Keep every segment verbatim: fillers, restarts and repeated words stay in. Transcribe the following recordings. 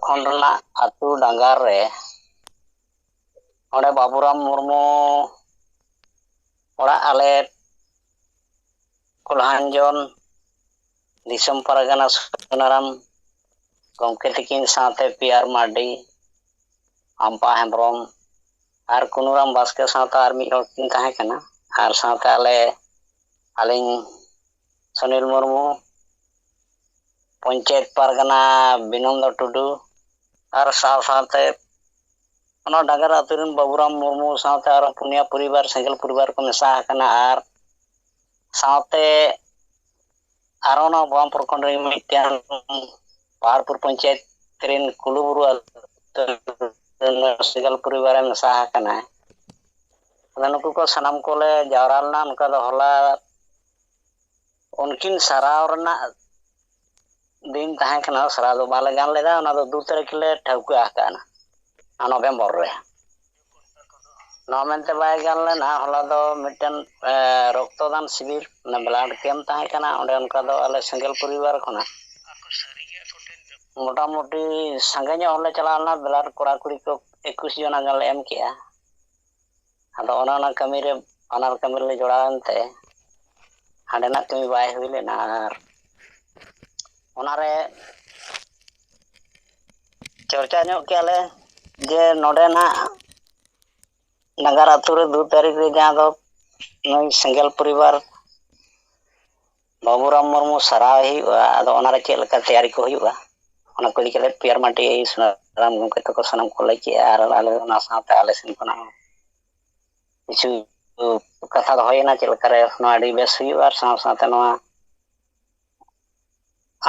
ᱠᱷᱚᱸᱰ ᱨᱮᱱᱟᱜ ᱟᱹᱛᱩ ᱰᱟᱸᱜᱟᱨ ᱨᱮ ᱚᱸᱰᱮ ᱵᱟᱵᱩᱨᱟᱢ ᱢᱩᱨᱢᱩ ᱚᱲᱟᱜ ᱟᱞᱮ ᱠᱚᱞᱦᱟᱱᱡᱚᱱ ᱫᱤᱥᱚᱢ ᱯᱟᱨᱜᱟᱱᱟ ᱥᱩᱱᱟᱨᱟᱢ ᱜᱚᱢᱠᱮ ᱛᱤᱠᱤᱱ ᱥᱟᱶᱛᱮ ᱯᱤ ᱟᱨ ᱢᱟᱨᱰᱤ, ᱟᱢᱯᱟ ᱦᱮᱢᱵᱨᱚᱢ ᱟᱨ ᱠᱩᱱᱩᱨᱟᱢ ᱵᱟᱥᱠᱮ ᱥᱟᱶᱛᱮ ᱟᱨ ᱢᱤᱫ ᱦᱚᱲ ᱠᱤᱱ ᱛᱟᱦᱮᱸ ᱠᱟᱱᱟ᱾ ᱟᱨ ᱥᱟᱶᱛᱮ ᱟᱞᱮ, ᱟᱹᱞᱤᱧ ᱥᱩᱱᱤᱞ ᱢᱩᱨᱢᱩ, ᱯᱚᱧᱪᱟᱭᱮᱛ ᱯᱟᱨᱜᱟᱱᱟ ᱵᱤᱱᱚᱱᱫᱚ ᱴᱩᱰᱩ, ᱟᱨ ᱥᱟᱶ ᱥᱟᱶᱛᱮ ᱚᱱᱟ ᱰᱟᱸᱜᱟᱨ ᱟᱹᱛᱩ ᱨᱮᱱ ᱵᱟᱵᱩᱨᱟᱢ ᱢᱩᱨᱢᱩ ᱥᱟᱶᱛᱮ ᱟᱨᱚ ᱯᱩᱱᱭᱟ ᱯᱚᱨᱤᱵᱟᱨ, ᱥᱮᱸᱜᱮᱞ ᱯᱚᱨᱤᱵᱟᱨ ᱠᱚ ᱢᱮᱥᱟ ᱟᱠᱟᱱᱟ᱾ ᱟᱨ ᱥᱟᱶᱛᱮ ᱟᱨ ᱚᱱᱟ ᱵᱟᱢ ᱯᱨᱚᱠᱷᱚᱸᱰ ᱨᱮ ᱢᱤᱫᱴᱟᱝ ᱯᱟᱦᱟᱲᱯᱩᱨ ᱯᱚᱧᱪᱟᱭᱮᱛ ᱨᱮᱱ ᱠᱩᱞᱩ ᱵᱩᱨᱩ ᱟᱹᱛᱩ ᱨᱮᱱ ᱥᱮᱸᱜᱮᱞ ᱯᱚᱨᱤᱵᱟᱨᱮ ᱢᱮᱥᱟ ᱟᱠᱟᱱᱟ᱾ ᱟᱫᱚ ᱱᱩᱠᱩ ᱠᱚ ᱥᱟᱱᱟᱢ ᱠᱚᱞᱮ ᱡᱟᱣᱨᱟ ᱞᱮᱱᱟ᱾ ᱚᱱᱠᱟ ᱫᱚ ᱦᱚᱞᱟ ᱩᱱᱠᱤᱱ ᱥᱟᱨᱟᱣ ᱨᱮᱱᱟᱜ ᱫᱤᱱ ᱛᱟᱦᱮᱸ ᱠᱟᱱᱟ, ᱥᱟᱨᱟᱣ ᱫᱚ ᱵᱟᱞᱮ ᱜᱟᱱ ᱞᱮᱫᱟ᱾ ᱚᱱᱟ ᱫᱚ ᱫᱩ ᱛᱟᱹᱨᱤᱠᱷ ᱞᱮ ᱴᱷᱟᱹᱣᱠᱟᱹ ᱟᱠᱟᱫᱼᱟ, ᱱᱚᱵᱷᱮᱢᱵᱚᱨ ᱨᱮ᱾ ᱱᱚᱣᱟ ᱢᱮᱱᱛᱮ ᱵᱟᱭ ᱜᱟᱱ ᱞᱮᱱᱟ, ᱦᱚᱞᱟ ᱫᱚ ᱢᱤᱫᱴᱮᱱ ᱨᱚᱠᱛᱚᱫᱟᱱ ᱥᱤᱵᱤᱨ, ᱵᱞᱟᱰ ᱠᱮᱢᱯ ᱛᱟᱦᱮᱸ ᱠᱟᱱᱟ᱾ ᱚᱸᱰᱮ ᱚᱱᱠᱟ ᱫᱚ ᱟᱞᱮ ᱥᱮᱸᱜᱮᱞ ᱯᱚᱨᱤᱵᱟᱨ ᱠᱷᱚᱱᱟᱜ ᱢᱚᱴᱟᱢᱩᱴᱤ ᱥᱟᱸᱜᱮ ᱧᱚᱜ ᱦᱚᱲᱞᱮ ᱪᱟᱞᱟᱣ ᱞᱮᱱᱟ᱾ ᱵᱞᱟᱰ ᱠᱚᱲᱟ ᱠᱩᱲᱤ ᱠᱚ ᱮᱠᱩᱥ ᱡᱚᱱᱟ ᱜᱟᱱᱞᱮ ᱮᱢ ᱠᱮᱜᱼᱟ᱾ ᱟᱫᱚ ᱚᱱᱮ ᱚᱱᱟ ᱠᱟᱹᱢᱤᱨᱮ, ᱵᱟᱱᱟᱨ ᱠᱟᱹᱢᱤ ᱨᱮᱞᱮ ᱡᱚᱲᱟᱣ ᱮᱱᱛᱮ ᱦᱟᱸᱰᱮᱱᱟᱜ ᱠᱟᱹᱢᱤ ᱵᱟᱭ ᱦᱩᱭ ᱞᱮᱱᱟ᱾ ᱟᱨ ᱚᱱᱟᱨᱮ ᱪᱚᱨᱪᱟ ᱧᱚᱜ ᱠᱮᱜᱼᱟ ᱞᱮ ᱡᱮ ᱱᱚᱰᱮᱱᱟᱜ ᱱᱟᱜᱟᱨ ᱟᱹᱛᱩ ᱨᱮ ᱫᱩ ᱛᱟᱹᱨᱤᱠᱷ ᱨᱮ ᱡᱟᱦᱟᱸ ᱫᱚ ᱱᱩᱭ ᱥᱮᱸᱜᱮᱞ ᱯᱚᱨᱤᱵᱟᱨ ᱵᱟᱹᱵᱩᱨᱟᱢ ᱢᱩᱨᱢᱩ ᱥᱟᱨᱦᱟᱣ ᱦᱩᱭᱩᱜᱼᱟ᱾ ᱟᱫᱚ ᱚᱱᱟᱨᱮ ᱪᱮᱫ ᱞᱮᱠᱟ ᱛᱮᱭᱟᱨᱤ ᱠᱚ ᱦᱩᱭᱩᱜᱼᱟ, ᱚᱱᱟ ᱠᱚ ᱤᱫᱤ ᱠᱟᱛᱮ ᱯᱤ ᱟᱨ ᱢᱟᱨᱰᱤ, ᱥᱩᱱᱟᱨᱟᱢ ᱜᱚᱢᱠᱮ ᱛᱟᱠᱚ ᱥᱟᱱᱟᱢ ᱠᱚ ᱞᱟᱹᱭ ᱠᱮᱜᱼᱟ᱾ ᱟᱨ ᱟᱞᱮ ᱚᱱᱟ ᱥᱟᱶᱛᱮ ᱟᱞᱮ ᱥᱮᱱ ᱠᱷᱚᱱᱟᱜ ᱦᱚᱸ ᱠᱤᱪᱷᱩ ᱠᱟᱛᱷᱟ ᱫᱚᱦᱚᱭᱮᱱᱟ, ᱪᱮᱫ ᱞᱮᱠᱟᱨᱮ ᱱᱚᱣᱟ ᱟᱹᱰᱤ ᱵᱮᱥ ᱦᱩᱭᱩᱜᱼᱟ᱾ ᱟᱨ ᱥᱟᱶ ᱥᱟᱶᱛᱮ ᱱᱚᱣᱟ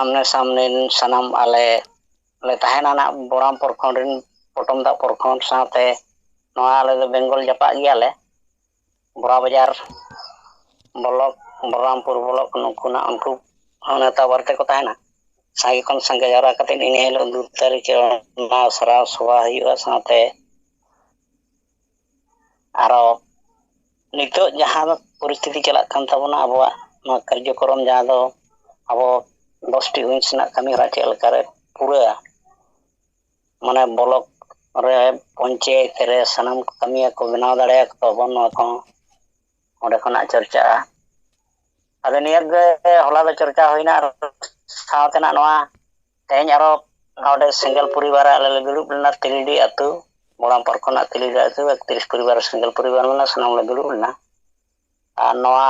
ᱟᱢᱱᱮ ᱥᱟᱢᱱᱮ ᱥᱟᱱᱟᱢ ᱟᱞᱮ ᱞᱮ ᱛᱟᱦᱮᱱᱟ ᱱᱟᱜ ᱵᱚᱲᱟᱢ ᱯᱨᱚᱠᱷᱚᱸᱰ ᱨᱮᱱ, ᱯᱚᱴᱚᱢ ᱫᱟᱜ ᱯᱨᱚᱠᱷᱚᱸᱰ ᱥᱟᱶᱛᱮ ᱱᱚᱣᱟ ᱟᱞᱮ ᱫᱚ ᱵᱮᱝᱜᱚᱞ ᱡᱟᱯᱟᱜ ᱜᱮᱭᱟᱞᱮ᱾ ᱵᱚᱲᱟ ᱵᱟᱡᱟᱨ ᱵᱞᱚᱠ, ᱵᱚᱞᱨᱟᱢᱯᱩᱨ ᱵᱞᱚᱠ, ᱱᱩᱠᱩ ᱱᱟᱜ ᱩᱱᱠᱩ ᱱᱮᱛᱟ ᱵᱟᱨᱛᱮ ᱠᱚ ᱛᱟᱦᱮᱱᱟ᱾ ᱥᱟᱸᱜᱮ ᱠᱷᱚᱱ ᱥᱟᱸᱜᱮ ᱡᱟᱣᱨᱟ ᱠᱟᱛᱮ ᱤᱱᱟᱹ ᱦᱤᱞᱳᱜ ᱫᱩ ᱛᱟᱹᱨᱤᱠᱷ ᱨᱮ ᱚᱱᱟ ᱥᱟᱨᱟᱣ ᱥᱚᱵᱷᱟ ᱦᱩᱭᱩᱜᱼᱟ᱾ ᱥᱟᱶᱛᱮ ᱟᱨᱚ ᱱᱤᱛᱚᱜ ᱡᱟᱦᱟᱸ ᱯᱚᱨᱤᱥᱛᱷᱤᱛᱤ ᱪᱟᱞᱟᱜ ᱠᱟᱱ ᱛᱟᱵᱚᱱᱟ, ᱟᱵᱚᱣᱟᱜ ᱱᱚᱣᱟ ᱠᱟᱨᱡᱚᱠᱨᱚᱢ ᱡᱟᱦᱟᱸ ᱫᱚ ᱟᱵᱚ ᱫᱚᱥᱴᱤ ᱩᱭᱤᱝᱥ ᱨᱮᱱᱟᱜ ᱠᱟᱹᱢᱤ ᱦᱚᱨᱟ ᱪᱮᱫ ᱞᱮᱠᱟᱨᱮ ᱯᱩᱨᱟᱹᱜᱼᱟ, ᱢᱟᱱᱮ ᱵᱞᱚᱠ ᱨᱮ, ᱯᱚᱧᱪᱟᱭᱮᱛ ᱨᱮ ᱥᱟᱱᱟᱢ ᱠᱟᱹᱢᱤᱭᱟᱹ ᱠᱚ ᱵᱮᱱᱟᱣ ᱫᱟᱲᱮᱭᱟᱠᱚᱣᱟ ᱵᱚᱱ, ᱱᱚᱣᱟ ᱠᱚᱦᱚᱸ ᱚᱸᱰᱮ ᱠᱷᱚᱱᱟᱜ ᱪᱚᱨᱪᱟᱜᱼᱟ᱾ ᱟᱫᱚ ᱱᱤᱭᱟᱹ ᱜᱮ ᱦᱚᱞᱟ ᱫᱚ ᱪᱚᱨᱪᱟ ᱦᱩᱭᱱᱟ, ᱟᱨ ᱥᱟᱶᱛᱮᱱᱟᱜ ᱱᱚᱣᱟ ᱛᱮᱦᱮᱧ ᱟᱨᱚ ᱱᱚᱰᱮ ᱥᱮᱸᱜᱮᱞ ᱯᱚᱨᱤᱵᱟᱨ ᱨᱮ ᱟᱞᱮ ᱞᱮ ᱫᱩᱲᱩᱵ ᱞᱮᱱᱟ, ᱛᱤᱞᱤᱰᱤ ᱟᱹᱛᱩ, ᱵᱚᱲᱟᱢᱯᱟᱨ ᱠᱷᱚᱱᱟᱜ ᱛᱤᱞᱤᱰᱤ ᱟᱹᱛᱩ, ᱮᱠᱛᱨᱤᱥ ᱯᱚᱨᱤᱵᱟᱨ ᱥᱮᱸᱜᱮᱞ ᱯᱚᱨᱤᱵᱟᱨ ᱢᱮᱱᱟᱜᱼᱟ, ᱥᱟᱱᱟᱢ ᱞᱮ ᱫᱩᱲᱩᱵ ᱞᱮᱱᱟ᱾ ᱟᱨ ᱱᱚᱣᱟ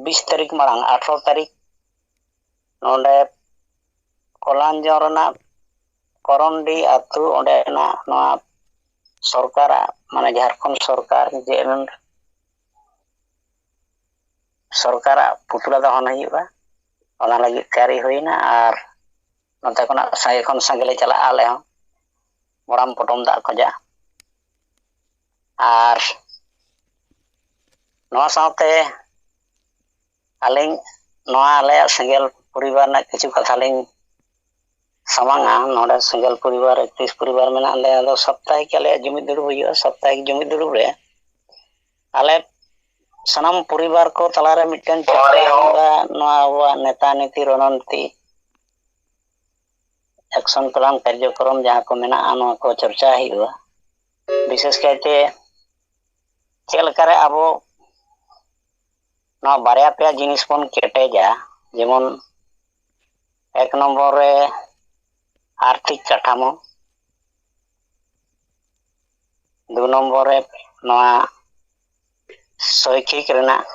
ᱵᱤᱥ ᱛᱟᱹᱨᱤᱠᱷ ᱢᱟᱲᱟᱝ, ᱟᱴᱷᱨᱚ ᱛᱟᱹᱨᱤᱠᱷ, ᱱᱚᱰᱮ ᱠᱚᱞᱟᱱᱡᱚᱝ ᱨᱮᱱᱟᱜ ᱠᱚᱨᱚᱱᱰᱤ ᱟᱹᱛᱩ, ᱚᱸᱰᱮᱱᱟᱜ ᱱᱚᱣᱟ ᱥᱚᱨᱠᱟᱨᱟᱜ, ᱢᱟᱱᱮ ᱡᱷᱟᱲᱠᱷᱚᱸᱰ ᱥᱚᱨᱠᱟᱨ ᱡᱮ ᱥᱚᱨᱠᱟᱨᱟᱜ ᱯᱩᱛᱞᱟᱹ ᱫᱚᱦᱚᱱ ᱦᱩᱭᱩᱜᱼᱟ, ᱚᱱᱟ ᱞᱟᱹᱜᱤᱫ ᱛᱮᱭᱟᱨᱤ ᱦᱩᱭᱱᱟ᱾ ᱟᱨ ᱱᱚᱛᱮ ᱠᱷᱚᱱᱟᱜ ᱥᱟᱸᱜᱮ ᱠᱷᱚᱱ ᱥᱟᱸᱜᱮ ᱞᱮ ᱪᱟᱞᱟᱜᱼᱟ ᱟᱞᱮ ᱦᱚᱸ, ᱵᱚᱲᱟᱢ ᱯᱚᱴᱚᱢ ᱫᱟᱜ ᱠᱷᱚᱡᱟᱜ᱾ ᱟᱨ ᱱᱚᱣᱟ ᱥᱟᱶᱛᱮ ᱟᱹᱞᱤᱧ ᱱᱚᱣᱟ ᱟᱞᱮᱭᱟᱜ ᱥᱮᱸᱜᱮᱞ ᱯᱚᱨᱤᱵᱟᱨ ᱨᱮᱱᱟᱜ ᱠᱤᱪᱷᱩ ᱠᱟᱛᱷᱟ ᱞᱤᱧ ᱥᱟᱢᱟᱝᱟ᱾ ᱱᱚᱰᱮ ᱥᱮᱸᱜᱮᱞ ᱯᱚᱨᱤᱵᱟᱨ ᱮᱠᱛᱨᱤᱥ ᱯᱚᱨᱤᱵᱟᱨ ᱢᱮᱱᱟᱜ ᱞᱮᱭᱟ᱾ ᱟᱫᱚ ᱥᱟᱯᱛᱟᱦᱤᱠ ᱟᱞᱮᱭᱟᱜ ᱡᱩᱢᱤᱫ ᱫᱩᱲᱩᱵ ᱦᱩᱭᱩᱜᱼᱟ᱾ ᱥᱟᱯᱛᱟᱦᱤᱠ ᱡᱩᱢᱤᱫ ᱫᱩᱲᱩᱵ ᱨᱮ ᱟᱞᱮ ᱥᱟᱱᱟᱢ ᱯᱚᱨᱤᱵᱟᱨ ᱠᱚ ᱛᱟᱞᱟᱨᱮ ᱢᱤᱫᱴᱮᱱ ᱪᱟᱠᱨᱟ ᱦᱩᱭᱩᱜᱼᱟ, ᱱᱚᱣᱟ ᱟᱵᱚᱣᱟᱜ ᱱᱮᱛᱟ ᱱᱤᱛᱤ ᱨᱚᱱᱚᱱᱤᱛᱤ, ᱮᱠᱥᱚᱱ ᱯᱞᱟᱱ ᱠᱟᱨᱡᱚᱠᱨᱚᱢ ᱡᱟᱦᱟᱸ ᱠᱚ ᱢᱮᱱᱟᱜᱼᱟ, ᱱᱚᱣᱟ ᱠᱚ ᱪᱚᱨᱪᱟ ᱦᱩᱭᱩᱜᱼᱟ᱾ ᱵᱤᱥᱮᱥ ᱠᱟᱭᱛᱮ ᱪᱮᱫ ᱞᱮᱠᱟᱨᱮ ᱟᱵᱚ ᱱᱚᱣᱟ ᱵᱟᱨᱭᱟ ᱯᱮᱭᱟ ᱡᱤᱱᱤᱥ ᱵᱚᱱ ᱠᱮᱴᱮᱡᱟ, ᱡᱮᱢᱚᱱ ᱮᱠ ᱱᱚᱢᱵᱚᱨ ᱨᱮ ᱟᱨᱛᱷᱤᱠ ᱠᱟᱴᱷᱟᱢᱳ, ᱫᱩ ᱱᱚᱢᱵᱚᱨ ᱨᱮ ᱱᱚᱣᱟ ᱥᱚᱭᱠᱷᱤᱠ ᱨᱮᱱᱟᱜ,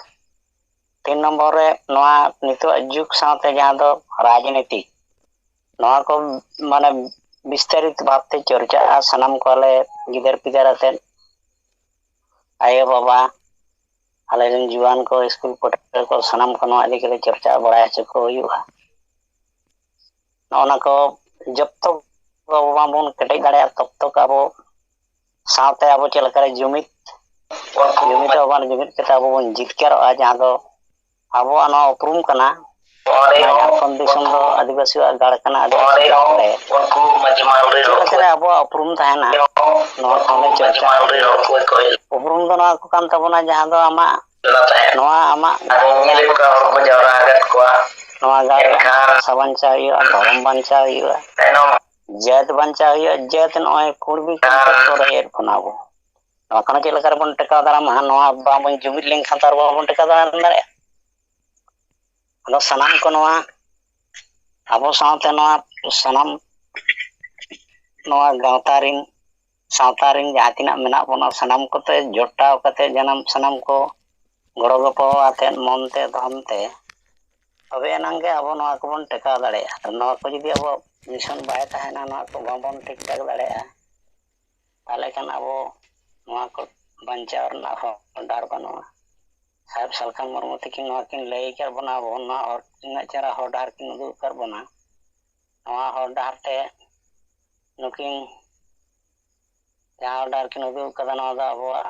ᱛᱤᱱ ᱱᱚᱢᱵᱚᱨ ᱨᱮ ᱱᱚᱣᱟ ᱱᱤᱛᱚᱜ ᱡᱩᱜᱽ ᱥᱟᱶᱛᱮ ᱡᱟᱦᱟᱸ ᱫᱚ ᱨᱟᱡᱽᱱᱤᱛᱤ, ᱱᱚᱣᱟ ᱠᱚ ᱢᱟᱱᱮ ᱵᱤᱥᱛᱟᱨᱤᱛ ᱵᱷᱟᱵᱛᱮ ᱪᱚᱨᱪᱟᱜᱼᱟ᱾ ᱥᱟᱱᱟᱢ ᱠᱚ ᱟᱞᱮ ᱜᱤᱫᱟᱹᱨ ᱯᱤᱫᱟᱹᱨ ᱟᱛᱮᱫ, ᱟᱭᱳ ᱵᱟᱵᱟ, ᱟᱞᱮ ᱨᱮᱱ ᱡᱩᱣᱟᱱ ᱠᱚ, ᱥᱠᱩᱞ ᱯᱟᱹᱴᱷᱩᱣᱟᱹ ᱠᱚ, ᱥᱟᱱᱟᱢ ᱠᱚ ᱱᱚᱣᱟ ᱤᱫᱤ ᱠᱟᱛᱮ ᱪᱚᱨᱪᱟ ᱵᱟᱲᱟᱭ ᱦᱚᱪᱚ ᱠᱚ ᱦᱩᱭᱩᱜᱼᱟ᱾ ᱱᱚᱜᱼᱚ ᱱᱟ ᱠᱚ ᱡᱚᱛᱚ ᱟᱵᱚ ᱢᱟᱵᱚᱱ ᱠᱮᱴᱮᱡ ᱫᱟᱲᱮᱭᱟᱜᱼᱟ, ᱛᱚᱵ ᱛᱚᱠ ᱟᱵᱚ ᱥᱟᱶᱛᱮ ᱟᱵᱚ ᱪᱮᱫ ᱞᱮᱠᱟᱨᱮ ᱡᱩᱢᱤᱫ, ᱡᱩᱢᱤᱫ ᱟᱵᱚᱱ, ᱡᱩᱢᱤᱫ ᱠᱟᱛᱮ ᱟᱵᱚ ᱵᱚᱱ ᱡᱤᱛᱠᱟᱹᱨᱚᱜᱼᱟ, ᱡᱟᱦᱟᱸ ᱫᱚ ᱟᱵᱚᱣᱟᱜ ᱱᱚᱣᱟ ᱩᱯᱨᱩᱢ ᱠᱟᱱᱟ᱾ ᱱᱚᱣᱟ ᱡᱷᱟᱲᱠᱷᱚᱸᱰ ᱫᱤᱥᱚᱢ ᱫᱚ ᱟᱹᱫᱤᱵᱟᱹᱥᱤᱭᱟᱜ ᱜᱟᱲ ᱠᱟᱱᱟ, ᱟᱹᱫᱤᱵᱟᱹᱥᱤᱭᱟᱜ ᱜᱟᱲ ᱨᱮ ᱪᱮᱫ ᱞᱮᱠᱟᱨᱮ ᱟᱵᱚᱣᱟᱜ ᱩᱯᱨᱩᱢ ᱛᱟᱦᱮᱱᱟ, ᱱᱚᱣᱟ ᱠᱚᱦᱚᱸ ᱞᱮ ᱪᱚᱨᱪᱟ᱾ ᱩᱯᱨᱩᱢ ᱫᱚ ᱱᱚᱣᱟ ᱠᱚ ᱠᱟᱱ ᱛᱟᱵᱚᱱᱟ, ᱡᱟᱦᱟᱸ ᱫᱚ ᱟᱢᱟᱜ, ᱱᱚᱣᱟ ᱟᱢᱟᱜ ᱱᱚᱣᱟ ᱜᱟᱲ ᱨᱮᱱᱟᱜ ᱵᱷᱟᱥᱟ ᱵᱟᱧᱪᱟᱣ ᱦᱩᱭᱩᱜᱼᱟ, ᱫᱷᱚᱨᱚᱢ ᱵᱟᱧᱪᱟᱣ ᱦᱩᱭᱩᱜᱼᱟ᱾ ᱡᱟᱹᱛ ᱵᱟᱧᱪᱟᱣ ᱦᱩᱭᱩᱜᱼᱟ᱾ ᱡᱟᱹᱛ ᱱᱚᱜᱼᱚᱭ ᱠᱩᱲᱵᱤ ᱠᱚ ᱨᱮᱭᱮᱫ ᱵᱚᱱᱟ ᱵᱚ᱾ ᱱᱚᱣᱟ ᱠᱷᱚᱱ ᱪᱮᱫ ᱞᱮᱠᱟ ᱨᱮᱵᱚᱱ ᱴᱮᱠᱟᱣ ᱫᱟᱨᱟᱢᱟ? ᱱᱚᱣᱟ ᱵᱟᱵᱚᱱ ᱡᱩᱢᱤᱫ ᱞᱮᱱᱠᱷᱟᱱ ᱛᱚ ᱟᱨ ᱵᱟᱵᱚᱱ ᱴᱮᱠᱟᱣ ᱫᱟᱨᱟᱢ ᱫᱟᱲᱮᱭᱟᱜᱼᱟ᱾ ᱟᱫᱚ ᱥᱟᱱᱟᱢ ᱠᱚ ᱱᱚᱣᱟ ᱟᱵᱚ ᱥᱟᱶᱛᱮ ᱱᱚᱣᱟ ᱥᱟᱱᱟᱢ ᱱᱚᱣᱟ ᱜᱟᱶᱛᱟ ᱨᱤᱱ, ᱥᱟᱶᱛᱟ ᱨᱤᱱ ᱡᱟᱦᱟᱸ ᱛᱤᱱᱟᱹᱜ ᱢᱮᱱᱟᱜ ᱵᱚᱱᱟ, ᱥᱟᱱᱟᱢ ᱠᱚᱛᱮ ᱡᱚᱴᱟᱣ ᱠᱟᱛᱮ ᱡᱟᱱᱟᱢ ᱥᱟᱱᱟᱢ ᱠᱚ ᱜᱚᱲᱚ ᱜᱚᱯᱚᱲᱚ ᱟᱛᱮᱫ, ᱢᱚᱱ ᱛᱮ, ᱫᱷᱚᱱ ᱛᱮ, ᱛᱚᱵᱮ ᱮᱱᱟᱝ ᱜᱮ ᱟᱵᱚ ᱱᱚᱣᱟ ᱠᱚᱵᱚᱱ ᱴᱮᱠᱟᱣ ᱫᱟᱲᱮᱭᱟᱜᱼᱟ᱾ ᱟᱨ ᱱᱚᱣᱟ ᱠᱚ ᱡᱩᱫᱤ ᱟᱵᱚ ᱢᱤᱥᱚᱱ ᱵᱟᱭ ᱛᱟᱦᱮᱱᱟ, ᱱᱚᱣᱟ ᱠᱚ ᱵᱟᱵᱚᱱ ᱴᱷᱤᱠ ᱴᱷᱟᱠ ᱫᱟᱲᱮᱭᱟᱜᱼᱟ, ᱛᱟᱦᱚᱞᱮ ᱠᱷᱟᱱ ᱟᱵᱚ ᱱᱚᱣᱟ ᱠᱚ ᱵᱟᱧᱪᱟᱣ ᱨᱮᱱᱟᱜ ᱦᱚᱨ ᱰᱟᱦᱟᱨ ᱵᱟᱹᱱᱩᱜᱼᱟ᱾ ᱥᱟᱦᱮᱵᱽ ᱥᱟᱞᱠᱷᱟᱱ ᱢᱩᱨᱢᱩ ᱛᱟᱹᱠᱤᱱ ᱱᱚᱣᱟ ᱠᱤᱱ ᱞᱟᱹᱭ ᱟᱠᱟᱫ ᱵᱚᱱᱟ, ᱟᱵᱚ ᱱᱚᱣᱟ ᱦᱚᱨ ᱛᱤᱱᱟᱹᱜ ᱪᱮᱦᱨᱟ ᱦᱚᱨ ᱰᱟᱦᱟᱨ ᱠᱤᱱ ᱩᱫᱩᱜ ᱟᱠᱟᱫ ᱵᱚᱱᱟ᱾ ᱱᱚᱣᱟ ᱦᱚᱨ ᱰᱟᱦᱟᱨ ᱛᱮ ᱱᱩᱠᱤᱱ ᱡᱟᱦᱟᱸ ᱦᱚᱨ ᱰᱟᱦᱟᱨ ᱠᱤᱱ ᱩᱫᱩᱜ ᱟᱠᱟᱫᱟ, ᱱᱚᱣᱟ ᱫᱚ ᱟᱵᱚᱣᱟᱜ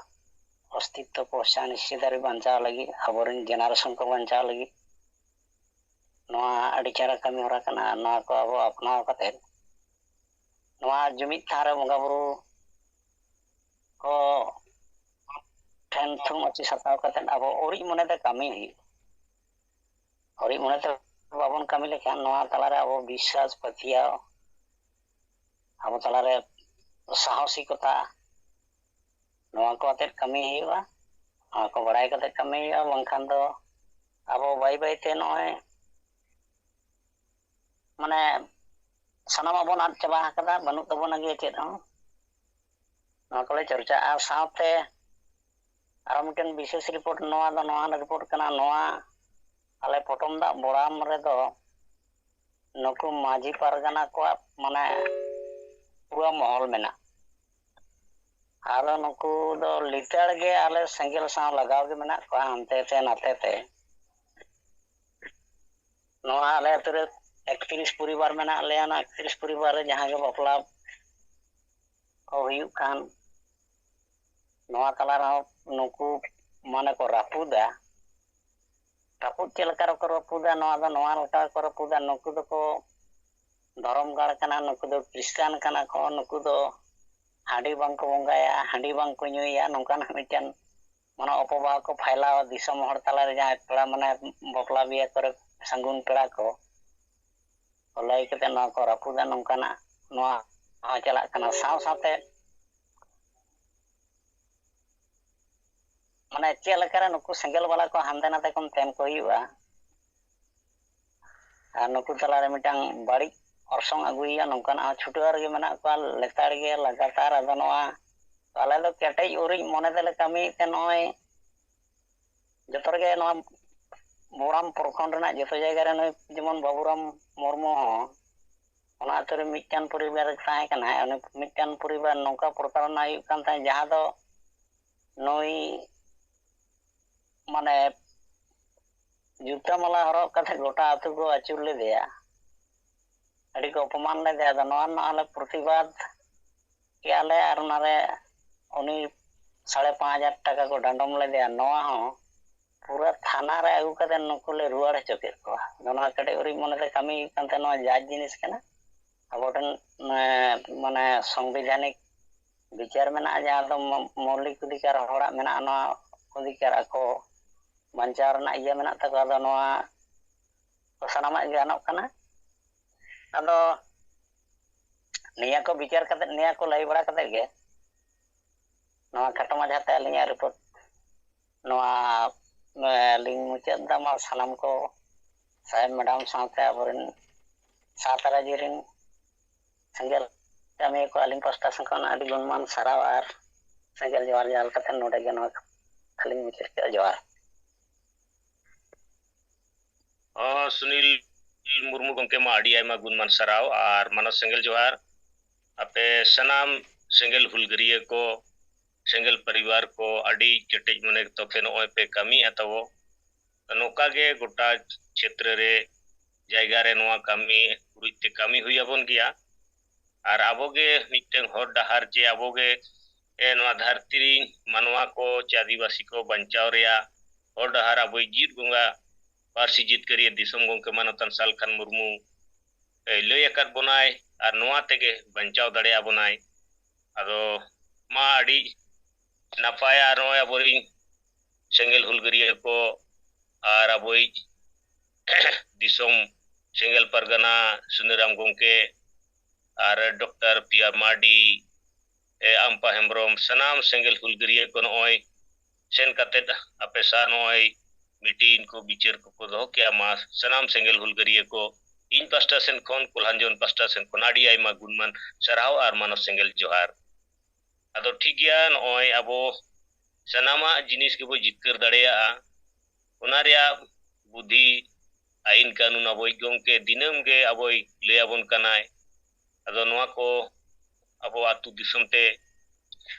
ᱚᱥᱛᱤᱛᱛᱚ ᱯᱚᱦᱪᱟᱱ ᱦᱤᱥᱥᱮᱫᱟᱨᱤ ᱵᱟᱧᱪᱟᱣ ᱞᱟᱹᱜᱤᱫ, ᱟᱵᱚᱨᱮᱱ ᱡᱮᱱᱟᱨᱮᱥᱚᱱ ᱠᱚ ᱵᱟᱧᱪᱟᱣ ᱞᱟᱹᱜᱤᱫ ᱱᱚᱣᱟ ᱟᱹᱰᱤ ᱪᱮᱦᱨᱟ ᱠᱟᱹᱢᱤ ᱦᱚᱨᱟ ᱠᱟᱱᱟ᱾ ᱟᱨ ᱱᱚᱣᱟ ᱠᱚ ᱟᱵᱚ ᱟᱯᱱᱟᱣ ᱠᱟᱛᱮᱫ ᱱᱚᱣᱟ ᱡᱩᱢᱤᱫ ᱛᱷᱟᱱ ᱨᱮ ᱵᱚᱸᱜᱟ ᱵᱩᱨᱩ ᱠᱚ ᱴᱷᱮᱱ ᱛᱷᱩᱢ ᱟᱹᱪᱤ ᱥᱟᱯᱲᱟᱣ ᱠᱟᱛᱮᱫ ᱟᱵᱚ ᱩᱨᱤᱡ ᱢᱚᱱᱮᱛᱮ ᱠᱟᱹᱢᱤ ᱦᱩᱭᱩᱜᱼᱟ᱾ ᱩᱨᱤᱡ ᱢᱚᱱᱮᱛᱮ ᱵᱟᱵᱚᱱ ᱠᱟᱹᱢᱤ ᱞᱮᱠᱷᱟᱱ ᱱᱚᱣᱟ ᱛᱟᱞᱟᱨᱮ ᱟᱵᱚ ᱵᱤᱥᱥᱟᱥ ᱯᱟᱹᱛᱭᱟᱹᱣ, ᱟᱵᱚ ᱛᱟᱞᱟᱨᱮ ᱥᱟᱦᱚᱥᱤᱠᱚᱛᱟ, ᱱᱚᱣᱟ ᱠᱚ ᱟᱛᱮᱫ ᱠᱟᱹᱢᱤ ᱦᱩᱭᱩᱜᱼᱟ᱾ ᱱᱚᱣᱟ ᱠᱚ ᱵᱟᱲᱟᱭ ᱠᱟᱛᱮᱫ ᱠᱟᱹᱢᱤ ᱦᱩᱭᱩᱜᱼᱟ, ᱵᱟᱝᱠᱷᱟᱱ ᱫᱚ ᱟᱵᱚ ᱵᱟᱹᱭ ᱵᱟᱹᱭᱛᱮ ᱱᱚᱜᱼᱚᱭ ᱢᱟᱱᱮ ᱥᱟᱱᱟᱢᱟᱜ ᱵᱚᱱ ᱟᱫ ᱪᱟᱵᱟ ᱟᱠᱟᱫᱟ, ᱵᱟᱹᱱᱩᱜ ᱛᱟᱵᱚᱱᱟ ᱜᱮ ᱪᱮᱫ ᱦᱚᱸ᱾ ᱱᱚᱣᱟ ᱠᱚᱞᱮ ᱪᱚᱨᱪᱟᱜᱼᱟ᱾ ᱥᱟᱶᱛᱮ ᱟᱨᱚ ᱢᱤᱫᱴᱮᱱ ᱵᱤᱥᱮᱥ ᱨᱤᱯᱳᱨᱴ, ᱱᱚᱣᱟ ᱫᱚ ᱱᱚᱣᱟ ᱨᱤᱯᱳᱨᱴ ᱠᱟᱱᱟ, ᱱᱚᱣᱟ ᱟᱞᱮ ᱯᱚᱴᱚᱢ ᱫᱟᱜ ᱵᱚᱲᱟᱢ ᱨᱮᱫᱚ ᱱᱩᱠᱩ ᱢᱟᱹᱡᱷᱤ ᱯᱟᱨᱜᱟᱱᱟ ᱠᱚᱣᱟᱜ ᱢᱟᱱᱮ ᱯᱩᱨᱟᱹ ᱢᱚᱦᱚᱞ ᱢᱮᱱᱟᱜᱼᱟ᱾ ᱟᱫᱚ ᱱᱩᱠᱩ ᱫᱚ ᱞᱤᱛᱟᱹᱲ ᱜᱮ ᱟᱞᱮ ᱥᱮᱸᱜᱮᱞ ᱥᱟᱶ ᱞᱟᱜᱟᱣ ᱜᱮ ᱢᱮᱱᱟᱜ ᱠᱚᱣᱟ, ᱦᱟᱱᱛᱮ ᱛᱮ ᱱᱟᱛᱮ ᱛᱮ᱾ ᱱᱚᱣᱟ ᱟᱞᱮ ᱟᱹᱛᱩ ᱨᱮ ᱮᱠᱛᱨᱤᱥ ᱯᱚᱨᱤᱵᱟᱨ ᱢᱮᱱᱟᱜ ᱞᱮᱭᱟ᱾ ᱚᱱᱟ ᱮᱠᱛᱨᱤᱥ ᱯᱚᱨᱤᱵᱟᱨ ᱨᱮ ᱡᱟᱦᱟᱸ ᱜᱮ ᱵᱟᱯᱞᱟ ᱠᱚ ᱦᱩᱭᱩᱜ ᱠᱷᱟᱱ, ᱱᱚᱣᱟ ᱛᱟᱞᱟ ᱨᱮᱦᱚᱸ ᱱᱩᱠᱩ ᱢᱟᱱᱮ ᱠᱚ ᱨᱟᱹᱯᱩᱫᱟ᱾ ᱨᱟᱹᱯᱩᱫ ᱪᱮᱫ ᱞᱮᱠᱟ ᱨᱮᱠᱚ ᱨᱟᱹᱯᱩᱫᱟ? ᱱᱚᱣᱟ ᱫᱚ ᱱᱚᱣᱟ ᱞᱮᱠᱟ ᱜᱮᱠᱚ ᱨᱟᱹᱯᱩᱫᱟ, ᱱᱩᱠᱩ ᱫᱚᱠᱚ ᱫᱷᱚᱨᱚᱢ ᱜᱟᱲ ᱠᱟᱱᱟ, ᱱᱩᱠᱩ ᱫᱚ ᱠᱷᱨᱤᱥᱴᱟᱱ ᱠᱟᱱᱟ ᱠᱚ, ᱱᱩᱠᱩ ᱫᱚ ᱦᱟᱺᱰᱤ ᱵᱟᱝ ᱠᱚ ᱵᱚᱸᱜᱟᱭᱟ, ᱦᱟᱺᱰᱤ ᱵᱟᱝ ᱠᱚ ᱧᱩᱭᱟ, ᱱᱚᱝᱠᱟᱱᱟᱜ ᱢᱤᱫᱴᱮᱱ ᱢᱟᱱᱮ ᱚᱯᱚᱵᱟᱦᱟ ᱠᱚ ᱯᱷᱟᱭᱞᱟᱣᱟ ᱫᱤᱥᱚᱢ ᱦᱚᱲ ᱛᱟᱞᱟᱨᱮ, ᱡᱟᱦᱟᱸᱭ ᱯᱮᱲᱟ ᱢᱟᱱᱮ ᱵᱟᱯᱞᱟ ᱵᱤᱦᱟᱹ ᱠᱚᱨᱮ ᱥᱟᱹᱜᱩᱱ ᱯᱮᱲᱟ ᱠᱚ ᱞᱟᱹᱭ ᱠᱟᱛᱮ ᱱᱚᱣᱟ ᱠᱚ ᱨᱟᱹᱯᱩᱫᱟ, ᱱᱚᱝᱠᱟᱱᱟᱜ ᱱᱚᱣᱟ ᱦᱚᱸ ᱪᱟᱞᱟᱜ ᱠᱟᱱᱟ᱾ ᱥᱟᱶ ᱥᱟᱶᱛᱮ ᱢᱟᱱᱮ ᱪᱮᱫ ᱞᱮᱠᱟᱨᱮ ᱱᱩᱠᱩ ᱥᱮᱸᱜᱮᱞ ᱵᱟᱞᱟ ᱠᱚ ᱦᱟᱱᱛᱮ ᱱᱟᱛᱮ ᱠᱷᱚᱱ ᱛᱮᱱ ᱠᱚ ᱦᱩᱭᱩᱜᱼᱟ, ᱟᱨ ᱱᱩᱠᱩ ᱛᱟᱞᱟᱨᱮ ᱢᱤᱫᱴᱟᱝ ᱵᱟᱹᱲᱤᱡ ᱚᱨᱥᱚᱝ ᱟᱹᱜᱩᱭᱮᱭᱟ, ᱱᱚᱝᱠᱟᱱᱟᱜ ᱦᱚᱸ ᱪᱷᱩᱴᱟᱹᱣ ᱨᱮᱜᱮ ᱢᱮᱱᱟᱜ ᱠᱚᱣᱟ ᱞᱮᱛᱟᱲ ᱜᱮ ᱞᱟᱜᱟᱛᱟᱨ᱾ ᱟᱫᱚ ᱱᱚᱣᱟ ᱟᱞᱮ ᱫᱚ ᱠᱮᱴᱮᱡ ᱩᱨᱤᱡ ᱢᱚᱱᱮ ᱛᱮᱞᱮ ᱠᱟᱹᱢᱤᱭᱮᱫ ᱛᱮ ᱱᱚᱜᱼᱚᱭ ᱡᱚᱛᱚ ᱨᱮᱜᱮ ᱱᱚᱣᱟ ᱵᱳᱲᱟᱢ ᱯᱨᱚᱠᱷᱚᱸᱰ ᱨᱮᱱᱟᱜ ᱡᱚᱛᱚ ᱡᱟᱭᱜᱟ ᱨᱮ ᱱᱩᱭ ᱡᱮᱢᱚᱱ ᱵᱟᱵᱩᱨᱟᱢ ᱢᱩᱨᱢᱩ ᱦᱚᱸ ᱚᱱᱟ ᱟᱹᱛᱩ ᱨᱮ ᱢᱤᱫᱴᱟᱝ ᱯᱚᱨᱤᱵᱟᱨ ᱨᱮ ᱛᱟᱦᱮᱸ ᱠᱟᱱᱟᱭ᱾ ᱩᱱᱤ ᱢᱤᱫᱴᱟᱝ ᱯᱚᱨᱤᱵᱟᱨ ᱱᱚᱝᱠᱟ ᱯᱨᱚᱛᱟᱨᱚᱱᱟ ᱦᱩᱭᱩᱜ ᱠᱟᱱ ᱛᱟᱦᱮᱸᱫ, ᱡᱟᱦᱟᱸ ᱫᱚ ᱱᱩᱭ ᱢᱟᱱᱮ ᱡᱩᱛᱟᱹ ᱢᱟᱞᱟ ᱦᱚᱨᱚᱜ ᱠᱟᱛᱮ ᱜᱚᱴᱟ ᱟᱹᱛᱩ ᱠᱚ ᱟᱹᱪᱩᱨ ᱞᱮᱫᱮᱭᱟ, ᱟᱹᱰᱤ ᱠᱚ ᱚᱯᱚᱢᱟᱱ ᱞᱮᱫᱮᱭᱟ᱾ ᱟᱫᱚ ᱱᱚᱣᱟ ᱨᱮᱱᱟᱜ ᱟᱞᱮ ᱯᱨᱚᱛᱤᱵᱟᱫ ᱠᱮᱜᱼᱟ ᱞᱮ, ᱟᱨ ᱚᱱᱟᱨᱮ ᱩᱱᱤ ᱥᱟᱲᱮ ᱯᱟᱸᱪ ᱦᱟᱡᱟᱨ ᱴᱟᱠᱟ ᱠᱚ ᱰᱟᱸᱰᱚᱢ ᱞᱮᱫᱮᱭᱟ᱾ ᱱᱚᱣᱟ ᱦᱚᱸ ᱯᱩᱨᱟᱹ ᱛᱷᱟᱱᱟ ᱨᱮ ᱟᱹᱜᱩ ᱠᱟᱛᱮ ᱱᱩᱠᱩ ᱞᱮ ᱨᱩᱣᱟᱹᱲ ᱦᱚᱪᱚ ᱠᱮᱫ ᱠᱚᱣᱟ᱾ ᱟᱫᱚ ᱱᱚᱣᱟ ᱠᱟᱹᱴᱤᱡ ᱩᱨᱤᱡ ᱢᱚᱱᱮᱛᱮ ᱠᱟᱹᱢᱤ ᱦᱩᱭᱩᱜ ᱠᱟᱱ ᱛᱟᱦᱮᱸ, ᱱᱚᱣᱟ ᱡᱟᱡᱽ ᱡᱤᱱᱤᱥ ᱠᱟᱱᱟ᱾ ᱟᱵᱚ ᱴᱷᱮᱱ ᱮᱸ, ᱢᱟᱱᱮ ᱥᱚᱝᱵᱤᱫᱷᱟᱱᱤᱠ ᱵᱤᱪᱟᱹᱨ ᱢᱮᱱᱟᱜᱼᱟ, ᱡᱟᱦᱟᱸ ᱫᱚ ᱢᱚ- ᱢᱳᱣᱞᱤᱠ ᱚᱫᱷᱤᱠᱟᱨ ᱦᱚᱲᱟᱜ ᱢᱮᱱᱟᱜᱼᱟ, ᱱᱚᱣᱟ ᱚᱫᱷᱤᱠᱟᱨ ᱟᱠᱚ ᱵᱟᱧᱪᱟᱣ ᱨᱮᱱᱟᱜ ᱤᱭᱟᱹ ᱢᱮᱱᱟᱜ ᱛᱟᱠᱚᱣᱟ᱾ ᱟᱫᱚ ᱱᱚᱣᱟ ᱠᱚ ᱥᱟᱱᱟᱢᱟᱜ ᱜᱮ ᱜᱟᱱᱚᱜ ᱠᱟᱱᱟ᱾ ᱟᱫᱚ ᱱᱤᱭᱟᱹ ᱠᱚ ᱵᱤᱪᱟᱹᱨ ᱠᱟᱛᱮ, ᱱᱤᱭᱟᱹ ᱠᱚ ᱞᱟᱹᱭ ᱵᱟᱲᱟ ᱠᱟᱛᱮ ᱜᱮ ᱱᱚᱣᱟ ᱠᱷᱟᱴᱚ ᱢᱟᱪᱷᱟᱛᱮ ᱟᱹᱞᱤᱧᱟᱜ ᱨᱤᱯᱳᱨᱴ ᱱᱚᱣᱟ, ᱮ, ᱞᱤᱧ ᱢᱩᱪᱟᱹᱫ ᱮᱫᱟ᱾ ᱢᱟ ᱥᱟᱱᱟᱢ ᱠᱚ ᱥᱟᱦᱮᱵᱽ ᱢᱮᱰᱟᱢ ᱥᱟᱶᱛᱮ ᱟᱵᱚᱨᱮᱱ ᱥᱟᱶᱛᱟ ᱨᱟᱡᱽ ᱨᱮᱱ ᱥᱮᱸᱜᱮᱞ ᱠᱟᱹᱢᱤᱭᱟᱹ ᱠᱚ ᱟᱹᱞᱤᱧ ᱯᱟᱥᱴᱟ ᱥᱮᱱ ᱠᱷᱚᱱ ᱟᱹᱰᱤ ᱜᱩᱱᱢᱟᱱ ᱥᱟᱨᱦᱟᱣ ᱟᱨ ᱥᱮᱸᱜᱮᱞ ᱡᱚᱦᱟᱨ ᱡᱟᱦᱟᱸ ᱞᱮᱠᱟᱛᱮ ᱱᱚᱰᱮ ᱜᱮ ᱱᱚᱣᱟ ᱠᱟᱛᱷᱟ ᱞᱤᱧ ᱢᱩᱪᱟᱹᱫ ᱠᱮᱫᱟ᱾ ᱡᱚᱦᱟᱨ᱾ ᱦᱚᱸ, ᱥᱩᱱᱤᱞ ᱢᱩᱨᱢᱩ ᱜᱚᱢᱠᱮ ᱢᱟ ᱟᱹᱰᱤ ᱟᱭᱢᱟ ᱜᱩᱱᱢᱟᱱ ᱥᱟᱨᱦᱟᱣ ᱟᱨ ᱢᱟᱱᱚᱛ ᱥᱮᱸᱜᱮᱞ ᱡᱚᱦᱟᱨ᱾ ᱟᱯᱮ ᱥᱟᱱᱟᱢ ᱥᱮᱸᱜᱮᱞ ᱦᱩᱞᱜᱟᱹᱨᱤᱭᱟᱹ ᱠᱚ, ᱥᱮᱸᱜᱮᱞ ᱯᱚᱨᱤᱵᱟᱨ ᱠᱚ ᱟᱹᱰᱤ ᱠᱮᱴᱮᱡ ᱢᱚᱱᱮ ᱛᱚᱯᱮ ᱱᱚᱜᱼᱚᱭ ᱯᱮ ᱠᱟᱹᱢᱤᱭᱮᱫᱼᱟ ᱛᱟᱵᱚ᱾ ᱱᱚᱝᱠᱟ ᱜᱮ ᱜᱚᱴᱟ ᱪᱷᱮᱛᱨᱚ ᱨᱮ, ᱡᱟᱭᱜᱟ ᱨᱮ ᱱᱚᱣᱟ ᱠᱟᱹᱢᱤ ᱩᱨᱤᱡ ᱛᱮ ᱠᱟᱹᱢᱤ ᱦᱩᱭ ᱟᱵᱚᱱ ᱜᱮᱭᱟ᱾ ᱟᱨ ᱟᱵᱚ ᱜᱮ ᱢᱤᱫᱴᱟᱝ ᱦᱚᱨ ᱰᱟᱦᱟᱨ ᱡᱮ ᱟᱵᱚ ᱜᱮ, ᱮ, ᱱᱚᱣᱟ ᱫᱷᱟᱹᱨᱛᱤ ᱨᱤᱱ ᱢᱟᱱᱣᱟ ᱠᱚ ᱪᱮ ᱟᱹᱫᱤᱵᱟᱹᱥᱤ ᱠᱚ ᱵᱟᱧᱪᱟᱣ ᱨᱮᱭᱟᱜ ᱦᱚᱨ ᱰᱟᱦᱟᱨ ᱟᱵᱚᱭᱤᱡ ᱡᱤᱛ ᱵᱚᱸᱜᱟ ᱯᱟᱹᱨᱥᱤ ᱡᱤᱛᱠᱟᱹᱨᱤᱭᱟᱹ ᱫᱤᱥᱚᱢ ᱜᱚᱢᱠᱮ ᱢᱟᱱᱚᱛᱟᱱ ᱥᱟᱞᱠᱷᱟᱱ ᱢᱩᱨᱢᱩ ᱮ ᱞᱟᱹᱭ ᱟᱠᱟᱫ ᱵᱚᱱᱟᱭ ᱟᱨ ᱱᱚᱣᱟ ᱛᱮᱜᱮ ᱵᱟᱧᱪᱟᱣ ᱫᱟᱲᱮᱭᱟᱜ ᱵᱚᱱᱟᱭ᱾ ᱟᱫᱚ ᱢᱟ ᱟᱹᱰᱤ ᱱᱟᱯᱟᱭ, ᱟᱨ ᱱᱚᱜᱼᱚᱭ ᱟᱵᱚᱨᱤᱱ ᱥᱮᱸᱜᱮᱞ ᱦᱩᱞᱜᱟᱹᱨᱤᱭᱟᱹ ᱠᱚ ᱟᱨ ᱟᱵᱚᱭᱤᱡ ᱫᱤᱥᱚᱢ ᱥᱮᱸᱜᱮᱞ ᱯᱟᱨᱜᱟᱱᱟ ᱥᱩᱱᱟᱹᱨᱟᱢ ᱜᱚᱢᱠᱮ ᱟᱨ ᱰᱚᱠᱴᱚᱨ ᱯᱤ ᱟᱨ ᱢᱟᱨᱰᱤ, ᱮ, ᱟᱢᱯᱟ ᱦᱮᱢᱵᱨᱚᱢ, ᱥᱟᱱᱟᱢ ᱥᱮᱸᱜᱮᱞ ᱦᱩᱞᱜᱟᱹᱨᱤᱭᱟᱹ ᱠᱚ ᱱᱚᱜᱼᱚᱭ ᱥᱮᱱ ᱠᱟᱛᱮᱫ ᱟᱯᱮ ᱥᱟᱶ ᱱᱚᱜᱼᱚᱭ meeting ᱠᱚ, ᱵᱤᱪᱟᱹᱨ ᱠᱚᱠᱚ ᱫᱚᱦᱚ ᱠᱮᱜᱼᱟ᱾ ᱢᱟ ᱥᱟᱱᱟᱢ ᱥᱮᱸᱜᱮᱞ ᱦᱩᱞᱜᱟᱹᱨᱤᱭᱟᱹ ᱠᱚ ᱤᱧ ᱯᱟᱥᱴᱟ ᱥᱮᱱ ᱠᱷᱚᱱ, ᱠᱚᱞᱦᱟᱱᱡᱚᱱ ᱯᱟᱥᱴᱟ ᱥᱮᱱ ᱠᱷᱚᱱ ᱟᱹᱰᱤ ᱟᱭᱢᱟ ᱜᱩᱱᱢᱟᱱ ᱥᱟᱨᱦᱟᱣ ᱟᱨ ᱢᱟᱱᱚᱛ ᱥᱮᱸᱜᱮᱞ ᱡᱚᱦᱟᱨ᱾ ᱟᱫᱚ ᱴᱷᱤᱠ ᱜᱮᱭᱟ, ᱱᱚᱜᱼᱚᱭ ᱟᱵᱚ ᱥᱟᱱᱟᱢᱟᱜ ᱡᱤᱱᱤᱥ ᱜᱮᱵᱚ ᱡᱤᱛᱠᱟᱹᱨ ᱫᱟᱲᱮᱭᱟᱜᱼᱟ᱾ ᱚᱱᱟ ᱨᱮᱭᱟᱜ ᱵᱩᱫᱷᱤ, ᱟᱹᱭᱤᱱ ᱠᱟᱹᱱᱩᱱ ᱟᱵᱚᱭᱤᱡ ᱜᱚᱢᱠᱮ ᱫᱤᱱᱟᱹᱢ ᱜᱮ ᱟᱵᱚᱭ ᱞᱟᱹᱭ ᱟᱵᱚᱱ ᱠᱟᱱᱟᱭ᱾ ᱟᱫᱚ ᱱᱚᱣᱟ ᱠᱚ ᱟᱵᱚ ᱟᱹᱛᱩ ᱫᱤᱥᱚᱢ ᱛᱮ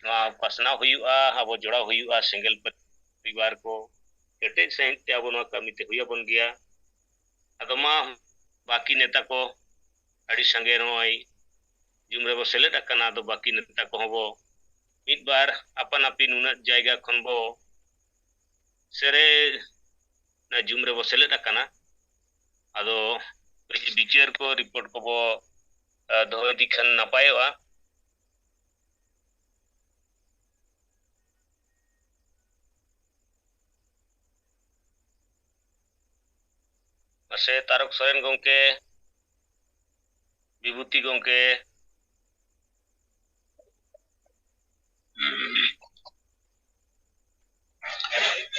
ᱱᱚᱣᱟ ᱯᱟᱥᱱᱟᱣ ᱦᱩᱭᱩᱜᱼᱟ, ᱟᱵᱚ ᱡᱚᱲᱟᱣ ᱦᱩᱭᱩᱜᱼᱟ, ᱥᱮᱸᱜᱮᱞ ᱯᱚᱨᱤᱵᱟᱨ ᱠᱚ ᱠᱮᱴᱮᱡ ᱥᱟᱺᱦᱤᱡ ᱛᱮ ᱟᱵᱚ ᱱᱚᱣᱟ ᱠᱟᱹᱢᱤ ᱛᱮ ᱦᱩᱭ ᱟᱵᱚᱱ ᱜᱮᱭᱟ᱾ ᱟᱫᱚ ᱢᱟ ᱵᱟᱹᱠᱤ ᱱᱮᱛᱟ ᱠᱚ ᱟᱹᱰᱤ ᱥᱟᱸᱜᱮ ᱱᱚᱜᱼᱚᱭ ᱡᱩᱢ ᱨᱮᱵᱚ ᱥᱮᱞᱮᱫ ᱟᱠᱟᱱᱟ᱾ ᱟᱫᱚ ᱵᱟᱹᱠᱤ ᱱᱮᱛᱟ ᱠᱚᱦᱚᱸ ᱵᱚ ᱢᱤᱫ ᱵᱟᱨ ᱟᱯᱟᱱ ᱟᱹᱯᱤᱱ ᱩᱱᱟᱹᱜ ᱡᱟᱭᱜᱟ ᱠᱷᱚᱱ ᱵᱚ ᱥᱮᱨᱮ ᱡᱩᱢ ᱨᱮᱵᱚ ᱥᱮᱞᱮᱫ ᱟᱠᱟᱱᱟ᱾ ᱟᱫᱚ ᱵᱤᱪᱟᱹᱨ ᱠᱚ, ᱨᱤᱯᱳᱨᱴ ᱠᱚᱵᱚ, ᱟ, ᱫᱚᱦᱚ ᱤᱫᱤ ᱠᱷᱟᱱ ᱱᱟᱯᱟᱭᱚᱜᱼᱟ᱾ ᱢᱟᱥᱮ ᱛᱟᱨᱚᱠ ᱥᱚᱨᱮᱱ ᱜᱚᱢᱠᱮ, ᱵᱤᱵᱷᱩᱛᱤ ᱜᱚᱢᱠᱮ᱾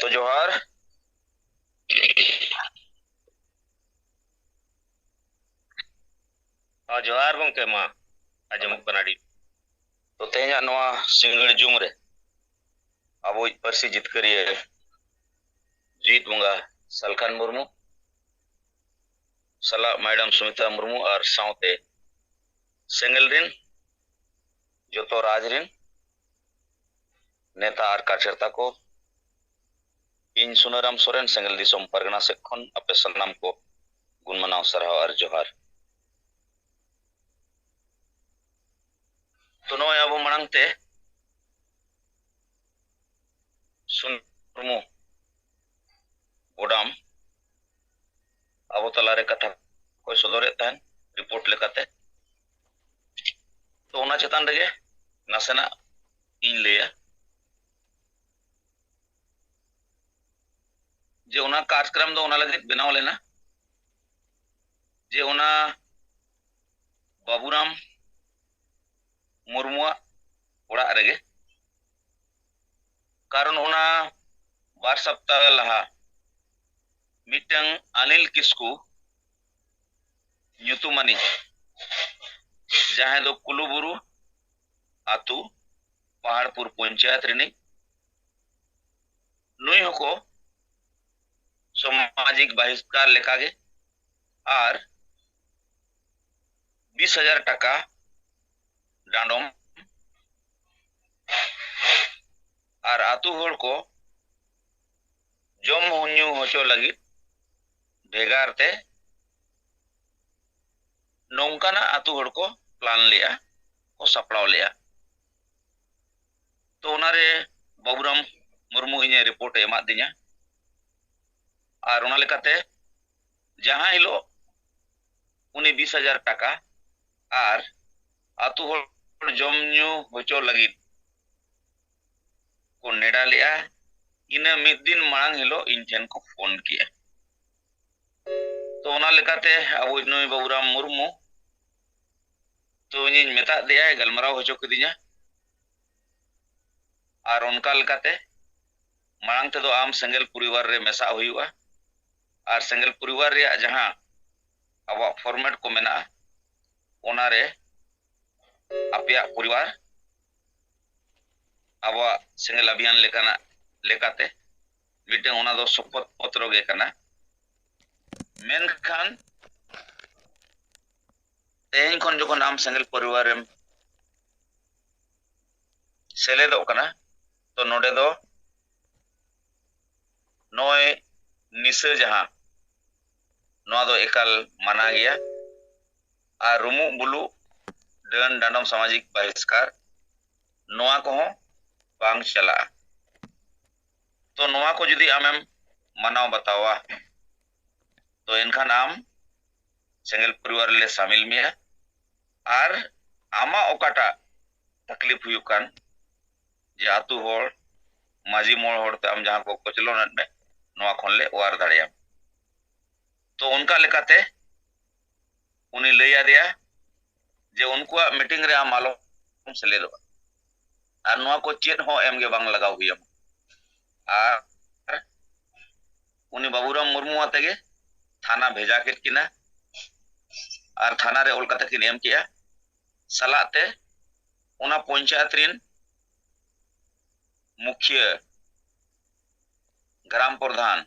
ᱛᱚ ᱡᱚᱦᱟᱨ᱾ ᱦᱚᱸ, ᱡᱚᱦᱟᱨ ᱜᱚᱢᱠᱮ, ᱢᱟ ᱟᱸᱡᱚᱢᱚᱜ ᱠᱟᱱᱟ ᱟᱹᱰᱤ᱾ ᱛᱚ ᱛᱮᱦᱮᱧᱟᱜ ᱱᱚᱣᱟ ᱥᱤᱸᱜᱟᱹᱲ ᱡᱩᱢ ᱨᱮ ᱟᱵᱚᱭᱤᱡ ᱯᱟᱹᱨᱥᱤ ᱡᱤᱛᱠᱟᱹᱨᱤᱭᱟᱹ ᱡᱤᱣᱤᱫ ᱵᱚᱸᱜᱟ ᱥᱟᱞᱠᱷᱟᱱ ᱢᱩᱨᱢᱩ ᱥᱟᱞᱟᱜ ᱢᱮᱰᱟᱢ ᱥᱩᱢᱤᱛᱟ ᱢᱩᱨᱢᱩ ᱟᱨ ᱥᱟᱶᱛᱮ ᱥᱮᱸᱜᱮᱞ ᱨᱤᱱ ᱡᱚᱛᱚ ᱨᱟᱡᱽ ᱨᱤᱱ ᱱᱮᱛᱟ ᱟᱨ ᱠᱟᱨᱡᱚᱠᱚᱨᱛᱟ ᱠᱚ, ᱤᱧ ᱥᱩᱱᱟᱹᱨᱟᱢ ᱥᱚᱨᱮᱱ ᱥᱮᱸᱜᱮᱞ ᱫᱤᱥᱚᱢ ᱯᱟᱨᱜᱟᱱᱟ ᱥᱮᱫ ᱠᱷᱚᱱ ᱟᱯᱮ ᱥᱟᱱᱟᱢ ᱠᱚ ᱜᱩᱱ ᱢᱟᱱᱟᱣ ᱥᱟᱨᱦᱟᱣ ᱟᱨ ᱡᱚᱦᱟᱨ᱾ ᱛᱚ ᱱᱚᱜᱼᱚᱭ ᱟᱵᱚ ᱢᱟᱲᱟᱝ ᱛᱮ ᱥᱩᱱ ᱢᱩᱨᱢᱩ ᱵᱚᱰᱟᱢ ᱟᱵᱚ ᱛᱟᱞᱟᱨᱮ ᱠᱟᱛᱷᱟ ᱠᱚᱭ ᱥᱚᱫᱚᱨᱮᱫ ᱛᱟᱦᱮᱱ ᱨᱤᱯᱳᱨᱴ ᱞᱮᱠᱟᱛᱮ᱾ ᱛᱚ ᱚᱱᱟ ᱪᱮᱛᱟᱱ ᱨᱮᱜᱮ ᱱᱟᱥᱮᱱᱟᱜ ᱤᱧ ᱞᱟᱹᱭᱟ ᱡᱮ ᱚᱱᱟ ᱠᱟᱨᱡᱚᱠᱨᱚᱢ ᱫᱚ ᱚᱱᱟ ᱞᱟᱹᱜᱤᱫ ᱵᱮᱱᱟᱣ ᱞᱮᱱᱟ ᱡᱮ ᱚᱱᱟ ᱵᱟᱵᱩᱨᱟᱢ ᱢᱩᱨᱢᱩᱣᱟᱜ ᱚᱲᱟᱜ ᱨᱮᱜᱮ᱾ ᱠᱟᱨᱚᱱ ᱚᱱᱟ ᱵᱟᱨ ᱥᱚᱯᱛᱟᱦᱚ ᱞᱟᱦᱟ ᱢᱤᱫᱴᱟᱝ ᱟᱱᱤᱞ ᱠᱤᱥᱠᱩ ᱧᱩᱛᱩᱢᱟᱱᱤᱡ, ᱡᱟᱦᱟᱸᱭ ᱫᱚ ᱠᱩᱞᱩᱵᱩᱨᱩ ᱟᱛᱩ, ᱯᱟᱦᱟᱲᱯᱩᱨ ᱯᱚᱧᱪᱟᱭᱮᱛ ᱨᱤᱱᱤᱡ, ᱱᱩᱭ ᱦᱚᱸᱠᱚ ᱥᱟᱢᱟᱡᱤᱠ ᱵᱟᱦᱤᱥᱠᱟᱨ ᱞᱮᱠᱟᱜᱮ ᱟᱨ ᱵᱤᱥ ᱦᱟᱡᱟᱨ ᱴᱟᱠᱟ ᱰᱟᱸᱰᱚᱢ ᱟᱨ ᱟᱛᱩ ᱦᱚᱲ ᱠᱚ ᱡᱚᱢ ᱧᱩ ᱦᱚᱪᱚ ᱞᱟᱹᱜᱤᱫ ᱵᱷᱮᱜᱟᱨ ᱛᱮ ᱱᱚᱝᱠᱟᱱᱟᱜ ᱟᱛᱩ ᱦᱚᱲ ᱠᱚ ᱯᱞᱟᱱ ᱞᱮᱜᱼᱟ, ᱠᱚ ᱥᱟᱯᱲᱟᱣ ᱞᱮᱜᱼᱟ᱾ ᱛᱚ ᱚᱱᱟᱨᱮ ᱵᱟᱵᱩᱨᱟᱢ ᱢᱩᱨᱢᱩ ᱤᱧᱮ ᱨᱤᱯᱳᱨᱴ ᱮ ᱮᱢᱟᱫ ᱫᱤᱧᱟ᱾ ᱟᱨ ᱚᱱᱟ ᱞᱮᱠᱟᱛᱮ ᱡᱟᱦᱟᱸ ᱦᱤᱞᱳᱜ ᱩᱱᱤ ᱵᱤᱥ ᱦᱟᱡᱟᱨ ᱴᱟᱠᱟ ᱟᱨ ᱟᱛᱩ ᱦᱚᱲ ᱡᱚᱢ ᱧᱩ ᱦᱚᱪᱚ ᱞᱟᱹᱜᱤᱫ ᱠᱚ ᱱᱮᱰᱟ ᱞᱮᱜᱼᱟ, ᱤᱱᱟᱹ ᱢᱤᱫ ᱫᱤᱱ ᱢᱟᱲᱟᱝ ᱦᱤᱞᱳᱜ ᱤᱧ ᱴᱷᱮᱱ ᱠᱚ ᱯᱷᱳᱱ ᱠᱮᱜᱼᱟ᱾ ᱛᱚ ᱚᱱᱟ ᱞᱮᱠᱟᱛᱮ ᱟᱵᱚᱭᱤᱡ ᱱᱩᱭ ᱵᱟᱵᱩᱨᱟᱢ ᱢᱩᱨᱢᱩ, ᱛᱚ ᱤᱧᱤᱧ ᱢᱮᱛᱟᱫ ᱫᱮᱭᱟᱭ, ᱜᱟᱞᱢᱟᱨᱟᱣ ᱦᱚᱪᱚ ᱠᱤᱫᱤᱧᱟ᱾ ᱟᱨ ᱚᱱᱠᱟ ᱞᱮᱠᱟᱛᱮ ᱢᱟᱲᱟᱝ ᱛᱮᱫᱚ ᱟᱢ ᱥᱮᱸᱜᱮᱞ ᱯᱚᱨᱤᱵᱟᱨ ᱨᱮ ᱢᱮᱥᱟᱜ ᱦᱩᱭᱩᱜᱼᱟ᱾ ᱟᱨ ᱥᱮᱸᱜᱮᱞ ᱯᱚᱨᱤᱵᱟᱨ ᱨᱮᱭᱟᱜ ᱡᱟᱦᱟᱸ ᱟᱵᱚᱣᱟᱜ ᱯᱷᱚᱨᱢᱮᱴ ᱠᱚ ᱢᱮᱱᱟᱜᱼᱟ, ᱚᱱᱟᱨᱮ ᱟᱯᱮᱭᱟᱜ ᱯᱚᱨᱤᱵᱟᱨ ᱟᱵᱚᱣᱟᱜ ᱥᱮᱸᱜᱮᱞ ᱟᱵᱷᱤᱭᱟᱱ ᱞᱮᱠᱟᱱᱟᱜ ᱞᱮᱠᱟᱛᱮ ᱢᱤᱫᱴᱟᱝ ᱚᱱᱟ ᱫᱚ ᱥᱚᱯᱚᱛ ᱯᱚᱛᱨᱚ ᱜᱮ ᱠᱟᱱᱟ᱾ ᱢᱮᱱᱠᱷᱟᱱ ᱛᱮᱦᱮᱧ ᱠᱷᱚᱱ ᱡᱚᱠᱷᱚᱱ ᱟᱢ ᱥᱮᱸᱜᱮᱞ ᱯᱚᱨᱤᱵᱟᱨ ᱨᱮᱢ ᱥᱮᱞᱮᱫᱚᱜ ᱠᱟᱱᱟ, ᱛᱚ ᱱᱚᱰᱮ ᱫᱚ ᱱᱚᱜᱼᱚᱭ ᱱᱤᱥᱟᱹ ᱡᱟᱦᱟᱸ, ᱱᱚᱣᱟ ᱫᱚ ᱮᱠᱟᱞ ᱢᱟᱱᱟ ᱜᱮᱭᱟ᱾ ᱟᱨ ᱨᱩᱢᱩᱜ ᱵᱩᱞᱩᱜ, ᱰᱟᱹᱱ ᱰᱟᱸᱰᱚᱢ, ᱥᱟᱢᱟᱡᱤᱠ ᱵᱟᱦᱤᱥᱠᱟᱨ, ᱱᱚᱣᱟ ᱠᱚᱦᱚᱸ ᱵᱟᱝ ᱪᱟᱞᱟᱜᱼᱟ᱾ ᱛᱚ ᱱᱚᱣᱟ ᱠᱚ ᱡᱩᱫᱤ ᱟᱢᱮᱢ ᱢᱟᱱᱟᱣ ᱵᱟᱛᱟᱣᱟ, ᱛᱚ ᱮᱱᱠᱷᱟᱱ ᱟᱢ ᱥᱮᱸᱜᱮᱞ ᱯᱚᱨᱤᱵᱟᱨ ᱨᱮᱞᱮ ᱥᱟᱢᱤᱞ ᱢᱮᱭᱟ᱾ ᱟᱨ ᱟᱢᱟᱜ ᱚᱠᱟᱴᱟᱜ ᱛᱟᱠᱞᱤᱯ ᱦᱩᱭᱩᱜ ᱠᱟᱱ, ᱡᱮ ᱟᱛᱩ ᱦᱚᱲ, ᱢᱟᱹᱡᱷᱤ ᱢᱚᱬᱮ ᱦᱚᱲ ᱛᱮ ᱟᱢ ᱡᱟᱦᱟᱸ ᱠᱚ ᱠᱚᱪᱞᱚᱱᱮᱫ ᱢᱮ, ᱱᱚᱣᱟ ᱠᱷᱚᱱ ᱞᱮ ᱚᱣᱟᱨ ᱫᱟᱲᱮᱭᱟᱢ᱾ ᱛᱚ ᱚᱱᱠᱟ ᱞᱮᱠᱟᱛᱮ ᱩᱱᱤ ᱞᱟᱹᱭ ᱟᱫᱮᱭᱟ, ᱡᱮ ᱩᱱᱠᱩᱣᱟᱜ ᱢᱤᱴᱤᱝ ᱨᱮ ᱟᱢ ᱟᱞᱚᱢ ᱥᱮᱞᱮᱫᱚᱜᱼᱟ, ᱟᱨ ᱱᱚᱣᱟ ᱠᱚ ᱪᱮᱫ ᱦᱚᱸ ᱮᱢ ᱜᱮ ᱵᱟᱝ ᱞᱟᱜᱟᱣ ᱦᱩᱭ ᱟᱢᱟ᱾ ᱟᱨ ᱩᱱᱤ ᱵᱟᱵᱩᱨᱟᱢ ᱢᱩᱨᱢᱩ ᱟᱛᱮ ᱜᱮ ᱛᱷᱟᱱᱟ ᱵᱷᱮᱡᱟ ᱠᱮᱫ ᱠᱤᱱᱟ, ᱟᱨ ᱛᱷᱟᱱᱟ ᱨᱮ ᱚᱞ ᱠᱟᱛᱮ ᱠᱤᱱ ᱮᱢ ᱠᱮᱜᱼᱟ᱾ ᱥᱟᱞᱟᱜ ᱛᱮ ᱚᱱᱟ ᱯᱚᱧᱪᱟᱭᱮᱛ ᱨᱤᱱ ᱢᱩᱠᱷᱤᱭᱟᱹ, ᱜᱨᱟᱢ ᱯᱨᱚᱫᱷᱟᱱ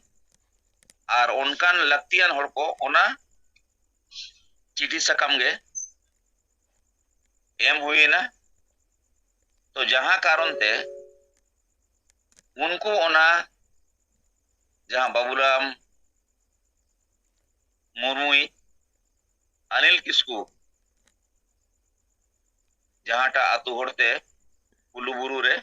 ᱟᱨ ᱚᱱᱠᱟᱱ ᱞᱟᱹᱠᱛᱤᱭᱟᱱ ᱦᱚᱲ ᱠᱚ ᱚᱱᱟ ᱪᱤᱴᱷᱤ ᱥᱟᱠᱟᱢ ᱜᱮ ᱮᱢ ᱦᱩᱭᱮᱱᱟ᱾ ᱛᱚ ᱡᱟᱦᱟᱸ ᱠᱟᱨᱚᱱ ᱛᱮ ᱩᱱᱠᱩ ᱚᱱᱟ ᱡᱟᱦᱟᱸ ᱵᱟᱵᱩᱨᱟᱢ ᱢᱩᱨᱢᱩᱭ ᱟᱱᱤᱞ ᱠᱤᱥᱠᱩ ᱡᱟᱦᱟᱸᱴᱟᱜ ᱟᱛᱳ ᱦᱚᱲᱛᱮ ᱠᱩᱞᱩ ᱵᱩᱨᱩ ᱨᱮ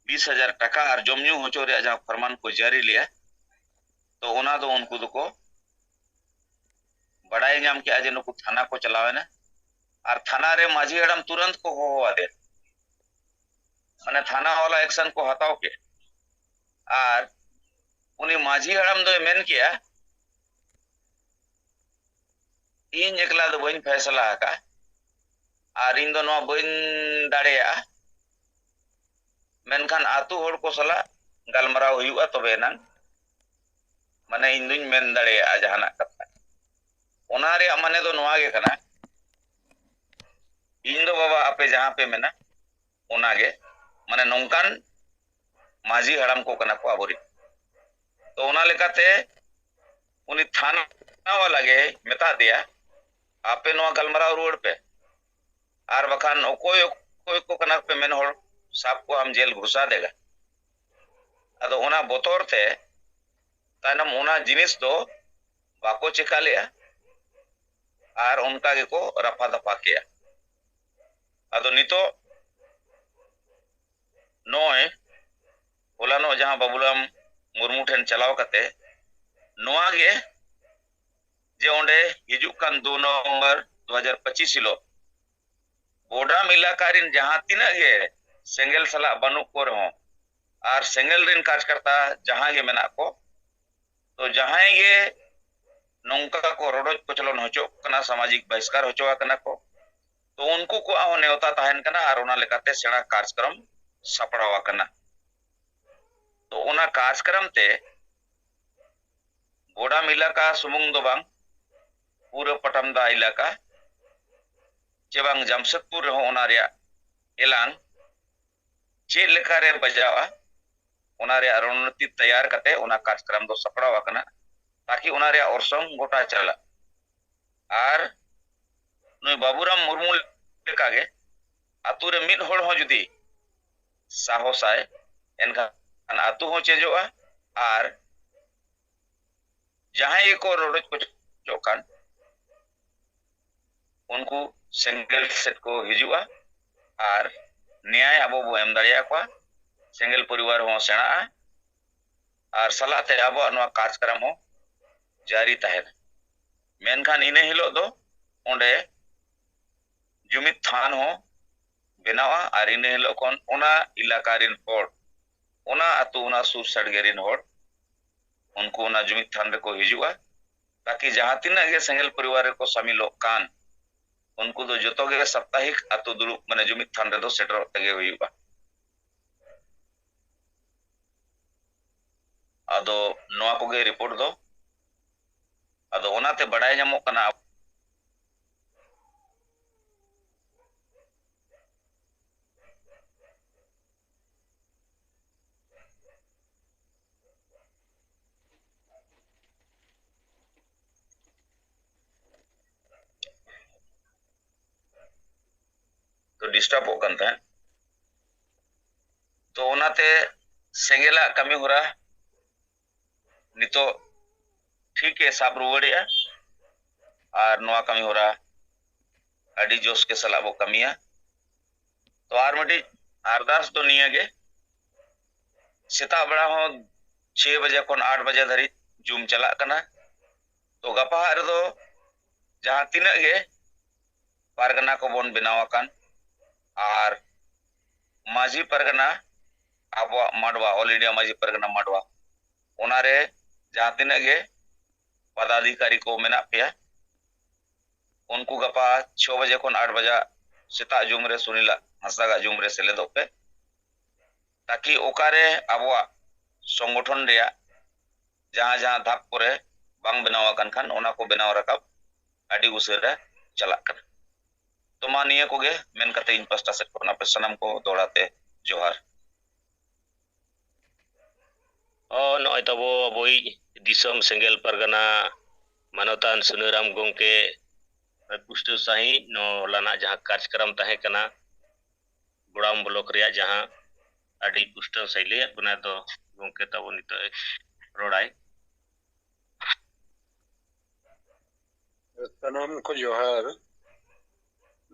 ᱵᱤᱥ ᱦᱟᱡᱟᱨ ᱴᱟᱠᱟ ᱟᱨ ᱡᱚᱢ ᱧᱩ ᱦᱚᱪᱚ ᱨᱮᱭᱟᱜ ᱡᱟᱦᱟᱸ ᱯᱷᱚᱨᱢᱟᱱ ᱠᱚ ᱡᱟᱹᱨᱤ ᱞᱮᱭᱟ, ᱛᱚ ᱚᱱᱟ ᱫᱚ ᱩᱱᱠᱩ ᱫᱚᱠᱚ ᱵᱟᱰᱟᱭ ᱧᱟᱢ ᱠᱮᱜᱼᱟ ᱡᱮ ᱱᱩᱠᱩ ᱛᱷᱟᱱᱟ ᱠᱚ ᱪᱟᱞᱟᱣᱮᱱᱟ᱾ ᱟᱨ ᱛᱷᱟᱱᱟ ᱨᱮ ᱢᱟᱹᱡᱷᱤ ᱦᱟᱲᱟᱢ ᱛᱩᱨᱟᱹᱱᱛ ᱠᱚ ᱦᱚᱦᱚ ᱟᱫᱮ, ᱢᱟᱱᱮ ᱛᱷᱟᱱᱟ ᱣᱟᱞᱟ ᱮᱠᱥᱚᱱ ᱠᱚ ᱦᱟᱛᱟᱣ ᱠᱮᱫ᱾ ᱟᱨ ᱩᱱᱤ ᱢᱟᱹᱡᱷᱤ ᱦᱟᱲᱟᱢ ᱫᱚᱭ ᱢᱮᱱ ᱠᱮᱜᱼᱟ, ᱤᱧ ᱮᱠᱞᱟ ᱫᱚ ᱵᱟᱹᱧ ᱯᱷᱮᱥᱞᱟ ᱟᱠᱟᱫᱼᱟ, ᱟᱨ ᱤᱧ ᱫᱚ ᱱᱚᱣᱟ ᱵᱟᱹᱧ ᱫᱟᱲᱮᱭᱟᱜᱼᱟ᱾ ᱢᱮᱱᱠᱷᱟᱱ ᱟᱛᱳ ᱦᱚᱲ ᱠᱚ ᱥᱟᱞᱟᱜ ᱜᱟᱞᱢᱟᱨᱟᱣ ᱦᱩᱭᱩᱜᱼᱟ, ᱛᱚᱵᱮ ᱮᱱᱟᱝ ᱢᱟᱱᱮ ᱤᱧ ᱫᱩᱧ ᱢᱮᱱ ᱫᱟᱲᱮᱭᱟᱜᱼᱟ ᱡᱟᱦᱟᱱᱟᱜ ᱠᱟᱛᱷᱟ᱾ ᱚᱱᱟ ᱨᱮᱭᱟᱜ ᱢᱟᱱᱮ ᱫᱚ ᱱᱚᱣᱟ ᱜᱮ ᱠᱟᱱᱟ, ᱤᱧ ᱫᱚ ᱵᱟᱵᱟ ᱟᱯᱮ ᱡᱟᱦᱟᱸ ᱯᱮ ᱢᱮᱱᱟ ᱚᱱᱟᱜᱮ, ᱢᱟᱱᱮ ᱱᱚᱝᱠᱟᱱ ᱢᱟᱹᱡᱷᱤ ᱦᱟᱲᱟᱢ ᱠᱚ ᱠᱟᱱᱟ ᱠᱚ ᱟᱵᱚᱨᱤᱱ᱾ ᱛᱚ ᱚᱱᱟ ᱞᱮᱠᱟᱛᱮ ᱩᱱᱤ ᱛᱷᱟᱱᱟ ᱣᱟᱞᱟ ᱜᱮ ᱢᱮᱛᱟᱫ ᱫᱮᱭᱟ, ᱟᱯᱮ ᱱᱚᱣᱟ ᱜᱟᱞᱢᱟᱨᱟᱣ ᱨᱩᱣᱟᱹᱲ ᱯᱮ, ᱟᱨ ᱵᱟᱠᱷᱟᱱ ᱚᱠᱚᱭ ᱚᱠᱚᱭ ᱠᱚ ᱠᱟᱱᱟ ᱯᱮ ᱢᱮᱱ ᱦᱚᱲ, ᱥᱟᱵ ᱠᱚᱣᱟᱢ ᱡᱮᱞ ᱜᱷᱩᱥᱟ ᱫᱮᱜᱟ᱾ ᱟᱫᱚ ᱚᱱᱟ ᱵᱚᱛᱚᱨ ᱛᱮ ᱛᱟᱭᱱᱚᱢ ᱚᱱᱟ ᱡᱤᱱᱤᱥ ᱫᱚ ᱵᱟᱠᱚ ᱪᱮᱠᱟ ᱞᱮᱜᱼᱟ, ᱟᱨ ᱚᱱᱠᱟ ᱜᱮᱠᱚ ᱨᱟᱯᱷᱟ ᱫᱟᱯᱷᱟ ᱠᱮᱜᱼᱟ᱾ ᱟᱫᱚ ᱱᱤᱛᱚᱜ ᱱᱚᱜᱼᱚᱭ ᱦᱚᱞᱟᱱᱚᱜ ᱡᱟᱦᱟᱸ ᱵᱟᱵᱩᱨᱟᱢ ᱢᱩᱨᱢᱩ ᱴᱷᱮᱱ ᱪᱟᱞᱟᱣ ᱠᱟᱛᱮ ᱱᱚᱣᱟ ᱜᱮ, ᱡᱮ ᱚᱸᱰᱮ ᱦᱤᱡᱩᱜ ᱠᱟᱱ ᱫᱩ ᱱᱚᱵᱷᱮᱢᱵᱚᱨ ᱫᱩ ᱦᱟᱡᱟᱨ ᱯᱚᱸᱪᱤᱥ ᱦᱤᱞᱳᱜ ᱵᱚᱰᱟᱢ ᱮᱞᱟᱠᱟ ᱨᱮᱱ ᱡᱟᱦᱟᱸ ᱛᱤᱱᱟᱹᱜ ᱜᱮ ᱥᱮᱸᱜᱮᱞ ᱥᱟᱞᱟᱜ ᱵᱟᱹᱱᱩᱜ ᱠᱚ ᱨᱮᱦᱚᱸ, ᱟᱨ ᱥᱮᱸᱜᱮᱞ ᱨᱮᱱ ᱠᱟᱨᱡᱽᱠᱟᱨᱛᱟ ᱡᱟᱦᱟᱸ ᱜᱮ ᱢᱮᱱᱟᱜ ᱠᱚ, ᱛᱚ ᱡᱟᱦᱟᱸᱭ ᱜᱮ ᱱᱚᱝᱠᱟ ᱠᱚ ᱨᱚᱰᱚᱡ ᱠᱚᱪᱞᱚᱱ ᱦᱚᱪᱚᱜ ᱠᱟᱱᱟ, ᱥᱟᱢᱟᱡᱤᱠ ᱵᱟᱦᱤᱥᱠᱟᱨ ᱦᱚᱪᱚ ᱟᱠᱟᱱᱟ ᱠᱚ᱾ ᱛᱚ ᱩᱱᱠᱩ ᱠᱚᱣᱟᱜ ᱦᱚᱸ ᱱᱮᱣᱛᱟ ᱛᱟᱦᱮᱱ ᱠᱟᱱᱟ ᱟᱨ ᱚᱱᱟ ᱞᱮᱠᱟᱛᱮ ᱥᱮᱬᱟ ᱠᱟᱨᱡᱽᱠᱨᱚᱢ ᱥᱟᱯᱲᱟᱣ ᱟᱠᱟᱱᱟ᱾ ᱛᱚ ᱚᱱᱟ ᱠᱟᱨᱡᱽᱠᱨᱚᱢ ᱛᱮ ᱵᱚᱰᱟᱢ ᱮᱞᱟᱠᱟ ᱥᱩᱢᱩᱝ ᱫᱚ ᱵᱟᱝ, ᱯᱩᱨᱟᱹ ᱯᱟᱴᱟᱢᱫᱟ ᱮᱞᱟᱠᱟ ᱪᱮ ᱵᱟᱝ ᱡᱟᱢᱥᱮᱫᱽᱯᱩᱨ ᱨᱮᱦᱚᱸ ᱚᱱᱟ ᱨᱮᱭᱟᱜ ᱮᱞᱟᱝ ᱪᱮᱫ ᱞᱮᱠᱟᱨᱮ ᱵᱟᱡᱟᱣᱟ, ᱚᱱᱟ ᱨᱮᱭᱟᱜ ᱨᱚᱬᱱᱤᱛᱤ ᱛᱮᱭᱟᱨ ᱠᱟᱛᱮ ᱚᱱᱟ ᱠᱟᱨᱡᱽᱠᱨᱚᱢ ᱫᱚ ᱥᱟᱯᱲᱟᱣ ᱟᱠᱟᱱᱟ, ᱛᱟᱠᱤ ᱚᱱᱟ ᱨᱮᱭᱟᱜ ᱚᱨᱥᱚᱝ ᱜᱚᱴᱟ ᱪᱟᱞᱟᱜ᱾ ᱟᱨ ᱱᱩᱭ ᱵᱟᱵᱩᱨᱟᱢ ᱢᱩᱨᱢᱩ ᱞᱮᱠᱟᱜᱮ ᱟᱛᱳ ᱨᱮ ᱢᱤᱫ ᱦᱚᱲ ᱦᱚᱸ ᱡᱩᱫᱤ ᱥᱟᱦᱚᱥᱟᱭ, ᱮᱱᱠᱷᱟᱱ ᱟᱛᱳ ᱦᱚᱸ ᱪᱮᱸᱡᱚᱜᱼᱟ᱾ ᱟᱨ ᱡᱟᱦᱟᱸᱭ ᱜᱮᱠᱚ ᱨᱚᱰᱚᱡ ᱠᱚᱪᱚᱜ ᱠᱟᱱ, ᱩᱱᱠᱩ ᱥᱮᱸᱜᱮᱞ ᱥᱮᱫ ᱠᱚ ᱦᱤᱡᱩᱜᱼᱟ ᱟᱨ ᱱᱮᱭᱟᱭ ᱟᱵᱚ ᱵᱚ ᱮᱢ ᱫᱟᱲᱮᱭᱟᱠᱚᱣᱟ᱾ ᱥᱮᱸᱜᱮᱞ ᱯᱚᱨᱤᱵᱟᱨ ᱦᱚᱸ ᱥᱮᱬᱟᱜᱼᱟ ᱟᱨ ᱥᱟᱞᱟᱜ ᱛᱮ ᱟᱵᱚᱣᱟᱜ ᱱᱚᱣᱟ ᱠᱟᱨᱡᱽᱠᱨᱚᱢ ᱦᱚᱸ ᱡᱟᱹᱨᱤ ᱛᱟᱦᱮᱱᱟ᱾ ᱢᱮᱱᱠᱷᱟᱱ ᱤᱱᱟᱹ ᱦᱤᱞᱳᱜ ᱫᱚ ᱚᱸᱰᱮ ᱡᱩᱢᱤᱫ ᱛᱷᱟᱱ ᱦᱚᱸ ᱵᱮᱱᱟᱣᱟ ᱟᱨ ᱤᱱᱟᱹ ᱦᱤᱞᱳᱜ ᱠᱷᱚᱱ ᱚᱱᱟ ᱮᱞᱟᱠᱟ ᱨᱮᱱ ᱦᱚᱲ, ᱚᱱᱟ ᱟᱹᱛᱩ, ᱚᱱᱟ ᱥᱩᱨ ᱥᱟᱰᱜᱮ ᱨᱮᱱ ᱦᱚᱲ, ᱩᱱᱠᱩ ᱚᱱᱟ ᱡᱩᱢᱤᱫ ᱛᱷᱟᱱ ᱨᱮᱠᱚ ᱦᱤᱡᱩᱜᱼᱟ, ᱛᱟᱠᱤ ᱡᱟᱦᱟᱸ ᱛᱤᱱᱟᱹᱜ ᱜᱮ ᱥᱮᱸᱜᱮᱞ ᱯᱚᱨᱤᱵᱟᱨ ᱨᱮᱠᱚ ᱥᱟᱢᱤᱞᱚᱜ ᱠᱟᱱ, ᱩᱱᱠᱩ ᱫᱚ ᱡᱚᱛᱚ ᱜᱮ ᱥᱟᱯᱛᱟᱦᱤᱠ ᱟᱹᱛᱩ ᱫᱩᱲᱩᱵ, ᱢᱟᱱᱮ ᱡᱩᱢᱤᱫ ᱛᱷᱟᱱ ᱨᱮᱫᱚ ᱥᱮᱴᱮᱨᱚᱜ ᱛᱮᱜᱮ ᱦᱩᱭᱩᱜᱼᱟ᱾ ᱟᱫᱚ ᱱᱚᱣᱟ ᱠᱚᱜᱮ ᱨᱤᱯᱳᱨᱴ ᱫᱚ᱾ ᱟᱫᱚ ᱚᱱᱟᱛᱮ ᱵᱟᱰᱟᱭ ᱧᱟᱢᱚᱜ ᱠᱟᱱᱟ, ᱛᱚ ᱰᱤᱥᱴᱟᱵᱚᱜ ᱠᱟᱱ ᱛᱟᱦᱮᱸᱫ᱾ ᱛᱚ ᱚᱱᱟᱛᱮ ᱥᱮᱸᱜᱮᱞᱟᱜ ᱠᱟᱹᱢᱤ ᱦᱚᱨᱟ ᱱᱤᱛᱚᱜ ᱴᱷᱤᱠ ᱮ ᱥᱟᱵ ᱨᱩᱣᱟᱹᱲᱮᱜᱼᱟ᱾ ᱟᱨ ᱱᱚᱣᱟ ᱠᱟᱹᱢᱤ ᱦᱚᱨᱟ ᱟᱹᱰᱤ ᱡᱳᱥ ᱜᱮ ᱥᱟᱞᱟᱜ ᱵᱚ ᱠᱟᱹᱢᱤᱭᱟ᱾ ᱛᱚ ᱟᱨ ᱢᱤᱫᱴᱤᱡ ᱟᱨᱫᱟᱥ ᱫᱚ ᱱᱤᱭᱟᱹ ᱜᱮ, ᱥᱮᱛᱟᱜ ᱵᱮᱲᱟ ᱦᱚᱸ ᱪᱷᱚᱭ ᱵᱟᱡᱮ ᱠᱷᱚᱱ ᱟᱴ ᱵᱟᱡᱮ ᱫᱷᱟᱹᱨᱤᱡ ᱡᱩᱢ ᱪᱟᱞᱟᱜ ᱠᱟᱱᱟ᱾ ᱛᱚ ᱜᱟᱯᱟ ᱦᱟᱜ ᱨᱮᱫᱚ ᱡᱟᱦᱟᱸ ᱛᱤᱱᱟᱹᱜ ᱜᱮ ᱯᱟᱨᱜᱟᱱᱟ ᱠᱚᱵᱚᱱ ᱵᱮᱱᱟᱣ ᱟᱠᱟᱱ ᱟᱨ ᱢᱟᱹᱡᱷᱤ ᱯᱟᱨᱜᱟᱱᱟ, ᱟᱵᱚᱣᱟᱜ ᱢᱟᱰᱣᱟ, ᱚᱞ ᱤᱱᱰᱤᱭᱟ ᱢᱟᱹᱡᱷᱤ ᱯᱟᱨᱜᱟᱱᱟ ᱢᱟᱰᱣᱟ, ᱚᱱᱟᱨᱮ ᱡᱟᱦᱟᱸ ᱛᱤᱱᱟᱹᱜ ᱜᱮ ᱯᱚᱫᱟᱫᱷᱤᱠᱟᱨᱤ ᱠᱚ ᱢᱮᱱᱟᱜ ᱯᱮᱭᱟ, ᱩᱱᱠᱩ ᱜᱟᱯᱟ ᱪᱷᱚ ᱵᱟᱡᱮ ᱠᱷᱚᱱ ᱟᱴ ᱵᱟᱡᱟ ᱥᱮᱛᱟᱜ ᱡᱩᱢ ᱨᱮ ᱥᱩᱱᱤᱞ ᱦᱟᱸᱥᱫᱟᱜᱟᱜ ᱡᱩᱢ ᱨᱮ ᱥᱮᱞᱮᱫᱚᱜ ᱯᱮ, ᱛᱟᱠᱤ ᱚᱠᱟᱨᱮ ᱟᱵᱚᱣᱟᱜ ᱥᱚᱝᱜᱚᱴᱷᱚᱱ ᱨᱮᱭᱟᱜ ᱡᱟᱦᱟᱸ ᱡᱟᱦᱟᱸ ᱫᱷᱟᱯ ᱠᱚᱨᱮ ᱵᱟᱝ ᱵᱮᱱᱟᱣ ᱟᱠᱟᱱ ᱠᱷᱟᱱ, ᱚᱱᱟ ᱠᱚ ᱵᱮᱱᱟᱣ ᱨᱟᱠᱟᱵ ᱟᱹᱰᱤ ᱩᱥᱟᱹᱨᱟ ᱪᱟᱞᱟᱜ ᱠᱟᱱᱟ᱾ ᱛᱚ, ᱢᱟ ᱱᱤᱭᱟᱹ ᱠᱚᱜᱮ ᱢᱮᱱ ᱠᱟᱛᱮ ᱤᱧ ᱯᱟᱥᱴᱟ ᱥᱮᱫ ᱠᱷᱚᱱ ᱟᱯᱮ ᱥᱟᱱᱟᱢ ᱠᱚ ᱫᱚᱦᱲᱟ ᱛᱮ ᱡᱚᱦᱟᱨ᱾ ᱚ, ᱱᱚᱜᱼᱚᱭ ᱛᱟᱵᱚ ᱟᱵᱚᱭᱤᱡ ᱫᱤᱥᱚᱢ ᱥᱮᱸᱜᱮᱞ ᱯᱟᱨᱜᱟᱱᱟ ᱢᱟᱱᱚᱛᱟᱱ ᱥᱩᱱᱟᱹᱨᱟᱢ ᱜᱚᱢᱠᱮ ᱯᱩᱥᱴᱟᱹᱣ ᱥᱟᱺᱦᱤᱡ ᱱᱚᱣᱟ ᱦᱚᱞᱟᱱᱟᱜ ᱡᱟᱦᱟᱸ ᱠᱟᱨᱡᱚᱠᱨᱚᱢ ᱛᱟᱦᱮᱸ ᱠᱟᱱᱟ, ᱵᱚᱲᱟᱢ ᱵᱞᱚᱠ ᱨᱮᱭᱟᱜ ᱡᱟᱦᱟᱸ ᱟᱹᱰᱤ ᱯᱩᱥᱴᱟᱹᱣ ᱥᱟᱺᱦᱤᱡ ᱞᱟᱹᱭᱟᱫ ᱵᱚᱱᱟ᱾ ᱫᱚ ᱜᱚᱢᱠᱮ ᱛᱟᱵᱚ ᱱᱤᱛᱚᱜ ᱨᱚᱲᱟᱭ᱾ ᱥᱟᱱᱟᱢ ᱠᱚ ᱡᱚᱦᱟᱨ᱾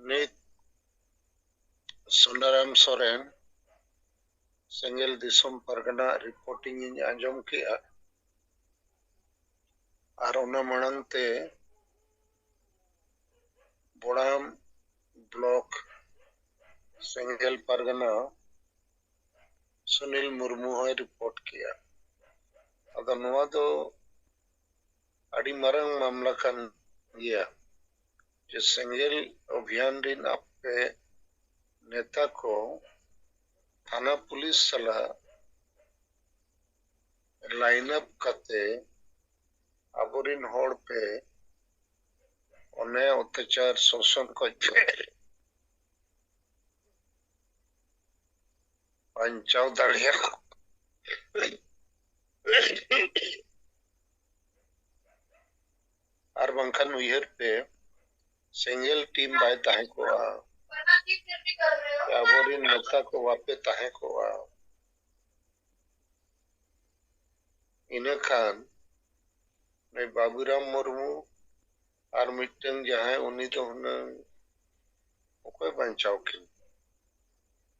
ᱱᱤᱛ ᱥᱩᱱᱟᱨᱟᱢ ᱥᱚᱨᱮᱱ ᱥᱮᱸᱜᱮᱞ ᱫᱤᱥᱚᱢ ᱯᱟᱨᱜᱟᱱᱟ ᱨᱤᱯᱳᱨᱴᱤᱝ ᱤᱧ ᱟᱸᱡᱚᱢ ᱠᱮᱜᱼᱟ᱾ ᱟᱨ ᱚᱱᱟ ᱢᱟᱲᱟᱝ ᱛᱮ ᱵᱚᱲᱟᱢ ᱵᱞᱚᱠ ᱥᱮᱸᱜᱮᱞ ᱯᱟᱨᱜᱟᱱᱟ ᱥᱩᱱᱤᱞ ᱢᱩᱨᱢᱩ ᱦᱚᱸᱭ ᱨᱤᱯᱳᱨᱴ ᱠᱮᱜᱼᱟ᱾ ᱟᱫᱚ ᱱᱚᱣᱟ ᱫᱚ ᱟᱹᱰᱤ ᱢᱟᱨᱟᱝ ᱢᱟᱢᱞᱟ ᱠᱟᱱ ᱜᱮᱭᱟ, ᱡᱮ ᱥᱮᱸᱜᱮᱞ ᱚᱵᱷᱤᱭᱟᱱ ᱨᱤᱱ ᱟᱯᱮ ᱱᱮᱛᱟ ᱠᱚ ᱛᱷᱟᱱᱟ ᱯᱩᱞᱤᱥ ᱥᱟᱞᱟᱜ ᱞᱟᱭᱤᱱ ᱟᱯ ᱠᱟᱛᱮ ᱟᱵᱚᱨᱤᱱ ᱦᱚᱲ ᱯᱮ ᱚᱱᱮ ᱚᱛᱛᱟᱪᱟᱨ ᱥᱳᱥᱚᱱ ᱠᱷᱚᱡ ᱯᱮ ᱵᱟᱧᱪᱟᱣ ᱫᱟᱲᱮᱭᱟᱜᱼᱟ᱾ ᱟᱨ ᱵᱟᱝᱠᱷᱟᱱ ᱩᱭᱦᱟᱹᱨ ᱯᱮ, ᱥᱮᱸᱜᱮᱞ ᱴᱤᱢ ᱵᱟᱭ ᱛᱟᱦᱮᱸ ᱠᱚᱜᱼᱟ, ᱟᱵᱚᱨᱤᱱ ᱱᱮᱛᱟ ᱠᱚ ᱵᱟᱯᱮ ᱛᱟᱦᱮᱸ ᱠᱚᱜᱼᱟ, ᱤᱱᱟᱹ ᱠᱷᱟᱱ ᱱᱩᱭ ᱵᱟᱵᱩᱨᱟᱢ ᱢᱩᱨᱢᱩ ᱟᱨ ᱢᱤᱫᱴᱟᱝ ᱡᱟᱦᱟᱸᱭ, ᱩᱱᱤ ᱫᱚ ᱦᱩᱱᱟᱹᱝ ᱚᱠᱚᱭ ᱵᱟᱧᱪᱟᱣ ᱠᱤᱱ?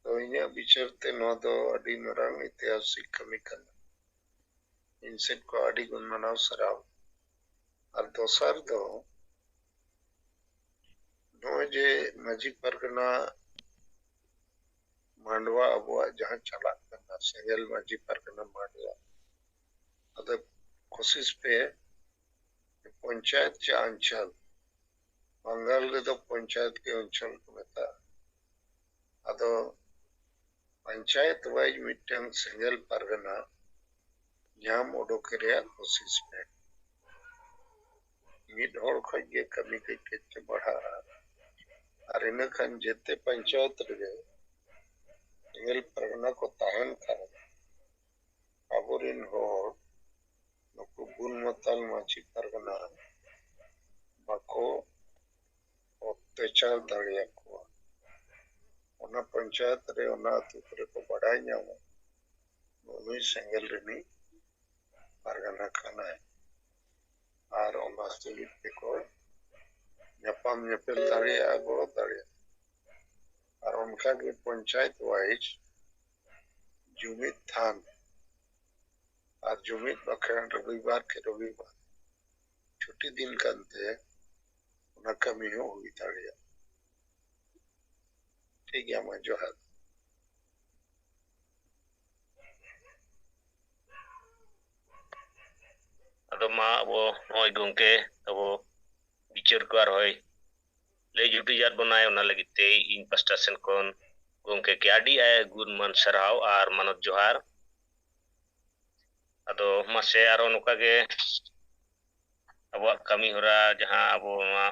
ᱛᱚ ᱤᱧᱟᱹᱜ ᱵᱤᱪᱟᱹᱨ ᱛᱮ ᱱᱚᱣᱟ ᱫᱚ ᱟᱹᱰᱤ ᱢᱟᱨᱟᱝ ᱤᱛᱤᱦᱟᱥᱤᱠ ᱠᱟᱹᱢᱤ ᱠᱟᱱᱟ᱾ ᱤᱧ ᱥᱮᱫ ᱠᱷᱚᱱ ᱟᱹᱰᱤ ᱜᱩᱱ ᱢᱟᱱᱟᱣ ᱥᱟᱨᱦᱟᱣ᱾ ᱟᱨ ᱫᱚᱥᱟᱨ ᱫᱚ ᱱᱚᱜᱼᱚᱭ ᱡᱮ ᱢᱟᱹᱡᱷᱤ ᱯᱟᱨᱜᱟᱱᱟ ᱢᱟᱰᱣᱟ ᱟᱵᱚᱣᱟᱜ ᱡᱟᱦᱟᱸ ᱪᱟᱞᱟᱜ ᱠᱟᱱᱟ, ᱥᱮᱸᱜᱮᱞ ᱢᱟᱹᱡᱷᱤ ᱯᱟᱨᱜᱟᱱᱟ ᱢᱟᱰᱣᱟ, ᱟᱫᱚ ᱠᱳᱥᱤᱥ ᱯᱮ ᱯᱚᱧᱪᱟᱭᱮᱛ ᱪᱮ ᱚᱧᱪᱚᱞ, ᱵᱟᱝᱜᱟᱞ ᱨᱮᱫᱚ ᱯᱚᱧᱪᱟᱭᱮᱛ ᱜᱮ ᱚᱧᱪᱚᱞ ᱠᱚ ᱢᱮᱛᱟᱜᱼᱟ᱾ ᱟᱫᱚ ᱯᱚᱧᱪᱟᱭᱮᱛ ᱣᱟᱭᱤᱡ ᱢᱤᱫᱴᱟᱝ ᱥᱮᱸᱜᱮᱞ ᱯᱟᱨᱜᱟᱱᱟ ᱧᱟᱢ ᱚᱰᱚᱠ ᱨᱮᱭᱟᱜ ᱠᱳᱥᱤᱥ ᱢᱮ᱾ ᱢᱤᱫ ᱦᱚᱲ ᱠᱷᱚᱡ ᱜᱮ ᱠᱟᱹᱢᱤ ᱠᱟᱹᱡ ᱠᱟᱹᱡ ᱛᱮ ᱵᱟᱲᱦᱟᱜᱼᱟ᱾ ᱟᱨ ᱤᱱᱟᱹ ᱠᱷᱟᱱ ᱡᱮᱛᱮ ᱯᱚᱧᱪᱟᱭᱮᱛ ᱨᱮᱜᱮ ᱥᱮᱸᱜᱮᱞ ᱯᱟᱨᱜᱟᱱᱟ ᱠᱚ ᱛᱟᱦᱮᱱ ᱠᱷᱟᱱ, ᱟᱵᱚᱨᱮᱱ ᱦᱚᱲ ᱱᱩᱠᱩ ᱵᱩᱱ ᱢᱟᱛᱟᱞ ᱢᱟᱹᱡᱷᱤ ᱯᱟᱨᱜᱟᱱᱟ ᱵᱟᱠᱚ ᱚᱛᱛᱟᱪᱟᱨ ᱫᱟᱲᱮᱭᱟᱠᱚᱣᱟ᱾ ᱚᱱᱟ ᱯᱚᱧᱪᱟᱭᱮᱛ ᱨᱮ, ᱚᱱᱟ ᱟᱹᱛᱩ ᱠᱚᱨᱮ ᱠᱚ ᱵᱟᱰᱟᱭ ᱧᱟᱢᱟ, ᱱᱩᱭ ᱥᱮᱸᱜᱮᱞ ᱨᱤᱱᱤᱡ ᱯᱟᱨᱜᱟᱱᱟ ᱠᱟᱱᱟᱭ᱾ ᱟᱨ ᱚᱱᱟ ᱥᱟᱹᱦᱤᱡ ᱛᱮᱠᱚ ᱧᱟᱯᱟᱢ ᱧᱮᱯᱮᱞ ᱫᱟᱲᱮᱭᱟᱜᱼᱟ, ᱜᱚᱲᱚ ᱫᱟᱲᱮᱭᱟᱜᱼᱟ᱾ ᱟᱨ ᱚᱱᱠᱟᱜᱮ ᱯᱚᱧᱪᱟᱭᱮᱛ ᱣᱟᱭᱤᱡ ᱡᱩᱢᱤᱫ ᱛᱷᱟᱱ ᱟᱨ ᱡᱩᱢᱤᱫ ᱵᱟᱠᱷᱮᱲ ᱨᱚᱵᱤᱵᱟᱨ ᱠᱮ ᱨᱚᱵᱤᱵᱟᱨ ᱪᱷᱩᱴᱤ ᱫᱤᱱ ᱠᱟᱱᱛᱮ ᱚᱱᱟ ᱠᱟᱹᱢᱤ ᱦᱚᱸ ᱦᱩᱭ ᱫᱟᱲᱮᱭᱟᱜᱼᱟ᱾ ᱴᱷᱤᱠ ᱜᱮᱭᱟ, ᱢᱟ ᱡᱚᱦᱟᱨ᱾ ᱟᱫᱚ ᱢᱟ ᱟᱵᱚ ᱱᱚᱜᱼᱚᱭ ᱜᱚᱢᱠᱮ ᱟᱵᱚ ᱵᱤᱪᱟᱹᱨ ᱠᱚ ᱟᱨᱦᱚᱸᱭ ᱞᱟᱹᱭ ᱡᱩᱴᱤᱡᱟᱫ ᱵᱚᱱᱟᱭ, ᱚᱱᱟ ᱞᱟᱹᱜᱤᱫ ᱛᱮ ᱤᱧ ᱯᱟᱥᱴᱟ ᱥᱮᱱ ᱠᱷᱚᱱ ᱜᱚᱢᱠᱮ ᱜᱮ ᱟᱹᱰᱤ ᱟᱭ ᱜᱩᱱ ᱢᱟᱱ ᱥᱟᱨᱦᱟᱣ ᱟᱨ ᱢᱟᱱᱚᱛ ᱡᱚᱦᱟᱨ᱾ ᱟᱫᱚ ᱢᱟᱥᱮ ᱟᱨᱚ ᱱᱚᱝᱠᱟ ᱜᱮ ᱟᱵᱚᱣᱟᱜ ᱠᱟᱹᱢᱤ ᱦᱚᱨᱟ ᱡᱟᱦᱟᱸ ᱟᱵᱚ ᱱᱚᱣᱟ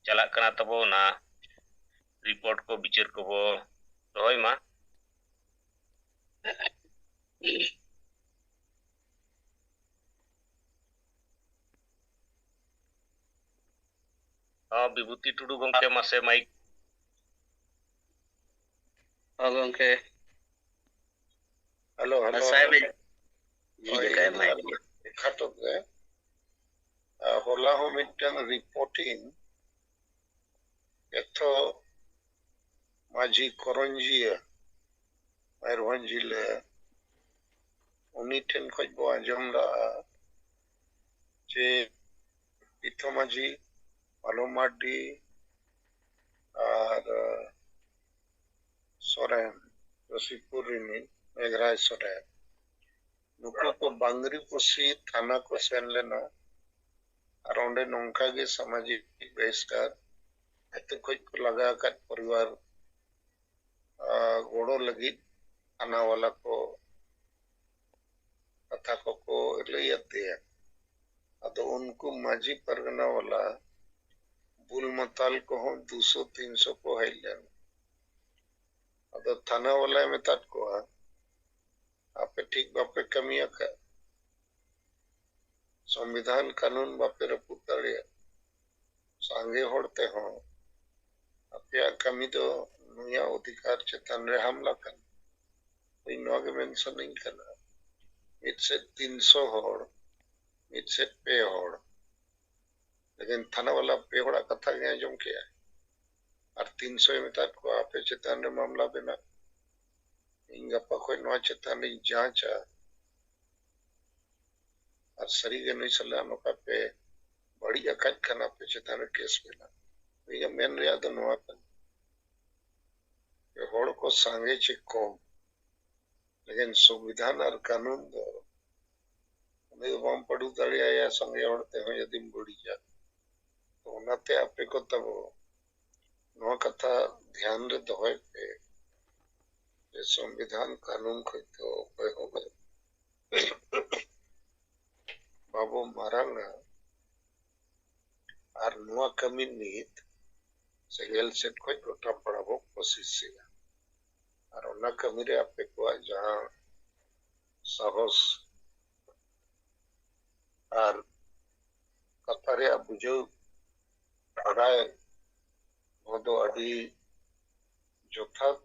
ᱪᱟᱞᱟᱜ ᱠᱟᱱᱟ ᱛᱟᱵᱚ, ᱚᱱᱟ ᱨᱤᱯᱳᱨᱴ ᱠᱚ ᱵᱤᱪᱟᱹᱨ ᱠᱚᱵᱚ ᱫᱚᱦᱚᱭ ᱢᱟ᱾ ᱦᱚᱸ, ᱵᱤᱵᱷᱩᱛᱤ ᱴᱩᱰᱩ ᱜᱚᱢᱠᱮ, ᱢᱟᱥᱮ ᱢᱟᱭᱤᱠ᱾ ᱦᱚᱸ ᱜᱚᱢᱠᱮ᱾ Hello, hello. ᱥᱟᱦᱮᱵ, ᱡᱷᱤᱡ ᱦᱳᱭ, ᱟᱠᱟᱫ ᱢᱟᱭᱤᱠ᱾ ᱟᱨ ᱠᱷᱟᱴᱚ ᱜᱮ᱾ ᱟᱨ ᱦᱚᱞᱟ ᱦᱚᱸ ᱢᱤᱫᱴᱟᱝ ᱨᱤᱯᱳᱨᱴᱤᱝ ᱮᱛᱚ ᱢᱟᱹᱡᱷᱤ ᱠᱚᱨᱚᱧᱡᱤᱭᱟᱹ ᱢᱚᱭᱩᱨᱵᱷᱚᱸᱡᱽ ᱡᱤᱞᱟᱹ, ᱩᱱᱤ ᱴᱷᱮᱱ ᱠᱷᱚᱡ ᱵᱚ ᱟᱸᱡᱚᱢ ᱞᱟᱜᱼᱟ ᱡᱮ ᱯᱤᱛᱷᱚ ᱢᱟᱹᱡᱷᱤ ᱢᱟᱞᱚ ᱢᱟᱨᱰᱤ ᱟᱨ ᱥᱚᱨᱮᱱ, ᱨᱚᱥᱤᱠᱯᱩᱨ ᱨᱤᱱᱤᱡ ᱢᱮᱜᱷᱨᱟᱭ ᱥᱚᱨᱮᱱ, ᱱᱩᱠᱩ ᱠᱚ ᱵᱟᱝᱨᱤᱯᱚᱥᱤ ᱛᱷᱟᱱᱟ ᱠᱚ ᱥᱮᱱ ᱞᱮᱱᱟ᱾ ᱟᱨ ᱚᱸᱰᱮ ᱱᱚᱝᱠᱟ ᱜᱮ ᱥᱟᱢᱟᱡᱤᱠ ᱵᱟᱦᱤᱥᱠᱟᱨ, ᱟᱹᱛᱩ ᱠᱷᱚᱡ ᱠᱚ ᱞᱟᱜᱟ ᱟᱠᱟᱫ ᱯᱚᱨᱤᱵᱟᱨ, ᱟ, ᱜᱚᱲᱚ ᱞᱟᱹᱜᱤᱫ ᱛᱷᱟᱱᱟ ᱣᱟᱞᱟ ᱠᱚ ᱠᱟᱛᱷᱟ ᱠᱚᱠᱚ ᱞᱟᱹᱭ ᱟᱫᱮᱭᱟ᱾ ᱟᱫᱚ ᱩᱱᱠᱩ ᱢᱟᱹᱡᱷᱤ ᱯᱟᱨᱜᱟᱱᱟ ᱣᱟᱞᱟ ᱵᱩᱞ ᱢᱟᱛᱟᱞ ᱠᱚᱦᱚᱸ ᱫᱩᱥᱚ ᱛᱤᱱᱥᱚ ᱠᱚ ᱦᱮᱡ ᱞᱮᱱ᱾ ᱟᱫᱚ ᱛᱷᱟᱱᱟ ᱣᱟᱞᱟᱭ ᱢᱮᱛᱟᱫ ᱠᱚᱣᱟ, ᱟᱯᱮ ᱴᱷᱤᱠ ᱵᱟᱯᱮ ᱠᱟᱹᱢᱤ ᱟᱠᱟᱫ, ᱥᱚᱝᱵᱤᱫᱷᱟᱱ ᱠᱟᱹᱱᱩᱱ ᱵᱟᱯᱮ ᱨᱟᱹᱯᱩᱫ ᱫᱟᱲᱮᱭᱟᱜ, ᱥᱟᱸᱜᱮ ᱦᱚᱲ ᱛᱮᱦᱚᱸ ᱟᱯᱮᱭᱟᱜ ᱠᱟᱹᱢᱤ ᱫᱚ ᱱᱩᱭᱟᱜ ᱚᱫᱷᱤᱠᱟᱨ ᱪᱮᱛᱟᱱ ᱨᱮ ᱦᱟᱢᱞᱟ ᱠᱟᱱᱟ᱾ ᱤᱧ ᱱᱚᱣᱟ ᱜᱮ ᱢᱮᱱ ᱥᱟᱱᱟᱧ ᱠᱟᱱᱟ, ᱢᱤᱫ ᱥᱮᱫ ᱛᱤᱱᱥᱚ ᱦᱚᱲ, ᱢᱤᱫ ᱥᱮᱫ ᱯᱮ ᱦᱚᱲ, ᱞᱮᱠᱤᱱ ᱛᱷᱟᱱᱟ ᱣᱟᱞᱟ ᱯᱮ ᱦᱚᱲᱟᱜ ᱠᱟᱛᱷᱟ ᱜᱮ ᱟᱸᱡᱚᱢ ᱠᱮᱜᱼᱟ ᱟᱨ ᱛᱤᱱᱥᱚᱭ ᱢᱮᱛᱟᱫ ᱠᱚᱣᱟ, ᱟᱯᱮ ᱪᱮᱛᱟᱱ ᱨᱮ ᱢᱟᱢᱞᱟ ᱵᱮᱱᱟᱜ, ᱤᱧ ᱜᱟᱯᱟ ᱠᱷᱚᱱ ᱱᱚᱣᱟ ᱪᱮᱛᱟᱱ ᱨᱤᱧ ᱡᱟᱸᱪᱟ, ᱟᱨ ᱥᱟᱹᱨᱤᱜᱮ ᱱᱩᱭ ᱥᱟᱞᱟᱜ ᱱᱚᱝᱠᱟ ᱯᱮ ᱵᱟᱹᱲᱤᱡ ᱟᱠᱟᱫ ᱠᱷᱟᱱ ᱟᱯᱮ ᱪᱮᱛᱟᱱ ᱨᱮ ᱠᱮᱥ ᱢᱮᱱᱟᱜᱼᱟ᱾ ᱤᱧᱟᱹᱜ ᱢᱮᱱ ᱨᱮᱭᱟᱜ ᱫᱚ ᱱᱚᱣᱟ ᱠᱟᱱᱟ ᱡᱮ ᱦᱚᱲ ᱠᱚ ᱥᱟᱸᱜᱮ ᱪᱮ ᱠᱚᱢ, ᱞᱮᱠᱤᱱ ᱥᱚᱝᱵᱤᱫᱷᱟᱱ ᱟᱨ ᱠᱟᱹᱱᱩᱱ ᱫᱚ ᱩᱱᱤ ᱫᱚ ᱵᱟᱢ ᱯᱟᱹᱰᱩ ᱫᱟᱲᱮᱭᱟᱭᱟ ᱥᱟᱸᱜᱮ ᱦᱚᱲ ᱛᱮᱦᱚᱸ ᱡᱩᱫᱤᱢ ᱵᱟᱹᱲᱤᱡᱟ᱾ ᱛᱚ ᱚᱱᱟᱛᱮ ᱟᱯᱮ ᱠᱚ ᱛᱟᱵᱚ ᱱᱚᱣᱟ ᱠᱟᱛᱷᱟ ᱫᱷᱮᱭᱟᱱ ᱨᱮ ᱫᱚᱦᱚᱭ ᱯᱮ ᱡᱮ ᱥᱚᱝᱵᱤᱫᱷᱟᱱ ᱠᱟᱹᱱᱩᱱ ᱠᱷᱚᱡ ᱫᱚ ᱚᱠᱚᱭ ᱦᱚᱸ ᱵᱟᱭ ᱵᱟᱵᱚ ᱢᱟᱨᱟᱝᱟ ᱟᱨ ᱱᱚᱣᱟ ᱠᱟᱹᱢᱤ ᱱᱤᱛ ᱥᱮᱸᱜᱮᱞ ᱥᱮᱫ ᱠᱷᱚᱡ ᱜᱚᱴᱟ ᱯᱟᱲᱟ ᱵᱚ ᱠᱳᱥᱤᱥᱮᱜᱼᱟ᱾ ᱟᱨ ᱚᱱᱟ ᱠᱟᱹᱢᱤ ᱨᱮ ᱟᱯᱮ ᱠᱚᱣᱟᱜ ᱡᱟᱦᱟᱸ ᱥᱟᱦᱚᱥ ᱟᱨ ᱠᱟᱛᱷᱟ ᱨᱮᱭᱟᱜ ᱵᱩᱡᱷᱟᱹᱣ ᱵᱟᱰᱟᱭ, ᱱᱚᱣᱟ ᱫᱚ ᱟᱹᱰᱤ ᱡᱚᱛᱷᱟᱛ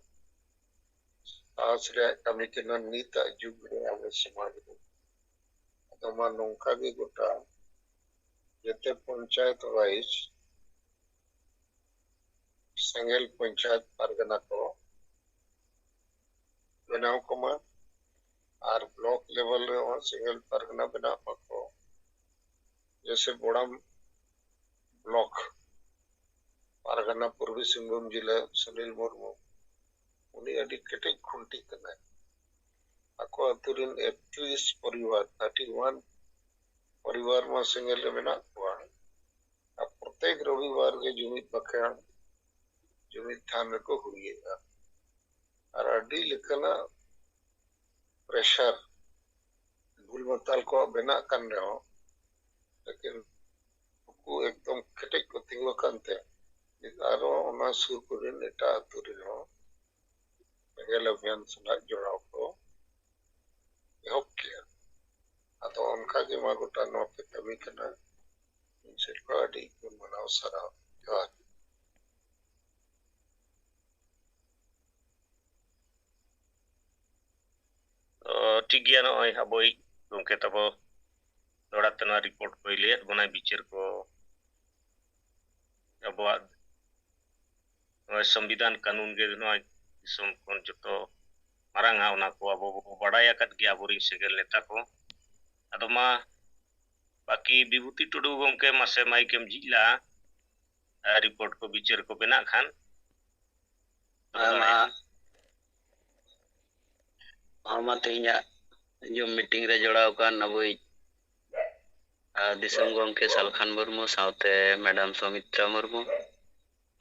ᱥᱟᱦᱚᱥ ᱨᱮᱭᱟᱜ ᱠᱟᱹᱢᱤ ᱠᱟᱱᱟ ᱱᱤᱛᱟᱜ ᱡᱩᱜᱽ ᱨᱮ ᱟᱵᱚ ᱥᱚᱢᱟᱡᱽ ᱨᱮ᱾ ᱟᱫᱚ ᱢᱟ ᱱᱚᱝᱠᱟ ᱜᱮ ᱜᱚᱴᱟ ᱡᱮᱛᱮ ᱯᱚᱧᱪᱟᱭᱮᱛ ᱣᱟᱭᱤᱡ ᱥᱮᱸᱜᱮᱞ ᱯᱚᱧᱪᱟᱭᱮᱛ ᱯᱟᱨᱜᱟᱱᱟ ᱠᱚ ᱵᱮᱱᱟᱣ ᱠᱚᱢᱟ ᱟᱨ ᱵᱞᱚᱠ ᱞᱮᱵᱮᱞ ᱨᱮᱦᱚᱸ ᱥᱮᱸᱜᱮᱞ ᱯᱟᱨᱜᱟᱱᱟ ᱵᱮᱱᱟᱣ ᱢᱟᱠᱚ᱾ ᱡᱮᱭᱥᱮ ᱵᱚᱲᱟᱢ ᱵᱞᱚᱠ ᱯᱟᱨᱜᱟᱱᱟ ᱯᱩᱨᱵᱤ ᱥᱤᱝᱵᱷᱩᱢ ᱡᱤᱞᱟᱹ ᱥᱩᱱᱤᱞ ᱢᱩᱨᱢᱩ, ᱩᱱᱤ ᱟᱹᱰᱤ ᱠᱮᱴᱮᱡ ᱠᱷᱩᱱᱴᱤ ᱠᱟᱱᱟᱭ᱾ ᱟᱠᱚ ᱟᱹᱛᱩ ᱨᱮᱱ ᱮᱠᱛᱨᱤᱥ ᱯᱚᱨᱤᱵᱟᱨ, ᱛᱷᱟᱨᱴᱤ ᱣᱟᱱ ᱯᱚᱨᱤᱵᱟᱨ ᱢᱟ ᱥᱮᱸᱜᱮᱞ ᱨᱮ ᱢᱮᱱᱟᱜ ᱠᱚᱣᱟ, ᱯᱨᱚᱛᱮᱠ ᱨᱚᱵᱤᱵᱟᱨ ᱜᱮ ᱡᱩᱢᱤᱫ ᱵᱟᱠᱷᱮᱬ ᱡᱩᱢᱤᱫ ᱛᱷᱟᱱ ᱨᱮᱠᱚ ᱦᱩᱭᱮᱫᱼᱟ᱾ ᱟᱨ ᱟᱹᱰᱤ ᱞᱮᱠᱟᱱᱟᱜ ᱯᱨᱮᱥᱟᱨ, ᱵᱩᱞ ᱢᱟᱛᱟᱞ ᱠᱚᱣᱟᱜ ᱵᱮᱱᱟᱜ ᱠᱟᱱ ᱨᱮᱦᱚᱸ, ᱞᱮᱠᱤᱱ ᱩᱱᱠᱩ ᱮᱠᱫᱚᱢ ᱠᱮᱴᱮᱡ ᱠᱚ ᱛᱤᱸᱜᱩ ᱟᱠᱟᱱ ᱛᱮ ᱟᱨᱚ ᱚᱱᱟ ᱥᱩᱨ ᱠᱚᱨᱮᱱ ᱮᱴᱟᱜ ᱟᱹᱛᱩ ᱨᱮᱱ ᱦᱚᱸ ᱥᱮᱸᱜᱮᱞ ᱚᱵᱷᱤᱭᱟᱱ ᱥᱟᱞᱟᱜ ᱡᱚᱲᱟᱣ ᱠᱚ ᱮᱦᱚᱵ ᱠᱮᱜᱼᱟ᱾ ᱟᱫᱚ ᱚᱱᱠᱟ ᱜᱮ ᱢᱟ ᱜᱚᱴᱟ ᱱᱚᱣᱟ ᱯᱮ ᱠᱟᱹᱢᱤ ᱠᱟᱱᱟ᱾ ᱤᱧ ᱥᱮᱫ ᱠᱷᱚᱱ ᱟᱹᱰᱤ ᱜᱩᱱ ᱢᱟᱱᱟᱣ ᱥᱟᱨᱦᱟᱣ᱾ ᱡᱚᱦᱟᱨ᱾ ᱛᱚ, ᱴᱷᱤᱠ ᱜᱮᱭᱟ, ᱱᱚᱜᱼᱚᱭ ᱟᱵᱚᱭᱤᱡ ᱜᱚᱢᱠᱮ ᱛᱟᱵᱚ ᱫᱚᱦᱲᱟ ᱛᱮ ᱱᱚᱣᱟ ᱨᱤᱯᱳᱨᱴ ᱠᱚᱭ ᱞᱟᱹᱭᱟᱫ ᱵᱚᱱᱟᱭ, ᱵᱤᱪᱟᱹᱨ ᱠᱚ ᱟᱵᱚᱣᱟᱜ ᱱᱚᱜᱼᱚᱭ ᱥᱚᱝᱵᱤᱫᱷᱟᱱ ᱠᱟᱹᱱᱩᱱ ᱜᱮ ᱱᱚᱣᱟ ᱫᱤᱥᱚᱢ ᱠᱷᱚᱱ ᱡᱚᱛᱚ ᱢᱟᱨᱟᱝᱟ, ᱚᱱᱟ ᱠᱚ ᱟᱵᱚ ᱵᱚ ᱵᱟᱲᱟᱭ ᱟᱠᱟᱫ ᱜᱮᱭᱟ, ᱟᱵᱚᱨᱮᱱ ᱥᱮᱸᱜᱮᱞ ᱱᱮᱛᱟ ᱠᱚ᱾ ᱟᱫᱚ ᱢᱟ ᱵᱟᱹᱠᱤ ᱵᱤᱵᱷᱩᱛᱤ ᱴᱩᱰᱩ ᱜᱚᱢᱠᱮ, ᱢᱟᱥᱮ ᱢᱟᱭᱤᱠ ᱮᱢ ᱡᱷᱤᱡ ᱞᱟᱜᱼᱟ, ᱟᱨ ᱨᱤᱯᱳᱨᱴ ᱠᱚ ᱵᱤᱪᱟᱹᱨ ᱠᱚ ᱵᱮᱱᱟᱜ ᱠᱷᱟᱱ᱾ ᱟᱨ ᱢᱟ, ᱟᱨ ᱢᱟ ᱛᱮᱦᱮᱧᱟᱜ ᱡᱩᱢ ᱢᱤᱴᱤᱝ ᱨᱮ ᱡᱚᱲᱟᱣ ᱟᱠᱟᱱ ᱟᱵᱚᱭᱤᱡ, ᱟᱨ ᱫᱤᱥᱚᱢ ᱜᱚᱢᱠᱮ ᱥᱟᱞᱠᱷᱟᱱ ᱢᱩᱨᱢᱩ ᱥᱟᱶᱛᱮ ᱢᱮᱰᱟᱢ ᱥᱚᱢᱤᱛᱨᱟ ᱢᱩᱨᱢᱩ,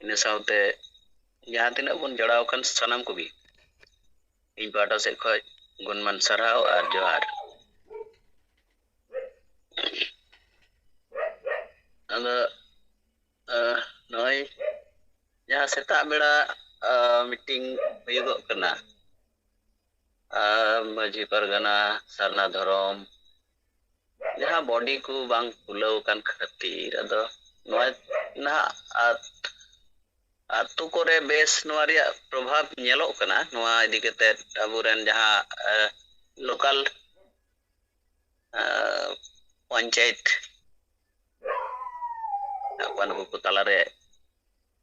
ᱤᱱᱟᱹ ᱥᱟᱶᱛᱮ ᱡᱟᱦᱟᱸ ᱛᱤᱱᱟᱹᱜ ᱵᱚᱱ ᱡᱚᱲᱟᱣ ᱟᱠᱟᱱ ᱥᱟᱱᱟᱢ ᱠᱚᱜᱮ, ᱤᱧ ᱯᱟᱦᱴᱟ ᱥᱮᱫ ᱠᱷᱚᱱ ᱜᱩᱱᱢᱟᱱ ᱥᱟᱨᱦᱟᱣ ᱟᱨ ᱡᱚᱦᱟᱨ᱾ ᱟᱫᱚ, ᱟᱸ, ᱱᱚᱜᱼᱚᱭ ᱡᱟᱦᱟᱸ ᱥᱮᱛᱟᱜ ᱵᱮᱲᱟ, ᱟᱸ, ᱢᱤᱴᱤᱝ ᱦᱩᱭᱩᱜᱚᱜ ᱠᱟᱱᱟ, ᱟᱸ, ᱢᱟᱹᱡᱷᱤ ᱯᱟᱨᱜᱟᱱᱟ, ᱥᱟᱨᱱᱟ ᱫᱷᱚᱨᱚᱢ, ᱡᱟᱦᱟᱸ ᱵᱚᱰᱤ ᱠᱚ ᱵᱟᱝ ᱠᱩᱞᱟᱹᱣ ᱟᱠᱟᱱ ᱠᱷᱟᱹᱛᱤᱨ, ᱟᱫᱚ ᱱᱚᱣᱟ ᱱᱟᱦᱟᱜ ᱟᱛ-, ᱟᱛᱳ ᱠᱚᱨᱮ ᱵᱮᱥ ᱱᱚᱣᱟ ᱨᱮᱭᱟᱜ ᱯᱨᱚᱵᱷᱟᱵᱽ ᱧᱮᱞᱚᱜ ᱠᱟᱱᱟ᱾ ᱱᱚᱣᱟ ᱤᱫᱤ ᱠᱟᱛᱮ ᱟᱵᱚᱨᱮᱱ ᱡᱟᱦᱟᱸ, ᱟᱸ, ᱞᱳᱠᱟᱞ, ᱟᱸ, ᱯᱚᱧᱪᱟᱭᱮᱛ ᱟᱯᱟᱱ ᱱᱩᱠᱩ ᱠᱚ ᱛᱟᱞᱟᱨᱮ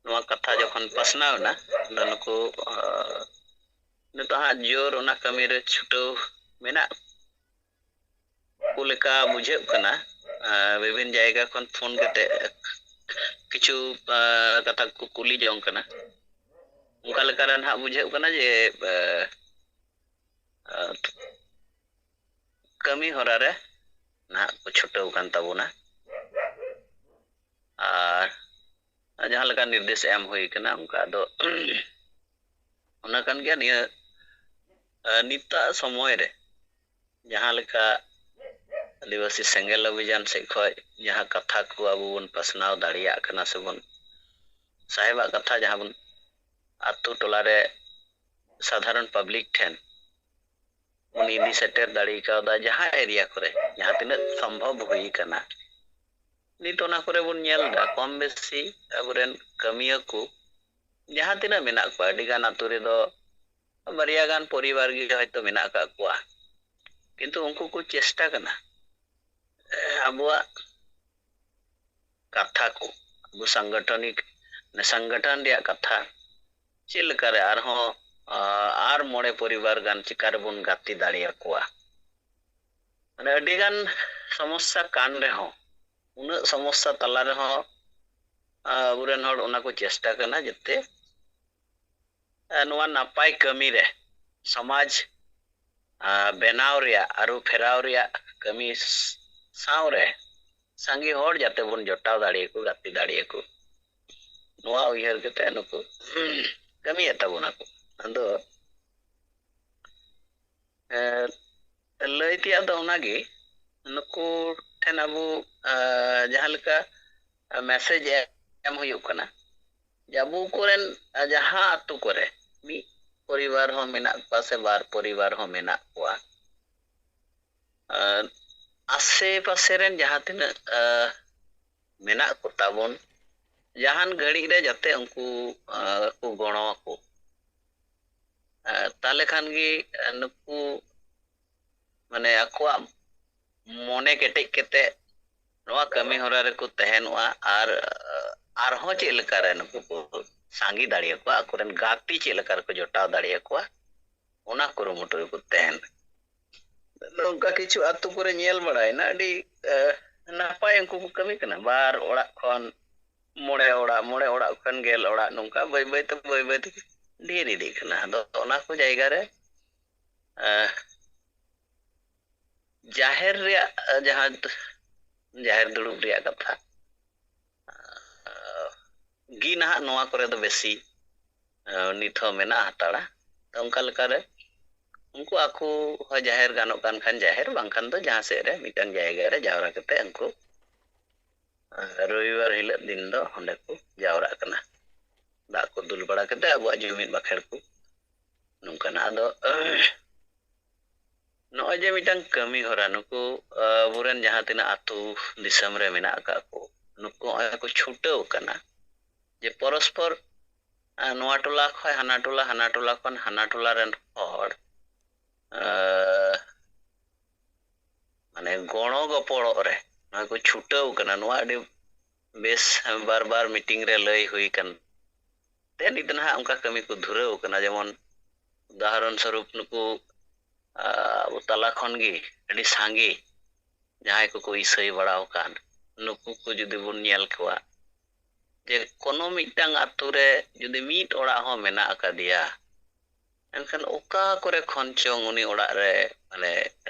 ᱱᱚᱣᱟ ᱠᱟᱛᱷᱟ ᱡᱚᱠᱷᱚᱱ ᱯᱟᱥᱱᱟᱣ ᱮᱱᱟ, ᱟᱫᱚ ᱱᱩᱠᱩ, ᱟᱸ, ᱱᱤᱛᱚᱜ ᱦᱟᱸᱜ ᱡᱳᱨ ᱚᱱᱟ ᱠᱟᱹᱢᱤ ᱨᱮ ᱪᱷᱩᱴᱟᱹᱣ ᱢᱮᱱᱟᱜ ᱠᱚ ᱞᱮᱠᱟ ᱵᱩᱡᱷᱟᱹᱜ ᱠᱟᱱᱟ᱾ ᱟᱸ, ᱵᱤᱵᱷᱤᱱ ᱡᱟᱭᱜᱟ ᱠᱷᱚᱱ ᱯᱷᱳᱱ ᱠᱟᱛᱮ ᱠᱤᱪᱷᱩ, ᱟᱸ, ᱠᱟᱛᱷᱟ ᱠᱚ ᱠᱩᱞᱤ ᱡᱚᱝ ᱠᱟᱱᱟ᱾ ᱚᱱᱠᱟ ᱞᱮᱠᱟᱨᱮ ᱱᱟᱦᱟᱜ ᱵᱩᱡᱷᱟᱹᱜ ᱠᱟᱱᱟ ᱡᱮ, ᱟᱸ, ᱟᱸ, ᱠᱟᱹᱢᱤ ᱦᱚᱨᱟ ᱨᱮ ᱱᱟᱦᱟᱜ ᱠᱚ ᱪᱷᱩᱴᱟᱹᱣ ᱠᱟᱱ ᱛᱟᱵᱚᱱᱟ᱾ ᱟᱨ ᱡᱟᱦᱟᱸ ᱞᱮᱠᱟ ᱱᱤᱨᱫᱮᱥ ᱮᱢ ᱦᱩᱭ ᱠᱟᱱᱟ, ᱚᱱᱠᱟ ᱫᱚ ᱚᱱᱟ ᱠᱟᱱ ᱜᱮᱭᱟ᱾ ᱱᱤᱭᱟᱹ, ᱟᱨ ᱱᱤᱛᱟᱜ ᱥᱚᱢᱚᱭ ᱨᱮ ᱡᱟᱦᱟᱸ ᱞᱮᱠᱟ ᱟᱹᱫᱤᱵᱟᱹᱥᱤ ᱥᱮᱸᱜᱮᱞ ᱚᱵᱷᱤᱡᱟᱱ ᱥᱮᱫ ᱠᱷᱚᱱ ᱡᱟᱦᱟᱸ ᱠᱟᱛᱷᱟ ᱠᱚ ᱟᱵᱚ ᱵᱚᱱ ᱯᱟᱥᱱᱟᱣ ᱫᱟᱲᱮᱭᱟᱜ ᱠᱟᱱᱟ, ᱥᱮᱵᱚᱱ ᱥᱟᱦᱮᱵᱟᱜ ᱠᱟᱛᱷᱟ ᱡᱟᱦᱟᱸ ᱵᱚᱱ ᱟᱛᱳ ᱴᱚᱞᱟ ᱨᱮ ᱥᱟᱫᱷᱟᱨᱚᱱ ᱯᱟᱵᱽᱞᱤᱠ ᱴᱷᱮᱱ ᱵᱚᱱ ᱤᱫᱤ ᱥᱮᱴᱮᱨ ᱫᱟᱲᱮ ᱠᱟᱣᱫᱟ, ᱡᱟᱦᱟᱸ ᱮᱨᱤᱭᱟ ᱠᱚᱨᱮ ᱡᱟᱦᱟᱸ ᱛᱤᱱᱟᱹᱜ ᱥᱚᱢᱵᱷᱚᱵ ᱦᱩᱭ ᱠᱟᱱᱟ᱾ ᱱᱤᱛ ᱚᱱᱟ ᱠᱚᱨᱮ ᱵᱚᱱ ᱧᱮᱞ ᱮᱫᱟ, ᱠᱚᱢ ᱵᱮᱥᱤ ᱟᱵᱚᱨᱮᱱ ᱠᱟᱹᱢᱤᱭᱟᱹ ᱠᱚ ᱡᱟᱦᱟᱸ ᱛᱤᱱᱟᱹᱜ ᱢᱮᱱᱟᱜ ᱠᱚᱣᱟ, ᱟᱹᱰᱤ ᱜᱟᱱ ᱟᱛᱳ ᱨᱮᱫᱚ ᱵᱟᱨᱭᱟ ᱜᱟᱱ ᱯᱚᱨᱤᱵᱟᱨ ᱜᱮ ᱦᱚᱭᱛᱳ ᱢᱮᱱᱟᱜ ᱟᱠᱟᱫ ᱠᱚᱣᱟ, ᱠᱤᱱᱛᱩ ᱩᱱᱠᱩ ᱠᱚ ᱪᱮᱥᱴᱟ ᱠᱟᱱᱟ, ᱮ, ᱟᱵᱚᱣᱟᱜ ᱠᱟᱛᱷᱟ ᱠᱚ, ᱟᱵᱚ ᱥᱟᱝᱜᱚᱴᱷᱚᱱᱤᱠ, ᱥᱟᱝᱜᱚᱴᱷᱚᱱ ᱨᱮᱭᱟᱜ ᱠᱟᱛᱷᱟ ᱪᱮᱫ ᱞᱮᱠᱟᱨᱮ ᱟᱨᱦᱚᱸ, ᱟ, ᱟᱨ ᱢᱚᱬᱮ ᱯᱚᱨᱤᱵᱟᱨ ᱜᱟᱱ ᱪᱮᱠᱟ ᱨᱮᱵᱚᱱ ᱜᱟᱛᱮ ᱫᱟᱲᱮᱭᱟᱠᱚᱣᱟ᱾ ᱢᱟᱱᱮ, ᱟᱹᱰᱤ ᱜᱟᱱ ᱥᱚᱢᱚᱥᱥᱟ ᱠᱟᱱ ᱨᱮᱦᱚᱸ, ᱩᱱᱟᱹᱜ ᱥᱚᱢᱚᱥᱥᱟ ᱛᱟᱞᱟ ᱨᱮᱦᱚᱸ, ᱟ, ᱟᱵᱚᱨᱮᱱ ᱦᱚᱲ ᱚᱱᱟ ᱠᱚ ᱪᱮᱥᱴᱟ ᱠᱟᱱᱟ ᱡᱟᱛᱮ, ᱟ, ᱱᱚᱣᱟ ᱱᱟᱯᱟᱭ ᱠᱟᱹᱢᱤ ᱨᱮ, ᱥᱚᱢᱟᱡᱽ, ᱟ, ᱵᱮᱱᱟᱣ ᱨᱮᱭᱟᱜ, ᱟᱹᱨᱩ ᱯᱷᱮᱨᱟᱣ ᱨᱮᱭᱟᱜ ᱠᱟᱹᱢᱤ ᱥ-, ᱥᱟᱶᱨᱮ ᱥᱟᱸᱜᱮ ᱦᱚᱲ ᱡᱟᱛᱮ ᱵᱚᱱ ᱡᱚᱴᱟᱣ ᱫᱟᱲᱮᱭᱟᱠᱚ, ᱜᱟᱛᱮ ᱫᱟᱲᱮᱭᱟᱠᱚ, ᱱᱚᱣᱟ ᱩᱭᱦᱟᱹᱨ ᱠᱟᱛᱮ ᱱᱩᱠᱩ ᱠᱟᱹᱢᱤᱭᱮᱫ ᱛᱟᱵᱚᱱᱟᱠᱚ᱾ ᱟᱫᱚ, ᱮ, ᱞᱟᱹᱭ ᱛᱮᱭᱟᱜ ᱫᱚ ᱚᱱᱟᱜᱮ, ᱱᱩᱠᱩ ᱴᱷᱮᱱ ᱟᱵᱚ, ᱮ, ᱡᱟᱦᱟᱸ ᱞᱮᱠᱟ ᱢᱮᱥᱮᱡᱽ ᱮᱢ ᱦᱩᱭᱩᱜ ᱠᱟᱱᱟ ᱡᱮ ᱟᱵᱚ ᱠᱚᱨᱮᱱ, ᱮ, ᱡᱟᱦᱟᱸ ᱟᱛᱳ ᱠᱚᱨᱮ ᱢᱤᱫ ᱯᱚᱨᱤᱵᱟᱨ ᱦᱚᱸ ᱢᱮᱱᱟᱜ ᱠᱚᱣᱟ ᱥᱮ ᱵᱟᱨ ᱯᱚᱨᱤᱵᱟᱨ ᱦᱚᱸ ᱢᱮᱱᱟᱜ ᱠᱚᱣᱟ, ᱟᱨ ᱟᱥᱮ ᱯᱟᱥᱮ ᱨᱮᱱ ᱡᱟᱦᱟᱸ ᱛᱤᱱᱟᱹᱜ, ᱟ, ᱢᱮᱱᱟᱜ ᱠᱚ ᱛᱟᱵᱚᱱ, ᱡᱟᱦᱟᱱ ᱜᱷᱟᱹᱲᱤᱡ ᱨᱮ ᱡᱟᱛᱮ ᱩᱱᱠᱩ, ᱟ, ᱠᱚ ᱜᱚᱲᱚ ᱟᱠᱚ᱾ ᱟ, ᱛᱟᱦᱞᱮ ᱠᱷᱟᱱ ᱜᱮ, ᱟ, ᱱᱩᱠᱩ, ᱢᱟᱱᱮ, ᱟᱠᱚᱣᱟᱜ ᱢᱚᱱᱮ ᱠᱮᱴᱮᱡ ᱠᱟᱛᱮ ᱱᱚᱣᱟ ᱠᱟᱹᱢᱤ ᱦᱚᱨᱟ ᱨᱮᱠᱚ ᱛᱟᱦᱮᱱᱚᱜᱼᱟ ᱟᱨ, ᱟ, ᱟᱨᱦᱚᱸ ᱪᱮᱫ ᱞᱮᱠᱟᱨᱮ ᱱᱩᱠᱩ ᱠᱚ ᱥᱟᱸᱜᱮ ᱫᱟᱲᱮᱭᱟᱠᱚᱣᱟ, ᱟᱠᱚᱨᱮᱱ ᱜᱟᱛᱮ ᱪᱮᱫ ᱞᱮᱠᱟ ᱨᱮᱠᱚ ᱡᱚᱴᱟᱣ ᱫᱟᱲᱮᱭᱟᱠᱚᱣᱟ, ᱚᱱᱟ ᱠᱩᱨᱩᱢᱩᱴᱩ ᱨᱮᱠᱚ ᱛᱟᱦᱮᱱᱟ᱾ ᱱᱚᱝᱠᱟ ᱠᱤᱪᱷᱩ ᱟᱛᱳ ᱠᱚᱨᱮ ᱧᱮᱞ ᱵᱟᱲᱟᱭᱮᱱᱟ, ᱟᱹᱰᱤ, ᱮ, ᱱᱟᱯᱟᱭ ᱩᱱᱠᱩ ᱠᱚ ᱠᱟᱹᱢᱤ ᱠᱟᱱᱟ᱾ ᱵᱟᱨ ᱚᱲᱟᱜ ᱠᱷᱚᱱ ᱢᱚᱬᱮ ᱚᱲᱟᱜ, ᱢᱚᱬᱮ ᱚᱲᱟᱜ ᱠᱷᱚᱱ ᱜᱮᱞ ᱚᱲᱟᱜ, ᱱᱚᱝᱠᱟ ᱵᱟᱹᱭ ᱵᱟᱹᱭ ᱛᱮ, ᱵᱟᱹᱭ ᱵᱟᱹᱭ ᱛᱮ ᱰᱷᱮᱨ ᱤᱫᱤᱜ ᱠᱟᱱᱟ᱾ ᱟᱫᱚ ᱚᱱᱟ ᱠᱚ ᱡᱟᱭᱜᱟ ᱨᱮ, ᱮ, ᱡᱟᱦᱮᱨ ᱨᱮᱭᱟᱜ, ᱮ, ᱡᱟᱦᱟᱸ ᱡᱟᱦᱮᱨ ᱫᱩᱲᱩᱵ ᱨᱮᱭᱟᱜ ᱠᱟᱛᱷᱟ, ᱮ, ᱜᱮ ᱱᱟᱦᱟᱜ ᱱᱚᱣᱟ ᱠᱚᱨᱮ ᱫᱚ ᱵᱮᱥᱤ, ᱮ, ᱱᱤᱛ ᱦᱚᱸ ᱢᱮᱱᱟᱜ ᱦᱟᱛᱟᱲᱟ᱾ ᱛᱚ, ᱚᱱᱠᱟ ᱞᱮᱠᱟᱨᱮ ᱩᱱᱠᱩ ᱟᱠᱚ ᱦᱚᱸ ᱡᱟᱦᱮᱨ ᱜᱟᱱᱚᱜ ᱠᱟᱱ ᱠᱷᱟᱱ ᱡᱟᱦᱮᱨ, ᱵᱟᱝᱠᱷᱟᱱ ᱫᱚ ᱡᱟᱦᱟᱸ ᱥᱮᱫ ᱨᱮ ᱢᱤᱫᱴᱟᱝ ᱡᱟᱭᱜᱟ ᱨᱮ ᱡᱟᱣᱨᱟ ᱠᱟᱛᱮ ᱩᱱᱠᱩ, ᱮ, ᱨᱚᱵᱤᱵᱟᱨ ᱦᱤᱞᱳᱜ ᱫᱤᱱ ᱫᱚ ᱚᱸᱰᱮ ᱠᱚ ᱡᱟᱣᱨᱟᱜ ᱠᱟᱱᱟ᱾ ᱫᱟᱜ ᱠᱚ ᱫᱩᱞ ᱵᱟᱲᱟ ᱠᱟᱛᱮ ᱟᱵᱚᱣᱟᱜ ᱡᱩᱢᱤᱫ ᱵᱟᱠᱷᱮᱲ ᱠᱚ ᱱᱚᱝᱠᱟᱱᱟᱜ᱾ ᱟᱫᱚ ᱱᱚᱜᱼᱚᱭ ᱡᱮ ᱢᱤᱫᱴᱟᱝ ᱠᱟᱹᱢᱤ ᱦᱚᱨᱟ, ᱱᱩᱠᱩ, ᱟ, ᱟᱵᱚᱨᱮᱱ ᱡᱟᱦᱟᱸ ᱛᱤᱱᱟᱹᱜ ᱟᱹᱛᱩ ᱫᱤᱥᱚᱢ ᱨᱮ ᱢᱮᱱᱟᱜ ᱟᱠᱟᱫ ᱠᱚ, ᱱᱩᱠᱩ ᱱᱚᱜᱼᱚᱭ ᱠᱚ ᱪᱷᱩᱴᱟᱹᱣ ᱠᱟᱱᱟ ᱡᱮ ᱯᱚᱨᱚᱥᱯᱚᱨ, ᱟ, ᱱᱚᱣᱟ ᱴᱚᱞᱟ ᱠᱷᱚᱱ ᱦᱟᱱᱟ ᱴᱚᱞᱟ, ᱦᱟᱱᱟ ᱴᱚᱞᱟ ᱠᱷᱚᱱ ᱦᱟᱱᱟ ᱴᱚᱞᱟ ᱨᱮᱱ ᱦᱚᱲ, ᱟ, ᱢᱟᱱᱮ ᱜᱚᱲᱚ ᱜᱚᱯᱚᱲᱚᱜ ᱨᱮ ᱱᱚᱜᱼᱚᱭ ᱠᱚ ᱪᱷᱩᱴᱟᱹᱣ ᱠᱟᱱᱟ᱾ ᱱᱚᱣᱟ ᱟᱹᱰᱤ ᱵᱮᱥ ᱵᱟᱨ ᱵᱟᱨ ᱢᱤᱴᱤᱝ ᱨᱮ ᱞᱟᱹᱭ ᱦᱩᱭ ᱠᱟᱱ ᱛᱮ ᱱᱤᱛ ᱱᱟᱦᱟᱜ ᱚᱱᱠᱟ ᱠᱟᱹᱢᱤ ᱠᱚ ᱫᱷᱩᱨᱟᱹᱣ ᱠᱟᱱᱟ᱾ ᱡᱮᱢᱚᱱ ᱩᱫᱟᱦᱚᱨᱚᱱ ᱥᱚᱨᱩᱯ ᱱᱩᱠᱩ, ᱟ, ᱟᱵᱚ ᱛᱟᱞᱟ ᱠᱷᱚᱱ ᱜᱮ ᱟᱹᱰᱤ ᱥᱟᱸᱜᱮ ᱡᱟᱦᱟᱸᱭ ᱠᱚᱠᱚ ᱤᱥᱟᱹᱭ ᱵᱟᱲᱟ ᱟᱠᱟᱱ, ᱱᱩᱠᱩ ᱠᱚ ᱡᱩᱫᱤ ᱵᱚᱱ ᱧᱮᱞ ᱠᱚᱣᱟ, ᱡᱮ ᱠᱳᱱᱳ ᱢᱤᱫᱴᱟᱝ ᱟᱛᱳ ᱨᱮ ᱡᱩᱫᱤ ᱢᱤᱫ ᱚᱲᱟᱜ ᱦᱚᱸ ᱢᱮᱱᱟᱜ ᱟᱠᱟᱫᱮᱭᱟ, ᱮᱱᱠᱷᱟᱱ ᱚᱠᱟ ᱠᱚᱨᱮ ᱠᱷᱚᱱ ᱪᱚᱝ ᱩᱱᱤ ᱚᱲᱟᱜ ᱨᱮ, ᱢᱟᱱᱮ,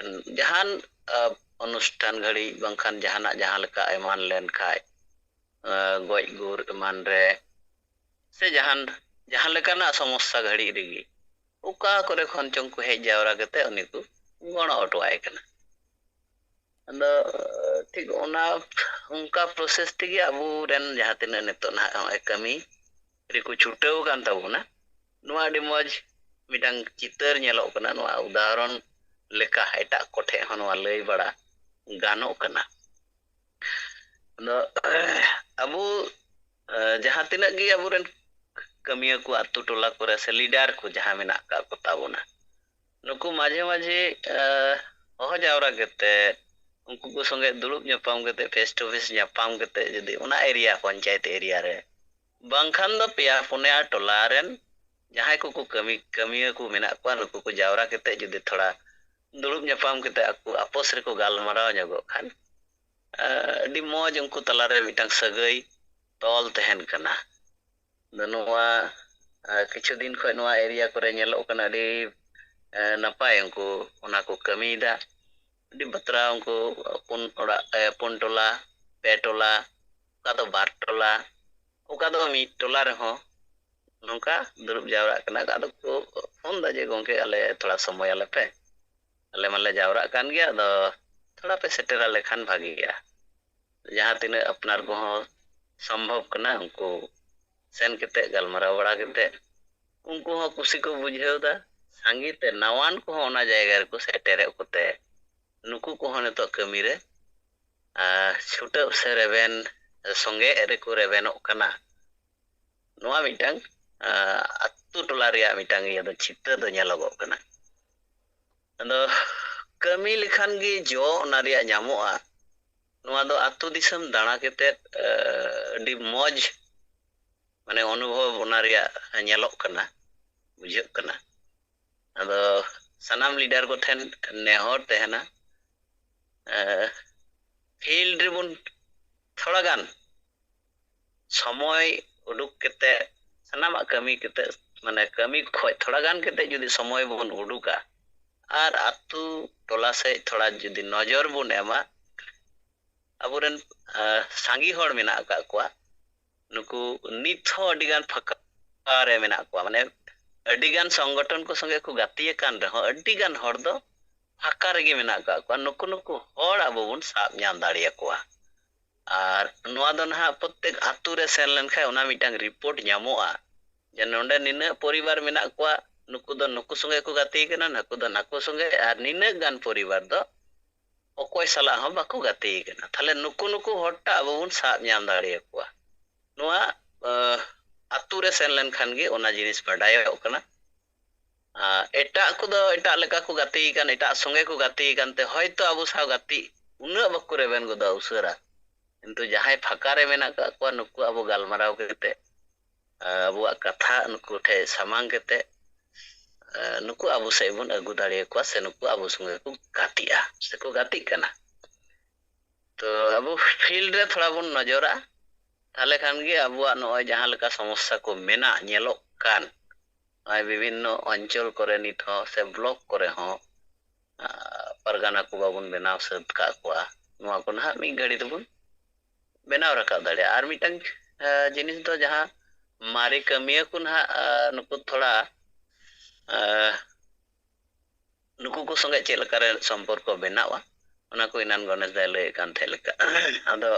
ᱡᱟᱦᱟᱱ, ᱟ, ᱚᱱᱩᱥᱴᱷᱟᱱ ᱜᱷᱟᱹᱲᱤᱡ ᱵᱟᱝᱠᱷᱟᱱ ᱡᱟᱦᱟᱱᱟᱜ ᱡᱟᱦᱟᱸ ᱞᱮᱠᱟ ᱮᱢᱟᱱ ᱞᱮᱱᱠᱷᱟᱡ, ᱟ, ᱜᱚᱡ ᱜᱩᱨ ᱮᱢᱟᱱ ᱨᱮ, ᱥᱮ ᱡᱟᱦᱟᱱ, ᱡᱟᱦᱟᱸ ᱞᱮᱠᱟᱱᱟᱜ ᱥᱚᱢᱚᱥᱥᱟ ᱜᱷᱟᱹᱲᱤᱡ ᱨᱮᱜᱮ ᱚᱠᱟ ᱠᱚᱨᱮ ᱠᱷᱚᱱ ᱪᱚᱝ ᱠᱚ ᱦᱮᱡ ᱡᱟᱣᱨᱟ ᱠᱟᱛᱮ ᱩᱱᱤ ᱠᱚ ᱜᱚᱲᱚ ᱦᱚᱴᱚᱣᱟᱭ ᱠᱟᱱᱟ᱾ ᱟᱫᱚ ᱴᱷᱤᱠ ᱚᱱᱟ, ᱚᱱᱠᱟ process ᱛᱮᱜᱮ ᱟᱵᱚᱨᱮᱱ ᱡᱟᱦᱟᱸ ᱛᱤᱱᱟᱹᱜ ᱱᱤᱛᱚᱜ ᱱᱟᱦᱟᱜ ᱱᱚᱜᱼᱚᱭ ᱠᱟᱹᱢᱤ ᱨᱮᱠᱚ ᱪᱷᱩᱴᱟᱹᱣ ᱟᱠᱟᱱ ᱛᱟᱵᱚᱱᱟ᱾ ᱱᱚᱣᱟ ᱟᱹᱰᱤ ᱢᱚᱡᱽ ᱢᱤᱫᱴᱟᱝ ᱪᱤᱛᱟᱹᱨ ᱧᱮᱞᱚᱜ ᱠᱟᱱᱟ᱾ ᱱᱚᱣᱟ ᱩᱫᱟᱦᱚᱨᱚᱱ ᱞᱮᱠᱟ ᱮᱴᱟᱜ ᱠᱚᱴᱷᱮᱱ ᱦᱚᱸ ᱱᱚᱣᱟ ᱞᱟᱹᱭ ᱵᱟᱲᱟ ᱜᱟᱱᱚᱜ ᱠᱟᱱᱟ᱾ ᱟᱫᱚ ᱟᱵᱚ, ᱮ, ᱡᱟᱦᱟᱸ ᱛᱤᱱᱟᱹᱜ ᱜᱮ ᱟᱵᱚᱨᱮᱱ ᱠᱟᱹᱢᱤᱭᱟᱹ ᱠᱚ ᱟᱛᱳ ᱴᱚᱞᱟ ᱠᱚᱨᱮ ᱥᱮ leader ᱠᱚ ᱡᱟᱦᱟᱸ ᱢᱮᱱᱟᱜ ᱟᱠᱟᱫ ᱠᱚ ᱛᱟᱵᱚᱱᱟ, ᱱᱩᱠᱩ ᱢᱟᱡᱷᱮ ᱢᱟᱡᱷᱮ, ᱮ, ᱦᱚᱦᱚ ᱡᱟᱣᱨᱟ ᱠᱟᱛᱮ ᱩᱱᱠᱩ ᱠᱚ ᱥᱚᱸᱜᱮ ᱫᱩᱲᱩᱵ ᱧᱟᱯᱟᱢ ᱠᱟᱛᱮ, face to face ᱧᱟᱯᱟᱢ ᱠᱟᱛᱮ ᱡᱩᱫᱤ ᱚᱱᱟ area, ᱯᱚᱧᱪᱟᱭᱮᱛ area ᱨᱮ, ᱵᱟᱝᱠᱷᱟᱱ ᱫᱚ ᱯᱮᱭᱟ ᱯᱩᱱᱭᱟ ᱴᱚᱞᱟ ᱨᱮᱱ ᱡᱟᱦᱟᱸᱭ ᱠᱚᱠᱚ ᱠᱟᱹᱢᱤ, ᱠᱟᱹᱢᱤᱭᱟᱹ ᱠᱚ ᱢᱮᱱᱟᱜ ᱠᱚᱣᱟ, ᱱᱩᱠᱩ ᱠᱚ ᱡᱟᱣᱨᱟ ᱠᱟᱛᱮ ᱡᱩᱫᱤ ᱛᱷᱚᱲᱟ ᱫᱩᱲᱩᱵ ᱧᱟᱯᱟᱢ ᱠᱟᱛᱮ ᱟᱠᱚ ᱟᱯᱚᱥ ᱨᱮᱠᱚ ᱜᱟᱞᱢᱟᱨᱟᱣ ᱧᱚᱜᱚᱜ ᱠᱷᱟᱱ, ᱮ, ᱟᱹᱰᱤ ᱢᱚᱡᱽ ᱩᱱᱠᱩ ᱛᱟᱞᱟᱨᱮ ᱢᱤᱫᱴᱟᱝ ᱥᱟᱹᱜᱟᱹᱭ ᱛᱚᱞ ᱛᱟᱦᱮᱱ ᱠᱟᱱᱟ᱾ ᱟᱫᱚ ᱱᱚᱣᱟ, ᱮ, ᱠᱤᱪᱷᱩ ᱫᱤᱱ ᱠᱷᱚᱱ ᱱᱚᱣᱟ area ᱠᱚᱨᱮ ᱧᱮᱞᱚᱜ ᱠᱟᱱᱟ, ᱟᱹᱰᱤ, ᱮ, ᱱᱟᱯᱟᱭ ᱩᱱᱠᱩ ᱚᱱᱟ ᱠᱚ ᱠᱟᱹᱢᱤᱭᱮᱫᱟ᱾ ᱟᱹᱰᱤ ᱵᱟᱛᱨᱟᱣ ᱩᱱᱠᱩ ᱯᱩᱱ ᱚᱲᱟᱜ, ᱮ, ᱯᱩᱱ ᱴᱚᱞᱟ, ᱯᱮ ᱴᱚᱞᱟ, ᱚᱠᱟ ᱫᱚ ᱵᱟᱨ ᱴᱚᱞᱟ, ᱚᱠᱟ ᱫᱚ ᱢᱤᱫ ᱴᱚᱞᱟ ᱨᱮᱦᱚᱸ ᱱᱚᱝᱠᱟ ᱫᱩᱲᱩᱵ ᱡᱟᱣᱨᱟᱜ ᱠᱟᱱᱟ᱾ ᱟᱫᱚ ᱠᱚ ᱯᱷᱳᱱ ᱫᱟ ᱡᱮ, "ᱜᱚᱢᱠᱮ, ᱟᱞᱮ ᱛᱷᱚᱲᱟ ᱥᱚᱢᱚᱭ ᱟᱞᱮ ᱯᱮ, ᱟᱞᱮ ᱢᱟᱞᱮ ᱡᱟᱣᱨᱟᱜ ᱠᱟᱱ ᱜᱮᱭᱟ, ᱟᱫᱚ ᱛᱷᱚᱲᱟ ᱯᱮ ᱥᱮᱴᱮᱨ ᱟᱞᱮ ᱠᱷᱟᱱ ᱵᱷᱟᱜᱤᱜᱼᱟ᱾" ᱡᱟᱦᱟᱸ ᱛᱤᱱᱟᱹᱜ ᱟᱯᱱᱟᱨ ᱠᱚᱦᱚᱸ ᱥᱚᱢᱵᱷᱚᱵ ᱠᱟᱱᱟ, ᱩᱱᱠᱩ ᱥᱮᱱ ᱠᱟᱛᱮ ᱜᱟᱞᱢᱟᱨᱟᱣ ᱵᱟᱲᱟ ᱠᱟᱛᱮ ᱩᱱᱠᱩ ᱦᱚᱸ ᱠᱩᱥᱤ ᱠᱚ ᱵᱩᱡᱷᱟᱹᱣ ᱫᱟ᱾ ᱥᱟᱸᱜᱮ ᱛᱮ ᱱᱟᱣᱟᱱ ᱠᱚᱦᱚᱸ ᱚᱱᱟ ᱡᱟᱭᱜᱟ ᱨᱮᱠᱚ ᱥᱮᱴᱮᱨᱮᱫ ᱠᱚᱛᱮ ᱱᱩᱠᱩ ᱠᱚᱦᱚᱸ ᱱᱤᱛᱚᱜ ᱠᱟᱹᱢᱤ ᱨᱮ, ᱟᱨ ᱪᱷᱩᱴᱟᱹᱣ ᱥᱮ ᱨᱮᱵᱮᱱ, ᱥᱚᱸᱜᱮ ᱨᱮᱠᱚ ᱨᱮᱵᱮᱱᱚᱜ ᱠᱟᱱᱟ᱾ ᱱᱚᱣᱟ ᱢᱤᱫᱴᱟᱝ, ᱟᱨ ᱟᱛᱳ ᱴᱚᱞᱟ ᱨᱮᱭᱟᱜ ᱢᱤᱫᱴᱟᱝ ᱤᱭᱟᱹ ᱫᱚ, ᱪᱤᱛᱟᱹᱨ ᱫᱚ ᱧᱮᱞᱚᱜᱚᱜ ᱠᱟᱱᱟ᱾ ᱟᱫᱚ ᱠᱟᱹᱢᱤ ᱞᱮᱠᱷᱟᱱ ᱜᱮ ᱡᱚ ᱚᱱᱟ ᱨᱮᱭᱟᱜ ᱧᱟᱢᱚᱜᱼᱟ, ᱱᱚᱣᱟ ᱫᱚ ᱟᱛᱳ ᱫᱤᱥᱚᱢ ᱫᱟᱬᱟ ᱠᱟᱛᱮᱫ, ᱟᱹᱰᱤ ᱢᱚᱡᱽ, ᱢᱟᱱᱮ, ᱚᱱᱩᱵᱷᱚᱵ ᱚᱱᱟ ᱨᱮᱭᱟᱜ ᱧᱮᱞᱚᱜ ᱠᱟᱱᱟ, ᱵᱩᱡᱷᱟᱹᱜ ᱠᱟᱱᱟ᱾ ᱟᱫᱚ ᱥᱟᱱᱟᱢ ᱞᱤᱰᱟᱨ ᱠᱚᱴᱷᱮᱱ ᱱᱮᱦᱚᱨ ᱛᱟᱦᱮᱱᱟ, ᱯᱷᱤᱞᱰ ᱨᱮᱵᱚᱱ ᱛᱷᱚᱲᱟ ᱜᱟᱱ ᱥᱚᱢᱚᱭ ᱩᱰᱩᱠ ᱠᱟᱛᱮ, ᱥᱟᱱᱟᱢᱟᱜ ᱠᱟᱹᱢᱤ ᱠᱟᱛᱮ, ᱢᱟᱱᱮ, ᱠᱟᱹᱢᱤ ᱠᱷᱚᱡ ᱛᱷᱚᱲᱟ ᱜᱟᱱ ᱠᱟᱛᱮ ᱡᱩᱫᱤ ᱥᱚᱢᱚᱭ ᱵᱚᱱ ᱩᱰᱩᱠᱟ ᱟᱨ ᱟᱛᱳ ᱴᱚᱞᱟ ᱥᱮᱫ ᱛᱷᱚᱲᱟ ᱡᱩᱫᱤ ᱱᱚᱡᱚᱨ ᱵᱚᱱ ᱮᱢᱟ, ᱟᱵᱚᱨᱮᱱ, ᱟᱸ, ᱥᱟᱸᱜᱮ ᱦᱚᱲ ᱢᱮᱱᱟᱜ ᱟᱠᱟᱫ ᱠᱚᱣᱟ, ᱱᱩᱠᱩ ᱱᱤᱛ ᱦᱚᱸ ᱟᱹᱰᱤ ᱜᱟᱱ ᱯᱷᱟᱸᱠᱟ ᱨᱮ ᱢᱮᱱᱟᱜ ᱠᱚᱣᱟ, ᱢᱟᱱᱮ, ᱟᱹᱰᱤ ᱜᱟᱱ ᱥᱚᱝᱜᱚᱴᱷᱚᱱ ᱠᱚ ᱥᱚᱸᱜᱮ ᱠᱚ ᱜᱟᱛᱮ ᱟᱠᱟᱱ ᱨᱮᱦᱚᱸ, ᱟᱹᱰᱤ ᱜᱟᱱ ᱦᱚᱲ ᱫᱚ ᱯᱷᱟᱸᱠᱟ ᱨᱮᱜᱮ ᱢᱮᱱᱟᱜ ᱟᱠᱟᱫ ᱠᱚᱣᱟ᱾ ᱱᱩᱠᱩ, ᱱᱩᱠᱩ ᱦᱚᱲ ᱟᱵᱚ ᱵᱚᱱ ᱥᱟᱵ ᱧᱟᱢ ᱫᱟᱲᱮᱭᱟᱠᱚᱣᱟ᱾ ᱟᱨ ᱱᱚᱣᱟ ᱫᱚ ᱱᱟᱦᱟᱜ ᱯᱨᱚᱛᱮᱠ ᱟᱛᱳ ᱨᱮ ᱥᱮᱱ ᱞᱮᱱᱠᱷᱟᱱ ᱚᱱᱟ ᱢᱤᱫᱴᱟᱝ ᱨᱤᱯᱳᱨᱴ ᱧᱟᱢᱚᱜᱼᱟ ᱡᱮ ᱱᱚᱰᱮ ᱱᱤᱱᱟᱹᱜ ᱯᱚᱨᱤᱵᱟᱨ ᱢᱮᱱᱟᱜ ᱠᱚᱣᱟ, ᱱᱩᱠᱩ ᱫᱚ ᱱᱩᱠᱩ ᱥᱚᱸᱜᱮ ᱠᱚ ᱜᱟᱛᱮ ᱠᱟᱱᱟ, ᱱᱩᱠᱩ ᱫᱚ ᱱᱟᱠᱩ ᱥᱚᱸᱜᱮ, ᱟᱨ ᱱᱤᱱᱟᱹᱜ ᱜᱟᱱ ᱯᱚᱨᱤᱵᱟᱨ ᱫᱚ ᱚᱠᱚᱭ ᱥᱟᱞᱟᱜ ᱦᱚᱸ ᱵᱟᱠᱚ ᱜᱟᱛᱮ ᱠᱟᱱᱟ᱾ ᱛᱟᱦᱞᱮ ᱱᱩᱠᱩ, ᱱᱩᱠᱩ ᱦᱚᱲᱴᱟᱜ ᱟᱵᱚ ᱵᱚᱱ ᱥᱟᱵ ᱧᱟᱢ ᱫᱟᱲᱮᱭᱟᱠᱚᱣᱟ᱾ ᱱᱚᱣᱟ, ᱟᱸ, ᱟᱛᱳ ᱨᱮ ᱥᱮᱱ ᱞᱮᱱᱠᱷᱟᱱ ᱜᱮ ᱚᱱᱟ ᱡᱤᱱᱤᱥ ᱵᱟᱰᱟᱭᱚᱜ ᱠᱟᱱᱟ᱾ ᱟᱸ, ᱮᱴᱟᱜ ᱠᱚᱫᱚ ᱮᱴᱟᱜ ᱞᱮᱠᱟ ᱠᱚ ᱜᱟᱛᱮ ᱠᱟᱱ, ᱮᱴᱟᱜ ᱥᱚᱸᱜᱮ ᱠᱚ ᱜᱟᱛᱮ ᱠᱟᱱᱛᱮ ᱦᱚᱭᱛᱳ ᱟᱵᱚ ᱥᱟᱶ ᱜᱟᱛᱮ ᱩᱱᱟᱹᱜ ᱵᱟᱠᱚ ᱨᱮᱵᱮᱱ ᱜᱚᱫᱚᱜᱼᱟ ᱩᱥᱟᱹᱨᱟ᱾ ᱠᱤᱱᱛᱩ ᱡᱟᱦᱟᱸᱭ ᱯᱷᱟᱸᱠᱟ ᱨᱮ ᱢᱮᱱᱟᱜ ᱠᱟᱜ ᱠᱚᱣᱟ, ᱱᱩᱠᱩ ᱟᱵᱚ ᱜᱟᱞᱢᱟᱨᱟᱣ ᱠᱟᱛᱮ, ᱟᱸ, ᱟᱵᱚᱣᱟᱜ ᱠᱟᱛᱷᱟ ᱱᱩᱠᱩ ᱴᱷᱮᱱ ᱥᱟᱢᱟᱝ ᱠᱟᱛᱮ, ᱟᱸ, ᱱᱩᱠᱩ ᱟᱵᱚ ᱥᱮᱫ ᱵᱚᱱ ᱟᱹᱜᱩ ᱫᱟᱲᱮᱭᱟᱠᱚᱣᱟ ᱥᱮ ᱱᱩᱠᱩ ᱟᱵᱚ ᱥᱚᱸᱜᱮ ᱠᱚ ᱜᱟᱛᱮᱜᱼᱟ ᱥᱮᱠᱚ ᱜᱟᱛᱮᱜ ᱠᱟᱱᱟ᱾ ᱛᱚ ᱟᱵᱚ ᱯᱷᱤᱞᱰ ᱨᱮ ᱛᱷᱚᱲᱟ ᱵᱚᱱ ᱱᱚᱡᱚᱨᱟ, ᱛᱟᱦᱞᱮ ᱠᱷᱟᱱ ᱜᱮ ᱟᱵᱚᱣᱟᱜ ᱱᱚᱜᱼᱚᱭ ᱡᱟᱦᱟᱸ ᱞᱮᱠᱟ ᱥᱚᱢᱚᱥᱥᱟ ᱠᱚ ᱢᱮᱱᱟᱜ, ᱧᱮᱞᱚᱜ ᱠᱟᱱ, ᱱᱚᱜᱼᱚᱭ ᱵᱤᱵᱷᱤᱱᱱᱚ ᱚᱧᱪᱚᱞ ᱠᱚᱨᱮ ᱱᱤᱛ ᱦᱚᱸ ᱥᱮ ᱵᱞᱚᱠ ᱠᱚᱨᱮ ᱦᱚᱸ, ᱟᱸ, ᱯᱟᱨᱜᱟᱱᱟ ᱠᱚ ᱵᱟᱵᱚᱱ ᱵᱮᱱᱟᱣ ᱥᱟᱹᱛ ᱠᱟᱜ ᱠᱚᱣᱟ, ᱱᱚᱣᱟ ᱠᱚ ᱱᱟᱦᱟᱜ ᱢᱤᱫ ᱜᱷᱟᱹᱲᱤ ᱛᱮᱵᱚᱱ ᱵᱮᱱᱟᱣ ᱨᱟᱠᱟᱵ ᱫᱟᱲᱮᱭᱟᱜᱼᱟ᱾ ᱟᱨ ᱢᱤᱫᱴᱟᱝ ᱡᱤᱱᱤᱥ ᱫᱚ ᱡᱟᱦᱟᱸ ᱢᱟᱨᱮ ᱠᱟᱹᱢᱤᱭᱟᱹ ᱠᱚ ᱱᱟᱦᱟᱜ ᱱᱩᱠᱩ ᱛᱷᱚᱲᱟ ᱱᱩᱠᱩ ᱠᱚ ᱥᱚᱸᱜᱮ ᱪᱮᱫ ᱞᱮᱠᱟᱨᱮ ᱥᱚᱢᱯᱚᱨᱠᱚ ᱵᱮᱱᱟᱣᱟ, ᱚᱱᱟ ᱠᱚ ᱮᱱᱟᱱ ᱜᱚᱱᱮᱥ ᱫᱟᱭ ᱞᱟᱹᱭᱮᱫ ᱠᱟᱱ ᱛᱟᱦᱮᱸ ᱞᱮᱠᱟ᱾ ᱟᱫᱚ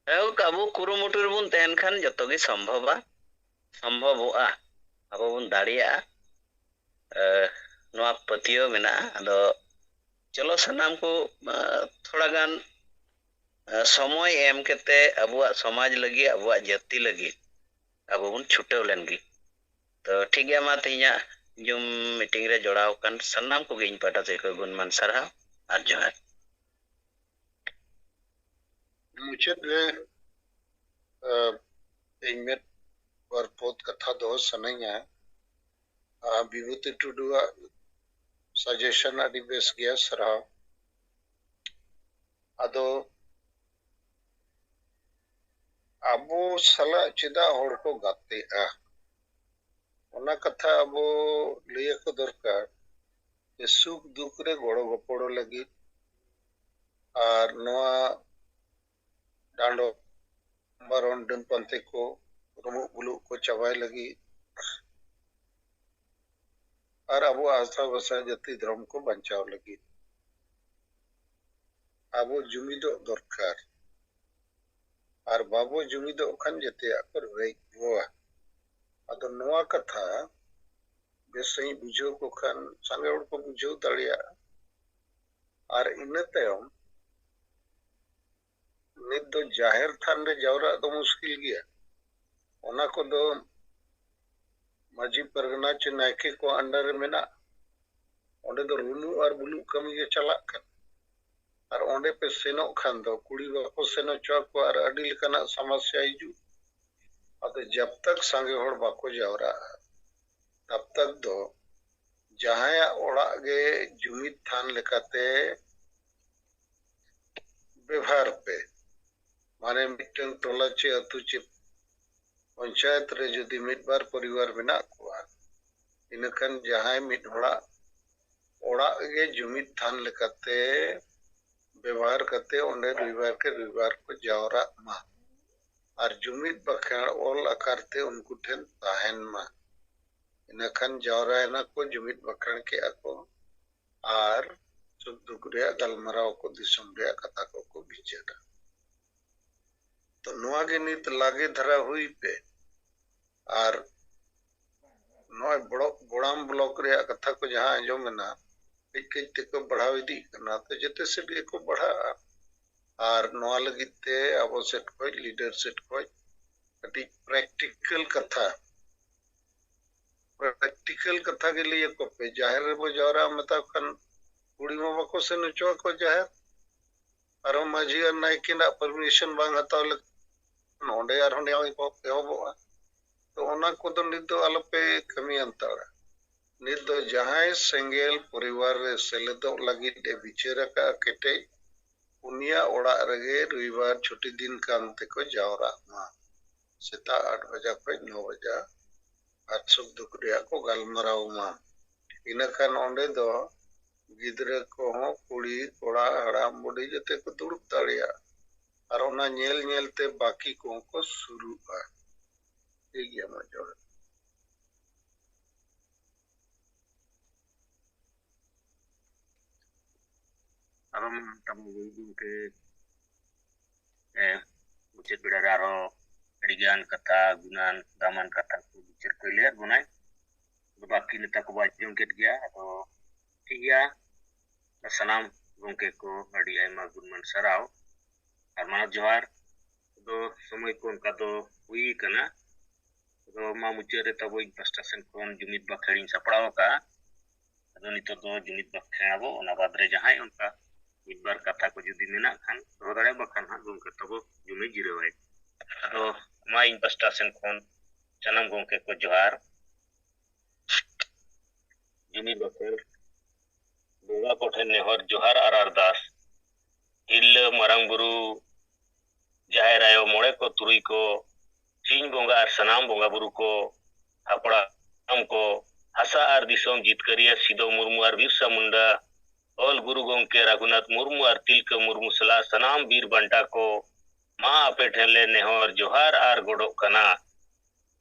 ᱡᱟᱭᱦᱳᱠ, ᱟᱵᱚ ᱠᱩᱨᱩᱢᱩᱴᱩ ᱨᱮᱵᱚᱱ ᱛᱟᱦᱮᱱ ᱠᱷᱟᱱ ᱡᱚᱛᱚ ᱜᱮ ᱥᱚᱢᱵᱷᱚᱵᱟ, ᱥᱚᱢᱵᱷᱚᱵᱚᱜᱼᱟ, ᱟᱵᱚ ᱵᱚᱱ ᱫᱟᱲᱮᱭᱟᱜᱼᱟ᱾ ᱱᱚᱣᱟ ᱯᱟᱹᱛᱭᱟᱹᱣ ᱢᱮᱱᱟᱜᱼᱟ᱾ ᱟᱫᱚ ᱪᱚᱞᱚ ᱥᱟᱱᱟᱢ ᱠᱚ ᱛᱷᱚᱲᱟ ᱜᱟᱱ ᱥᱚᱢᱚᱭ ᱮᱢ ᱠᱟᱛᱮ ᱟᱵᱚᱣᱟᱜ ᱥᱚᱢᱟᱡᱽ ᱞᱟᱹᱜᱤᱫ, ᱟᱵᱚᱣᱟᱜ ᱡᱟᱹᱛᱤ ᱞᱟᱹᱜᱤᱫ ᱟᱵᱚ ᱵᱚᱱ ᱪᱷᱩᱴᱟᱹᱣ ᱞᱮᱱ ᱜᱮ᱾ ᱛᱚ ᱴᱷᱤᱠ ᱜᱮᱭᱟ, ᱢᱟ ᱛᱮᱦᱮᱧᱟᱜ ᱡᱩᱢ ᱢᱤᱴᱤᱝ ᱨᱮ ᱡᱚᱲᱟᱣ ᱟᱠᱟᱱ ᱥᱟᱱᱟᱢ ᱠᱚᱜᱮ ᱤᱧ ᱯᱟᱦᱴᱟ ᱥᱮᱫ ᱠᱷᱚᱱ ᱜᱩᱱᱢᱟᱱ ᱥᱟᱨᱦᱟᱣ ᱟᱨ ᱡᱚᱦᱟᱨ᱾ ᱢᱩᱪᱟᱹᱫ ᱨᱮ ᱤᱧ ᱢᱤᱫ ᱵᱟᱨ ᱯᱚᱫ ᱠᱟᱛᱷᱟ ᱫᱚᱦᱚ ᱥᱟᱱᱟᱧᱟ᱾ ᱵᱤᱵᱷᱩᱛᱤ ᱴᱩᱰᱩᱣᱟᱜ ᱥᱟᱡᱮᱥᱚᱱ ᱟᱹᱰᱤ ᱵᱮᱥ ᱜᱮᱭᱟ, ᱥᱟᱨᱦᱟᱣ᱾ ᱟᱫᱚ ᱟᱵᱚ ᱥᱟᱞᱟᱜ ᱪᱮᱫᱟᱜ ᱦᱚᱲ ᱠᱚ ᱜᱟᱛᱮᱜᱼᱟ, ᱚᱱᱟ ᱠᱟᱛᱷᱟ ᱟᱵᱚ ᱞᱟᱹᱭ ᱟᱠᱚ ᱫᱚᱨᱠᱟᱨ᱾ ᱡᱮ ᱥᱩᱠ ᱫᱩᱠ ᱨᱮ ᱜᱚᱲᱚ ᱜᱚᱯᱚᱲᱚ ᱞᱟᱹᱜᱤᱫ ᱟᱨ ᱱᱚᱣᱟ ᱰᱟᱸᱰᱚᱢ ᱵᱟᱨᱚᱱ ᱰᱟᱹᱱ ᱯᱟᱱᱛᱮ ᱠᱚ, ᱨᱩᱢᱩᱜ ᱵᱩᱞᱩᱜ ᱠᱚ ᱪᱟᱵᱟᱭ ᱞᱟᱹᱜᱤᱫ ᱟᱨ ᱟᱵᱚᱣᱟᱜ ᱦᱟᱥᱟ ᱵᱷᱟᱥᱟ ᱡᱟᱹᱛᱤ ᱫᱷᱚᱨᱚᱢ ᱠᱚ ᱵᱟᱧᱪᱟᱣ ᱞᱟᱹᱜᱤᱫ ᱟᱵᱚ ᱡᱩᱢᱤᱫᱚᱜ ᱫᱚᱨᱠᱟᱨ᱾ ᱟᱨ ᱵᱟᱵᱚ ᱡᱩᱢᱤᱫᱚᱜ ᱠᱷᱟᱱ ᱡᱮᱛᱮᱭᱟᱜ ᱠᱚ ᱨᱮᱡ ᱵᱚᱣᱟ᱾ ᱟᱫᱚ ᱱᱚᱣᱟ ᱠᱟᱛᱷᱟ ᱵᱮᱥ ᱥᱟᱺᱦᱤᱡ ᱵᱩᱡᱷᱟᱹᱣ ᱠᱚ ᱠᱷᱟᱱ ᱥᱟᱸᱜᱮ ᱦᱚᱲ ᱠᱚ ᱵᱩᱡᱷᱟᱹᱣ ᱫᱟᱲᱮᱭᱟᱜᱼᱟ᱾ ᱟᱨ ᱤᱱᱟᱹ ᱛᱟᱭᱚᱢ ᱱᱤᱛ ᱫᱚ ᱡᱟᱦᱮᱨ ᱛᱷᱟᱱ ᱨᱮ ᱡᱟᱣᱨᱟᱜ ᱫᱚ ᱢᱩᱥᱠᱤᱞ ᱜᱮᱭᱟ᱾ ᱚᱱᱟ ᱠᱚᱫᱚ ᱢᱟᱹᱡᱷᱤ ᱯᱟᱨᱜᱟᱱᱟ ᱪᱮ ᱱᱟᱭᱠᱮ ᱠᱚ under ᱨᱮ ᱢᱮᱱᱟᱜᱼᱟ᱾ ᱚᱸᱰᱮ ᱫᱚ ᱨᱩᱢᱩᱜ ᱟᱨ ᱵᱩᱞᱩᱜ ᱠᱟᱹᱢᱤ ᱜᱮ ᱪᱟᱞᱟᱜ ᱠᱟᱱᱟ᱾ ᱟᱨ ᱚᱸᱰᱮ ᱯᱮ ᱥᱮᱱᱚᱜ ᱠᱷᱟᱱ ᱫᱚ ᱠᱩᱲᱤ ᱵᱟᱠᱚ ᱥᱮᱱ ᱦᱚᱪᱚ ᱟᱠᱚᱣᱟ ᱟᱨ ᱟᱹᱰᱤ ᱞᱮᱠᱟᱱᱟᱜ ᱥᱚᱢᱚᱥᱥᱟ ᱦᱤᱡᱩᱜ᱾ ᱟᱫᱚ ᱡᱟᱵ ᱛᱟᱠ ᱥᱟᱸᱜᱮ ᱦᱚᱲ ᱵᱟᱠᱚ ᱡᱟᱣᱨᱟᱜᱼᱟ, ᱛᱟᱵ ᱛᱟᱠ ᱫᱚ ᱡᱟᱦᱟᱸᱭᱟᱜ ᱚᱲᱟᱜ ᱜᱮ ᱡᱩᱢᱤᱫ ᱛᱷᱟᱱ ᱞᱮᱠᱟᱛᱮ ᱵᱮᱵᱷᱟᱨ ᱯᱮ᱾ ᱢᱟᱱᱮ ᱢᱤᱫᱴᱟᱝ ᱴᱚᱞᱟ ᱪᱮ ᱟᱹᱛᱩ ᱪᱮ ᱯᱚᱧᱪᱟᱭᱮᱛ ᱨᱮ ᱡᱩᱫᱤ ᱢᱤᱫ ᱵᱟᱨ ᱯᱚᱨᱤᱵᱟᱨ ᱢᱮᱱᱟᱜ ᱠᱚᱣᱟ, ᱤᱱᱟᱹᱠᱷᱟᱱ ᱡᱟᱦᱟᱸᱭ ᱢᱤᱫ ᱦᱚᱲᱟᱜ ᱚᱲᱟᱜ ᱜᱮ ᱡᱩᱢᱤᱫ ᱛᱷᱟᱱ ᱞᱮᱠᱟᱛᱮ ᱵᱮᱵᱚᱦᱟᱨ ᱠᱟᱛᱮ ᱚᱸᱰᱮ ᱨᱚᱵᱤᱵᱟᱨ ᱠᱮ ᱨᱚᱵᱤᱵᱟᱨ ᱠᱚ ᱡᱟᱣᱨᱟᱜ ᱢᱟ᱾ ᱟᱨ ᱡᱩᱢᱤᱫ ᱵᱟᱠᱷᱮᱬ ᱚᱞ ᱟᱠᱟᱨ ᱛᱮ ᱩᱱᱠᱩ ᱴᱷᱮᱱ ᱛᱟᱦᱮᱱ ᱢᱟ᱾ ᱤᱱᱟᱹᱠᱷᱟᱱ ᱡᱟᱣᱨᱟᱭᱮᱱᱟ ᱠᱚ, ᱡᱩᱢᱤᱫ ᱵᱟᱠᱷᱮᱬ ᱠᱮᱜᱼᱟ ᱠᱚ ᱟᱨ ᱥᱩᱠ ᱫᱩᱠ ᱨᱮᱭᱟᱜ ᱜᱟᱞᱢᱟᱨᱟᱣ ᱠᱚ, ᱫᱤᱥᱚᱢ ᱨᱮᱭᱟᱜ ᱠᱟᱛᱷᱟ ᱠᱚᱠᱚ ᱵᱤᱪᱟᱹᱨᱟ᱾ ᱛᱚ ᱱᱚᱣᱟ ᱜᱮ ᱱᱤᱛ ᱞᱟᱜᱮ ᱫᱷᱟᱨᱟ ᱦᱩᱭ ᱯᱮ᱾ ᱟᱨ ᱱᱚᱜᱼᱚᱭ ᱵᱞᱚᱠ, ᱜᱚᱲᱟᱢ ᱵᱞᱚᱠ ᱨᱮᱭᱟᱜ ᱠᱟᱛᱷᱟ ᱠᱚ ᱡᱟᱦᱟᱸ ᱟᱸᱡᱚᱢ ᱮᱱᱟ, ᱠᱟᱹᱡ ᱠᱟᱹᱡ ᱛᱮᱠᱚ ᱵᱟᱲᱦᱟᱣ ᱤᱫᱤᱜ ᱠᱟᱱᱟ, ᱛᱚ ᱡᱮᱛᱮ ᱥᱮᱫ ᱜᱮᱠᱚ ᱵᱟᱲᱦᱟᱜᱼᱟ᱾ ᱟᱨ ᱱᱚᱣᱟ ᱞᱟᱹᱜᱤᱫ ᱛᱮ ᱟᱵᱚ ᱥᱮᱫ ᱠᱷᱚᱱ, ᱞᱤᱰᱟᱨ ᱥᱮᱫ ᱠᱷᱚᱱ ᱠᱟᱹᱴᱤᱡ ᱯᱨᱮᱠᱴᱤᱠᱮᱞ ᱠᱟᱛᱷᱟ, ᱯᱨᱮᱠᱴᱤᱠᱮᱞ ᱠᱟᱛᱷᱟ ᱜᱮ ᱞᱟᱹᱭ ᱟᱠᱚ ᱯᱮ᱾ ᱡᱟᱦᱮᱨ ᱨᱮᱵᱚ ᱡᱟᱣᱨᱟᱜᱼᱟ ᱢᱮᱛᱟ ᱠᱚ ᱠᱷᱟᱱ ᱠᱩᱲᱤ ᱢᱟ ᱵᱟᱠᱚ ᱥᱮᱱ ᱦᱚᱪᱚ ᱟᱠᱚ ᱡᱟᱦᱮᱨ, ᱟᱨᱚ ᱢᱟᱹᱡᱷᱤ ᱟᱨ ᱱᱟᱭᱠᱮ ᱨᱮᱱᱟᱜ ᱯᱟᱨᱢᱤᱥᱚᱱ ᱵᱟᱝ ᱦᱟᱛᱟᱣ ᱞᱮᱠᱷᱟᱱ ᱚᱸᱰᱮ ᱟᱨᱦᱚᱸ ᱱᱮᱭᱟᱣ ᱮᱦᱚᱵᱚᱜᱼᱟ᱾ ᱛᱚ ᱚᱱᱟ ᱠᱚᱫᱚ ᱱᱤᱛ ᱫᱚ ᱟᱞᱚᱯᱮ ᱠᱟᱹᱢᱤ ᱦᱟᱛᱟᱲᱟ᱾ ᱱᱤᱛ ᱫᱚ ᱡᱟᱦᱟᱸᱭ ᱥᱮᱸᱜᱮᱞ ᱯᱚᱨᱤᱵᱟᱨ ᱨᱮ ᱥᱮᱞᱮᱫᱚᱜ ᱞᱟᱹᱜᱤᱫ ᱮ ᱵᱤᱪᱟᱹᱨ ᱟᱠᱟᱫᱼᱟ ᱠᱮᱴᱮᱡ, ᱩᱱᱤᱭᱟᱜ ᱚᱲᱟᱜ ᱨᱮᱜᱮ ᱨᱚᱵᱤᱵᱟᱨ ᱪᱷᱩᱴᱤ ᱫᱤᱱ ᱠᱟᱱ ᱛᱮᱠᱚ ᱡᱟᱣᱨᱟᱜ ᱢᱟ᱾ ᱥᱮᱛᱟᱜ ᱟᱴ ᱵᱟᱡᱟ ᱠᱷᱚᱱ ᱱᱚ ᱵᱟᱡᱟ ᱟᱨ ᱥᱩᱠ ᱫᱩᱠ ᱨᱮᱭᱟᱜ ᱠᱚ ᱜᱟᱞᱢᱟᱨᱟᱣ ᱢᱟ᱾ ᱤᱱᱟᱹᱠᱷᱟᱱ ᱚᱸᱰᱮ ᱫᱚ ᱜᱤᱫᱽᱨᱟᱹ ᱠᱚᱦᱚᱸ, ᱠᱩᱲᱤ ᱠᱚᱲᱟ, ᱦᱟᱲᱟᱢ ᱵᱩᱰᱷᱤ ᱡᱚᱛᱚ ᱠᱚ ᱫᱩᱲᱩᱵ ᱫᱟᱲᱮᱭᱟᱜᱼᱟ᱾ ᱟᱨ ᱚᱱᱟ ᱧᱮᱞ ᱧᱮᱞ ᱛᱮ ᱵᱟᱹᱠᱤ ᱠᱚᱦᱚᱸ ᱠᱚ ᱥᱩᱨᱩᱜᱼᱟ᱾ ᱴᱷᱤᱠ ᱜᱮᱭᱟ, ᱢᱟ ᱡᱚᱦᱟᱨ᱾ ᱟᱨᱚ ᱢᱟ ᱛᱟᱵᱚ ᱜᱩᱨᱩ ᱜᱚᱢᱠᱮ, ᱮ, ᱢᱩᱪᱟᱹᱫ ᱵᱮᱲᱟ ᱨᱮ ᱟᱨᱦᱚᱸ ᱟᱹᱰᱤᱜᱟᱱ ᱠᱟᱛᱷᱟ, ᱜᱩᱱᱟᱱ, ᱫᱟᱢᱟᱱ ᱠᱟᱛᱷᱟ ᱠᱚ ᱵᱤᱪᱟᱹᱨ ᱠᱚᱭ ᱞᱟᱹᱭᱟᱫ ᱵᱚᱱᱟᱭ᱾ ᱟᱫᱚ ᱵᱟᱹᱠᱤ ᱱᱮᱛᱟ ᱠᱚᱵᱚ ᱟᱸᱡᱚᱢ ᱠᱮᱫ ᱜᱮᱭᱟ᱾ ᱟᱫᱚ ᱴᱷᱤᱠ ᱜᱮᱭᱟ, ᱥᱟᱱᱟᱢ ᱜᱚᱢᱠᱮ ᱠᱚ ᱟᱹᱰᱤ ᱟᱭᱢᱟ ᱜᱩᱱᱢᱟᱱ ᱥᱟᱨᱦᱟᱣ ᱟᱨ ᱢᱟᱱᱚᱛ ᱡᱚᱦᱟᱨ᱾ ᱟᱫᱚ ᱥᱚᱢᱚᱭ ᱠᱚ ᱚᱱᱠᱟ ᱫᱚ ᱦᱩᱭ ᱟᱠᱟᱱᱟ᱾ ᱟᱫᱚ ᱢᱟ ᱢᱩᱪᱟᱹᱫ ᱨᱮ ᱛᱟᱵᱚ ᱤᱧ ᱯᱟᱥᱴᱟ ᱥᱮᱱ ᱠᱷᱚᱱ ᱡᱩᱢᱤᱫ ᱵᱟᱠᱷᱮᱬ ᱤᱧ ᱥᱟᱯᱲᱟᱣ ᱟᱠᱟᱫᱼᱟ᱾ ᱟᱫᱚ ᱱᱤᱛᱚᱜ ᱫᱚ ᱡᱩᱢᱤᱫ ᱵᱟᱠᱷᱮᱬ ᱟᱵᱚ, ᱚᱱᱟ ᱵᱟᱫᱽ ᱨᱮ ᱡᱟᱦᱟᱸᱭ ᱚᱱᱠᱟ ᱢᱤᱫ ᱵᱟᱨ ᱠᱟᱛᱷᱟ ᱠᱚ ᱡᱩᱫᱤ ᱢᱮᱱᱟᱜ ᱠᱷᱟᱱ ᱫᱚᱦᱚ ᱫᱟᱲᱮᱭᱟᱜᱼᱟ, ᱵᱟᱠᱷᱟᱱ ᱦᱟᱸᱜ ᱜᱚᱢᱠᱮ ᱛᱟᱵᱚ ᱡᱩᱢᱤᱫ ᱡᱤᱨᱟᱹᱣᱟᱭ᱾ ᱟᱫᱚ ᱢᱟ ᱤᱧ ᱯᱟᱥᱴᱟ ᱥᱮᱱ ᱠᱷᱚᱱ ᱥᱟᱱᱟᱢ ᱜᱚᱢᱠᱮ ᱠᱚ ᱡᱚᱦᱟᱨ᱾ ᱡᱩᱢᱤᱫ ᱵᱟᱠᱷᱮᱬ᱾ ᱵᱚᱸᱜᱟ ᱠᱚᱴᱷᱮᱱ ᱱᱮᱦᱚᱨ ᱡᱚᱦᱟᱨ ᱟᱨ ᱟᱨᱫᱟᱥ᱾ ᱛᱤᱨᱞᱟᱹ, ᱢᱟᱨᱟᱝ ᱵᱩᱨᱩ, ᱡᱟᱦᱮᱨ ᱟᱭᱳ, ᱢᱚᱬᱮ ᱠᱚ ᱛᱩᱨᱩᱭ ᱠᱚ, ᱥᱤᱧ ᱵᱚᱸᱜᱟ ᱟᱨ ᱥᱟᱱᱟᱢ ᱵᱚᱸᱜᱟ ᱵᱩᱨᱩ ᱠᱚ, ᱦᱟᱯᱲᱟᱢ ᱠᱚ, ᱦᱟᱥᱟ ᱟᱨ ᱫᱤᱥᱚᱢ ᱡᱤᱛᱠᱟᱹᱨᱤᱭᱟᱹ ᱥᱤᱫᱚ ᱢᱩᱨᱢᱩ ᱟᱨ ᱵᱤᱨᱥᱟ ᱢᱩᱱᱰᱟ, ᱚᱞ ᱜᱩᱨᱩ ᱜᱚᱢᱠᱮ ᱨᱟᱹᱜᱷᱩᱱᱟᱛᱷ ᱢᱩᱨᱢᱩ ᱟᱨ ᱛᱤᱞᱠᱟᱹ ᱢᱩᱨᱢᱩ ᱥᱟᱞᱟᱜ ᱥᱟᱱᱟᱢ ᱵᱤᱨ ᱵᱟᱱᱴᱟ ᱠᱚ, ᱢᱟ ᱟᱯᱮ ᱴᱷᱮᱱ ᱞᱮ ᱱᱮᱦᱚᱨ ᱡᱚᱦᱟᱨ ᱟᱨ ᱜᱚᱰᱚᱜ ᱠᱟᱱᱟ᱾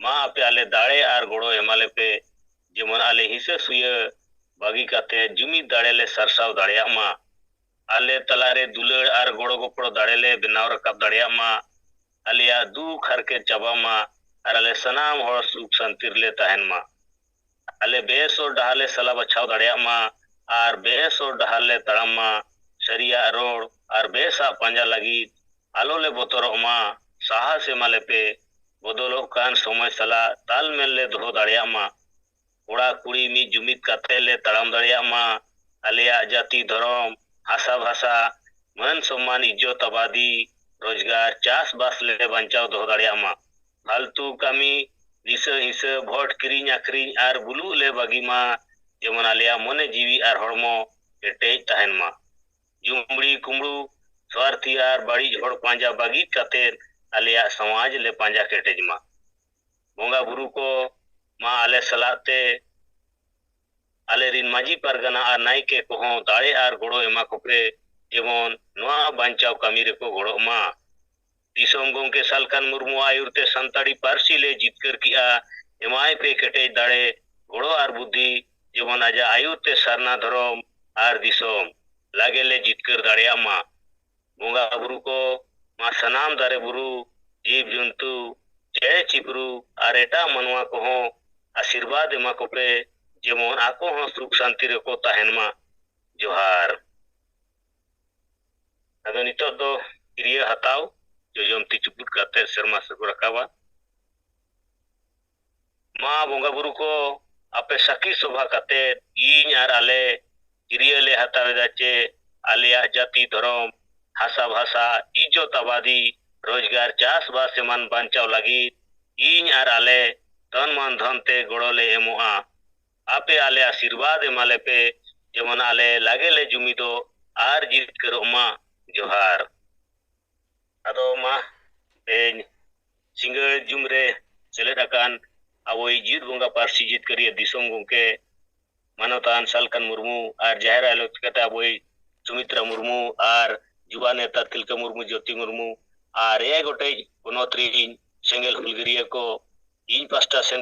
ᱢᱟ ᱟᱯᱮ ᱟᱞᱮ ᱫᱟᱲᱮ ᱟᱨ ᱜᱚᱲᱚ ᱮᱢᱟ ᱞᱮᱯᱮ, ᱡᱮᱢᱚᱱ ᱟᱞᱮ ᱦᱤᱥᱟᱹ ᱥᱩᱭᱟᱹ ᱵᱟᱹᱜᱤ ᱠᱟᱛᱮ ᱡᱩᱢᱤᱫ ᱫᱟᱲᱮ ᱞᱮ ᱥᱟᱨᱥᱟᱣ ᱫᱟᱲᱮᱭᱟᱜ ᱢᱟ᱾ ᱟᱞᱮ ᱛᱟᱞᱟᱨᱮ ᱫᱩᱞᱟᱹᱲ ᱟᱨ ᱜᱚᱲᱚ ᱜᱚᱯᱚᱲᱚ ᱫᱟᱲᱮ ᱞᱮ ᱵᱮᱱᱟᱣ ᱨᱟᱠᱟᱵ ᱫᱟᱲᱮᱭᱟᱜ ᱢᱟ᱾ ᱟᱞᱮᱭᱟᱜ ᱫᱩᱠ ᱦᱟᱨᱠᱮᱛ ᱪᱟᱵᱟ ᱢᱟ ᱟᱨ ᱟᱞᱮ ᱥᱟᱱᱟᱢ ᱦᱚᱲ ᱥᱩᱠ ᱥᱟᱱᱛᱤ ᱨᱮᱞᱮ ᱛᱟᱦᱮᱱ ᱢᱟ᱾ ᱟᱞᱮ ᱵᱮᱥ ᱦᱚᱨ ᱰᱟᱦᱟᱨ ᱞᱮ ᱥᱟᱞᱟ ᱵᱟᱪᱷᱟᱣ ᱫᱟᱲᱮᱭᱟᱜ ᱢᱟ ᱟᱨ ᱵᱮᱥ ᱦᱚᱨ ᱰᱟᱦᱟᱨ ᱞᱮ ᱛᱟᱲᱟᱢ ᱢᱟ᱾ ᱥᱟᱹᱨᱤᱭᱟᱜ ᱨᱚᱲ ᱟᱨ ᱵᱮᱥᱟᱜ ᱯᱟᱸᱡᱟ ᱞᱟᱹᱜᱤᱫ ᱟᱞᱚ ᱞᱮ ᱵᱚᱛᱚᱨᱚᱜ ᱢᱟ᱾ ᱥᱟᱦᱟᱥ ᱮᱢᱟ ᱞᱮᱯᱮ᱾ ᱵᱚᱫᱚᱞᱚᱜ ᱠᱟᱱ ᱥᱚᱢᱚᱭ ᱥᱟᱞᱟᱜ ᱛᱟᱞᱢᱮᱞ ᱞᱮ ᱫᱚᱦᱚ ᱫᱟᱲᱮᱭᱟᱜ ᱢᱟ᱾ ᱠᱚᱲᱟ ᱠᱩᱲᱤ ᱢᱤᱫ ᱡᱩᱢᱤᱫ ᱠᱟᱛᱮ ᱞᱮ ᱛᱟᱲᱟᱢ ᱫᱟᱲᱮᱭᱟᱜ ᱢᱟ᱾ ᱟᱞᱮᱭᱟᱜ ᱡᱟᱹᱛᱤ ᱫᱷᱚᱨᱚᱢ, ᱦᱟᱥᱟ ᱵᱷᱟᱥᱟ, ᱢᱟᱹᱱ ᱥᱚᱢᱢᱟᱱ, ᱤᱡᱽᱡᱚᱛ ᱟᱵᱟᱫᱤ, ᱨᱳᱡᱽᱜᱟᱨ, ᱪᱟᱥᱵᱟᱥ ᱞᱮ ᱵᱟᱧᱪᱟᱣ ᱫᱚᱦᱚ ᱫᱟᱲᱮᱭᱟᱜ ᱢᱟ᱾ ᱯᱷᱟᱞᱛᱩ ᱠᱟᱹᱢᱤ, ᱱᱤᱥᱟᱹ ᱦᱤᱸᱥᱟᱹ, ᱵᱷᱳᱴ ᱠᱤᱨᱤᱧ ᱟᱹᱠᱷᱨᱤᱧ ᱟᱨ ᱵᱩᱞᱩᱜ ᱞᱮ ᱵᱟᱹᱜᱤ ᱢᱟ, ᱡᱮᱢᱚᱱ ᱟᱞᱮᱭᱟᱜ ᱢᱚᱱᱮ ᱡᱤᱣᱤ ᱟᱨ ᱦᱚᱲᱢᱚ ᱠᱮᱴᱮᱡ ᱛᱟᱦᱮᱱ ᱢᱟ᱾ ᱡᱩᱢᱲᱤ ᱠᱩᱢᱲᱩ, ᱥᱣᱟᱨᱛᱷᱤ ᱟᱨ ᱵᱟᱹᱲᱤᱡ ᱦᱚᱲ ᱯᱟᱸᱡᱟ ᱵᱟᱹᱜᱤ ᱠᱟᱛᱮ ᱟᱞᱮᱭᱟᱜ ᱥᱚᱢᱟᱡᱽ ᱞᱮ ᱯᱟᱸᱡᱟ ᱠᱮᱴᱮᱡ ᱢᱟ᱾ ᱵᱚᱸᱜᱟ ᱵᱩᱨᱩ ᱠᱚ ᱢᱟ ᱟᱞᱮ ᱥᱟᱞᱟᱜ ᱛᱮ ᱟᱞᱮ ᱨᱤᱱ ᱢᱟᱹᱡᱷᱤ ᱯᱟᱨᱜᱟᱱᱟ ᱟᱨ ᱱᱟᱭᱠᱮ ᱠᱚᱦᱚᱸ ᱫᱟᱲᱮ ᱟᱨ ᱜᱚᱲᱚ ᱮᱢᱟ ᱠᱚᱯᱮ, ᱡᱮᱢᱚᱱ ᱱᱚᱣᱟ ᱵᱟᱧᱪᱟᱣ ᱠᱟᱹᱢᱤ ᱨᱮᱠᱚ ᱜᱚᱲᱚᱜ ᱢᱟ᱾ ᱫᱤᱥᱚᱢ ᱜᱚᱢᱠᱮ ᱥᱟᱞᱠᱷᱟᱱ ᱢᱩᱨᱢᱩ ᱟᱭᱩᱨ ᱛᱮ ᱥᱟᱱᱛᱟᱲᱤ ᱯᱟᱹᱨᱥᱤ ᱞᱮ ᱡᱤᱛᱠᱟᱹᱨ ᱠᱮᱜᱼᱟ᱾ ᱮᱢᱟᱭ ᱯᱮ ᱠᱮᱴᱮᱡ ᱫᱟᱲᱮ, ᱜᱚᱲᱚ ᱟᱨ ᱵᱩᱫᱷᱤ, ᱡᱮᱢᱚᱱ ᱟᱡᱟᱜ ᱟᱭᱩᱨ ᱛᱮ ᱥᱟᱨᱱᱟ ᱫᱷᱚᱨᱚᱢ ᱟᱨ ᱫᱤᱥᱚᱢ ᱞᱟᱜᱮ ᱞᱮ ᱡᱤᱛᱠᱟᱹᱨ ᱫᱟᱲᱮᱭᱟᱜ ᱢᱟ᱾ ᱵᱚᱸᱜᱟ ᱵᱩᱨᱩ ᱠᱚ ᱢᱟ ᱥᱟᱱᱟᱢ ᱫᱟᱨᱮ ᱵᱩᱨᱩ, ᱡᱤᱵᱽ ᱡᱚᱱᱛᱩ, ᱪᱮᱬᱮ ᱪᱤᱯᱨᱩ ᱟᱨ ᱮᱴᱟᱜ ᱢᱟᱱᱣᱟ ᱠᱚᱦᱚᱸ ᱟᱥᱤᱨᱵᱟᱫᱽ ᱮᱢᱟ ᱠᱚᱯᱮ, ᱡᱮᱢᱚᱱ ᱟᱠᱚ ᱦᱚᱸ ᱥᱩᱠ ᱥᱟᱱᱛᱤ ᱨᱮᱠᱚ ᱛᱟᱦᱮᱱ ᱢᱟ᱾ ᱡᱚᱦᱟᱨ᱾ ᱟᱫᱚ ᱱᱤᱛᱚᱜ ᱫᱚ ᱠᱤᱨᱭᱟᱹ ᱦᱟᱛᱟᱣ, ᱡᱚᱡᱚᱢ ᱛᱤ ᱪᱩᱯᱩᱫ ᱠᱟᱛᱮ ᱥᱮᱨᱢᱟ ᱥᱮᱫ ᱵᱚ ᱨᱟᱠᱟᱵᱟ᱾ ᱢᱟ ᱵᱚᱸᱜᱟ ᱵᱩᱨᱩ ᱠᱚ, ᱟᱯᱮ ᱥᱟᱹᱠᱷᱤ ᱥᱚᱵᱷᱟ ᱠᱟᱛᱮ ᱤᱧ ᱟᱨ ᱟᱞᱮ ᱠᱤᱨᱭᱟᱹ ᱞᱮ ᱦᱟᱛᱟᱣ ᱮᱫᱟ ᱪᱮ ᱟᱞᱮᱭᱟᱜ ᱡᱟᱹᱛᱤ ᱫᱷᱚᱨᱚᱢ, ᱦᱟᱥᱟ ᱵᱷᱟᱥᱟ, ᱤᱡᱽᱡᱚᱛ ᱟᱵᱟᱫᱤ, ᱨᱳᱡᱽᱜᱟᱨ, ᱪᱟᱥᱵᱟᱥ ᱮᱢᱟᱱ ᱵᱟᱧᱪᱟᱣ ᱞᱟᱹᱜᱤᱫ ᱤᱧ ᱟᱨ ᱟᱞᱮ ᱛᱚᱱ ᱢᱚᱱ ᱫᱷᱚᱱ ᱛᱮ ᱜᱚᱲᱚ ᱞᱮ ᱮᱢᱚᱜᱼᱟ᱾ ᱟᱯᱮ ᱟᱞᱮ ᱟᱥᱤᱨᱵᱟᱫᱽ ᱮᱢᱟ ᱞᱮᱯᱮ, ᱡᱮᱢᱚᱱ ᱟᱞᱮ ᱞᱟᱜᱮ ᱞᱮ ᱡᱩᱢᱤᱫᱚᱜ ᱟᱨ ᱡᱤᱛᱠᱟᱹᱨᱚᱜ ᱢᱟ᱾ ᱡᱚᱦᱟᱨ᱾ ᱟᱫᱚ ᱢᱟ ᱛᱮᱦᱮᱧ ᱥᱤᱸᱜᱟᱹᱲ ᱡᱩᱢ ᱨᱮ ᱥᱮᱞᱮᱫ ᱟᱠᱟᱱ ᱟᱵᱚᱭᱤᱡ ᱡᱤᱛ ᱵᱚᱸᱜᱟ ᱯᱟᱹᱨᱥᱤ ᱡᱤᱛᱠᱟᱹᱨᱤᱭᱟᱹ ᱫᱤᱥᱚᱢ ᱜᱚᱢᱠᱮ ᱢᱟᱱᱚᱛᱟᱱ ᱥᱟᱞᱠᱷᱟᱱ ᱢᱩᱨᱢᱩ ᱟᱨ ᱡᱟᱦᱮᱨ ᱟᱭᱳ ᱞᱮᱠᱟᱛᱮ ᱟᱵᱚᱭᱤᱡ ᱥᱩᱢᱤᱛᱨᱟ ᱢᱩᱨᱢᱩ ᱟᱨ ᱡᱩᱣᱟ ᱱᱮᱛᱟ ᱛᱤᱞᱠᱟᱹ ᱢᱩᱨᱢᱩ, ᱡᱳᱛᱤ ᱢᱩᱨᱢᱩ ᱟᱨ ᱮᱭᱟᱭ ᱜᱚᱴᱮᱡ ᱯᱚᱱᱚᱛ ᱨᱤᱱ ᱥᱮᱸᱜᱮᱞ ᱦᱩᱞᱜᱟᱹᱨᱤᱭᱟᱹ ᱠᱚ ᱤᱧ ᱯᱟᱥᱴᱟ ᱥᱮᱱ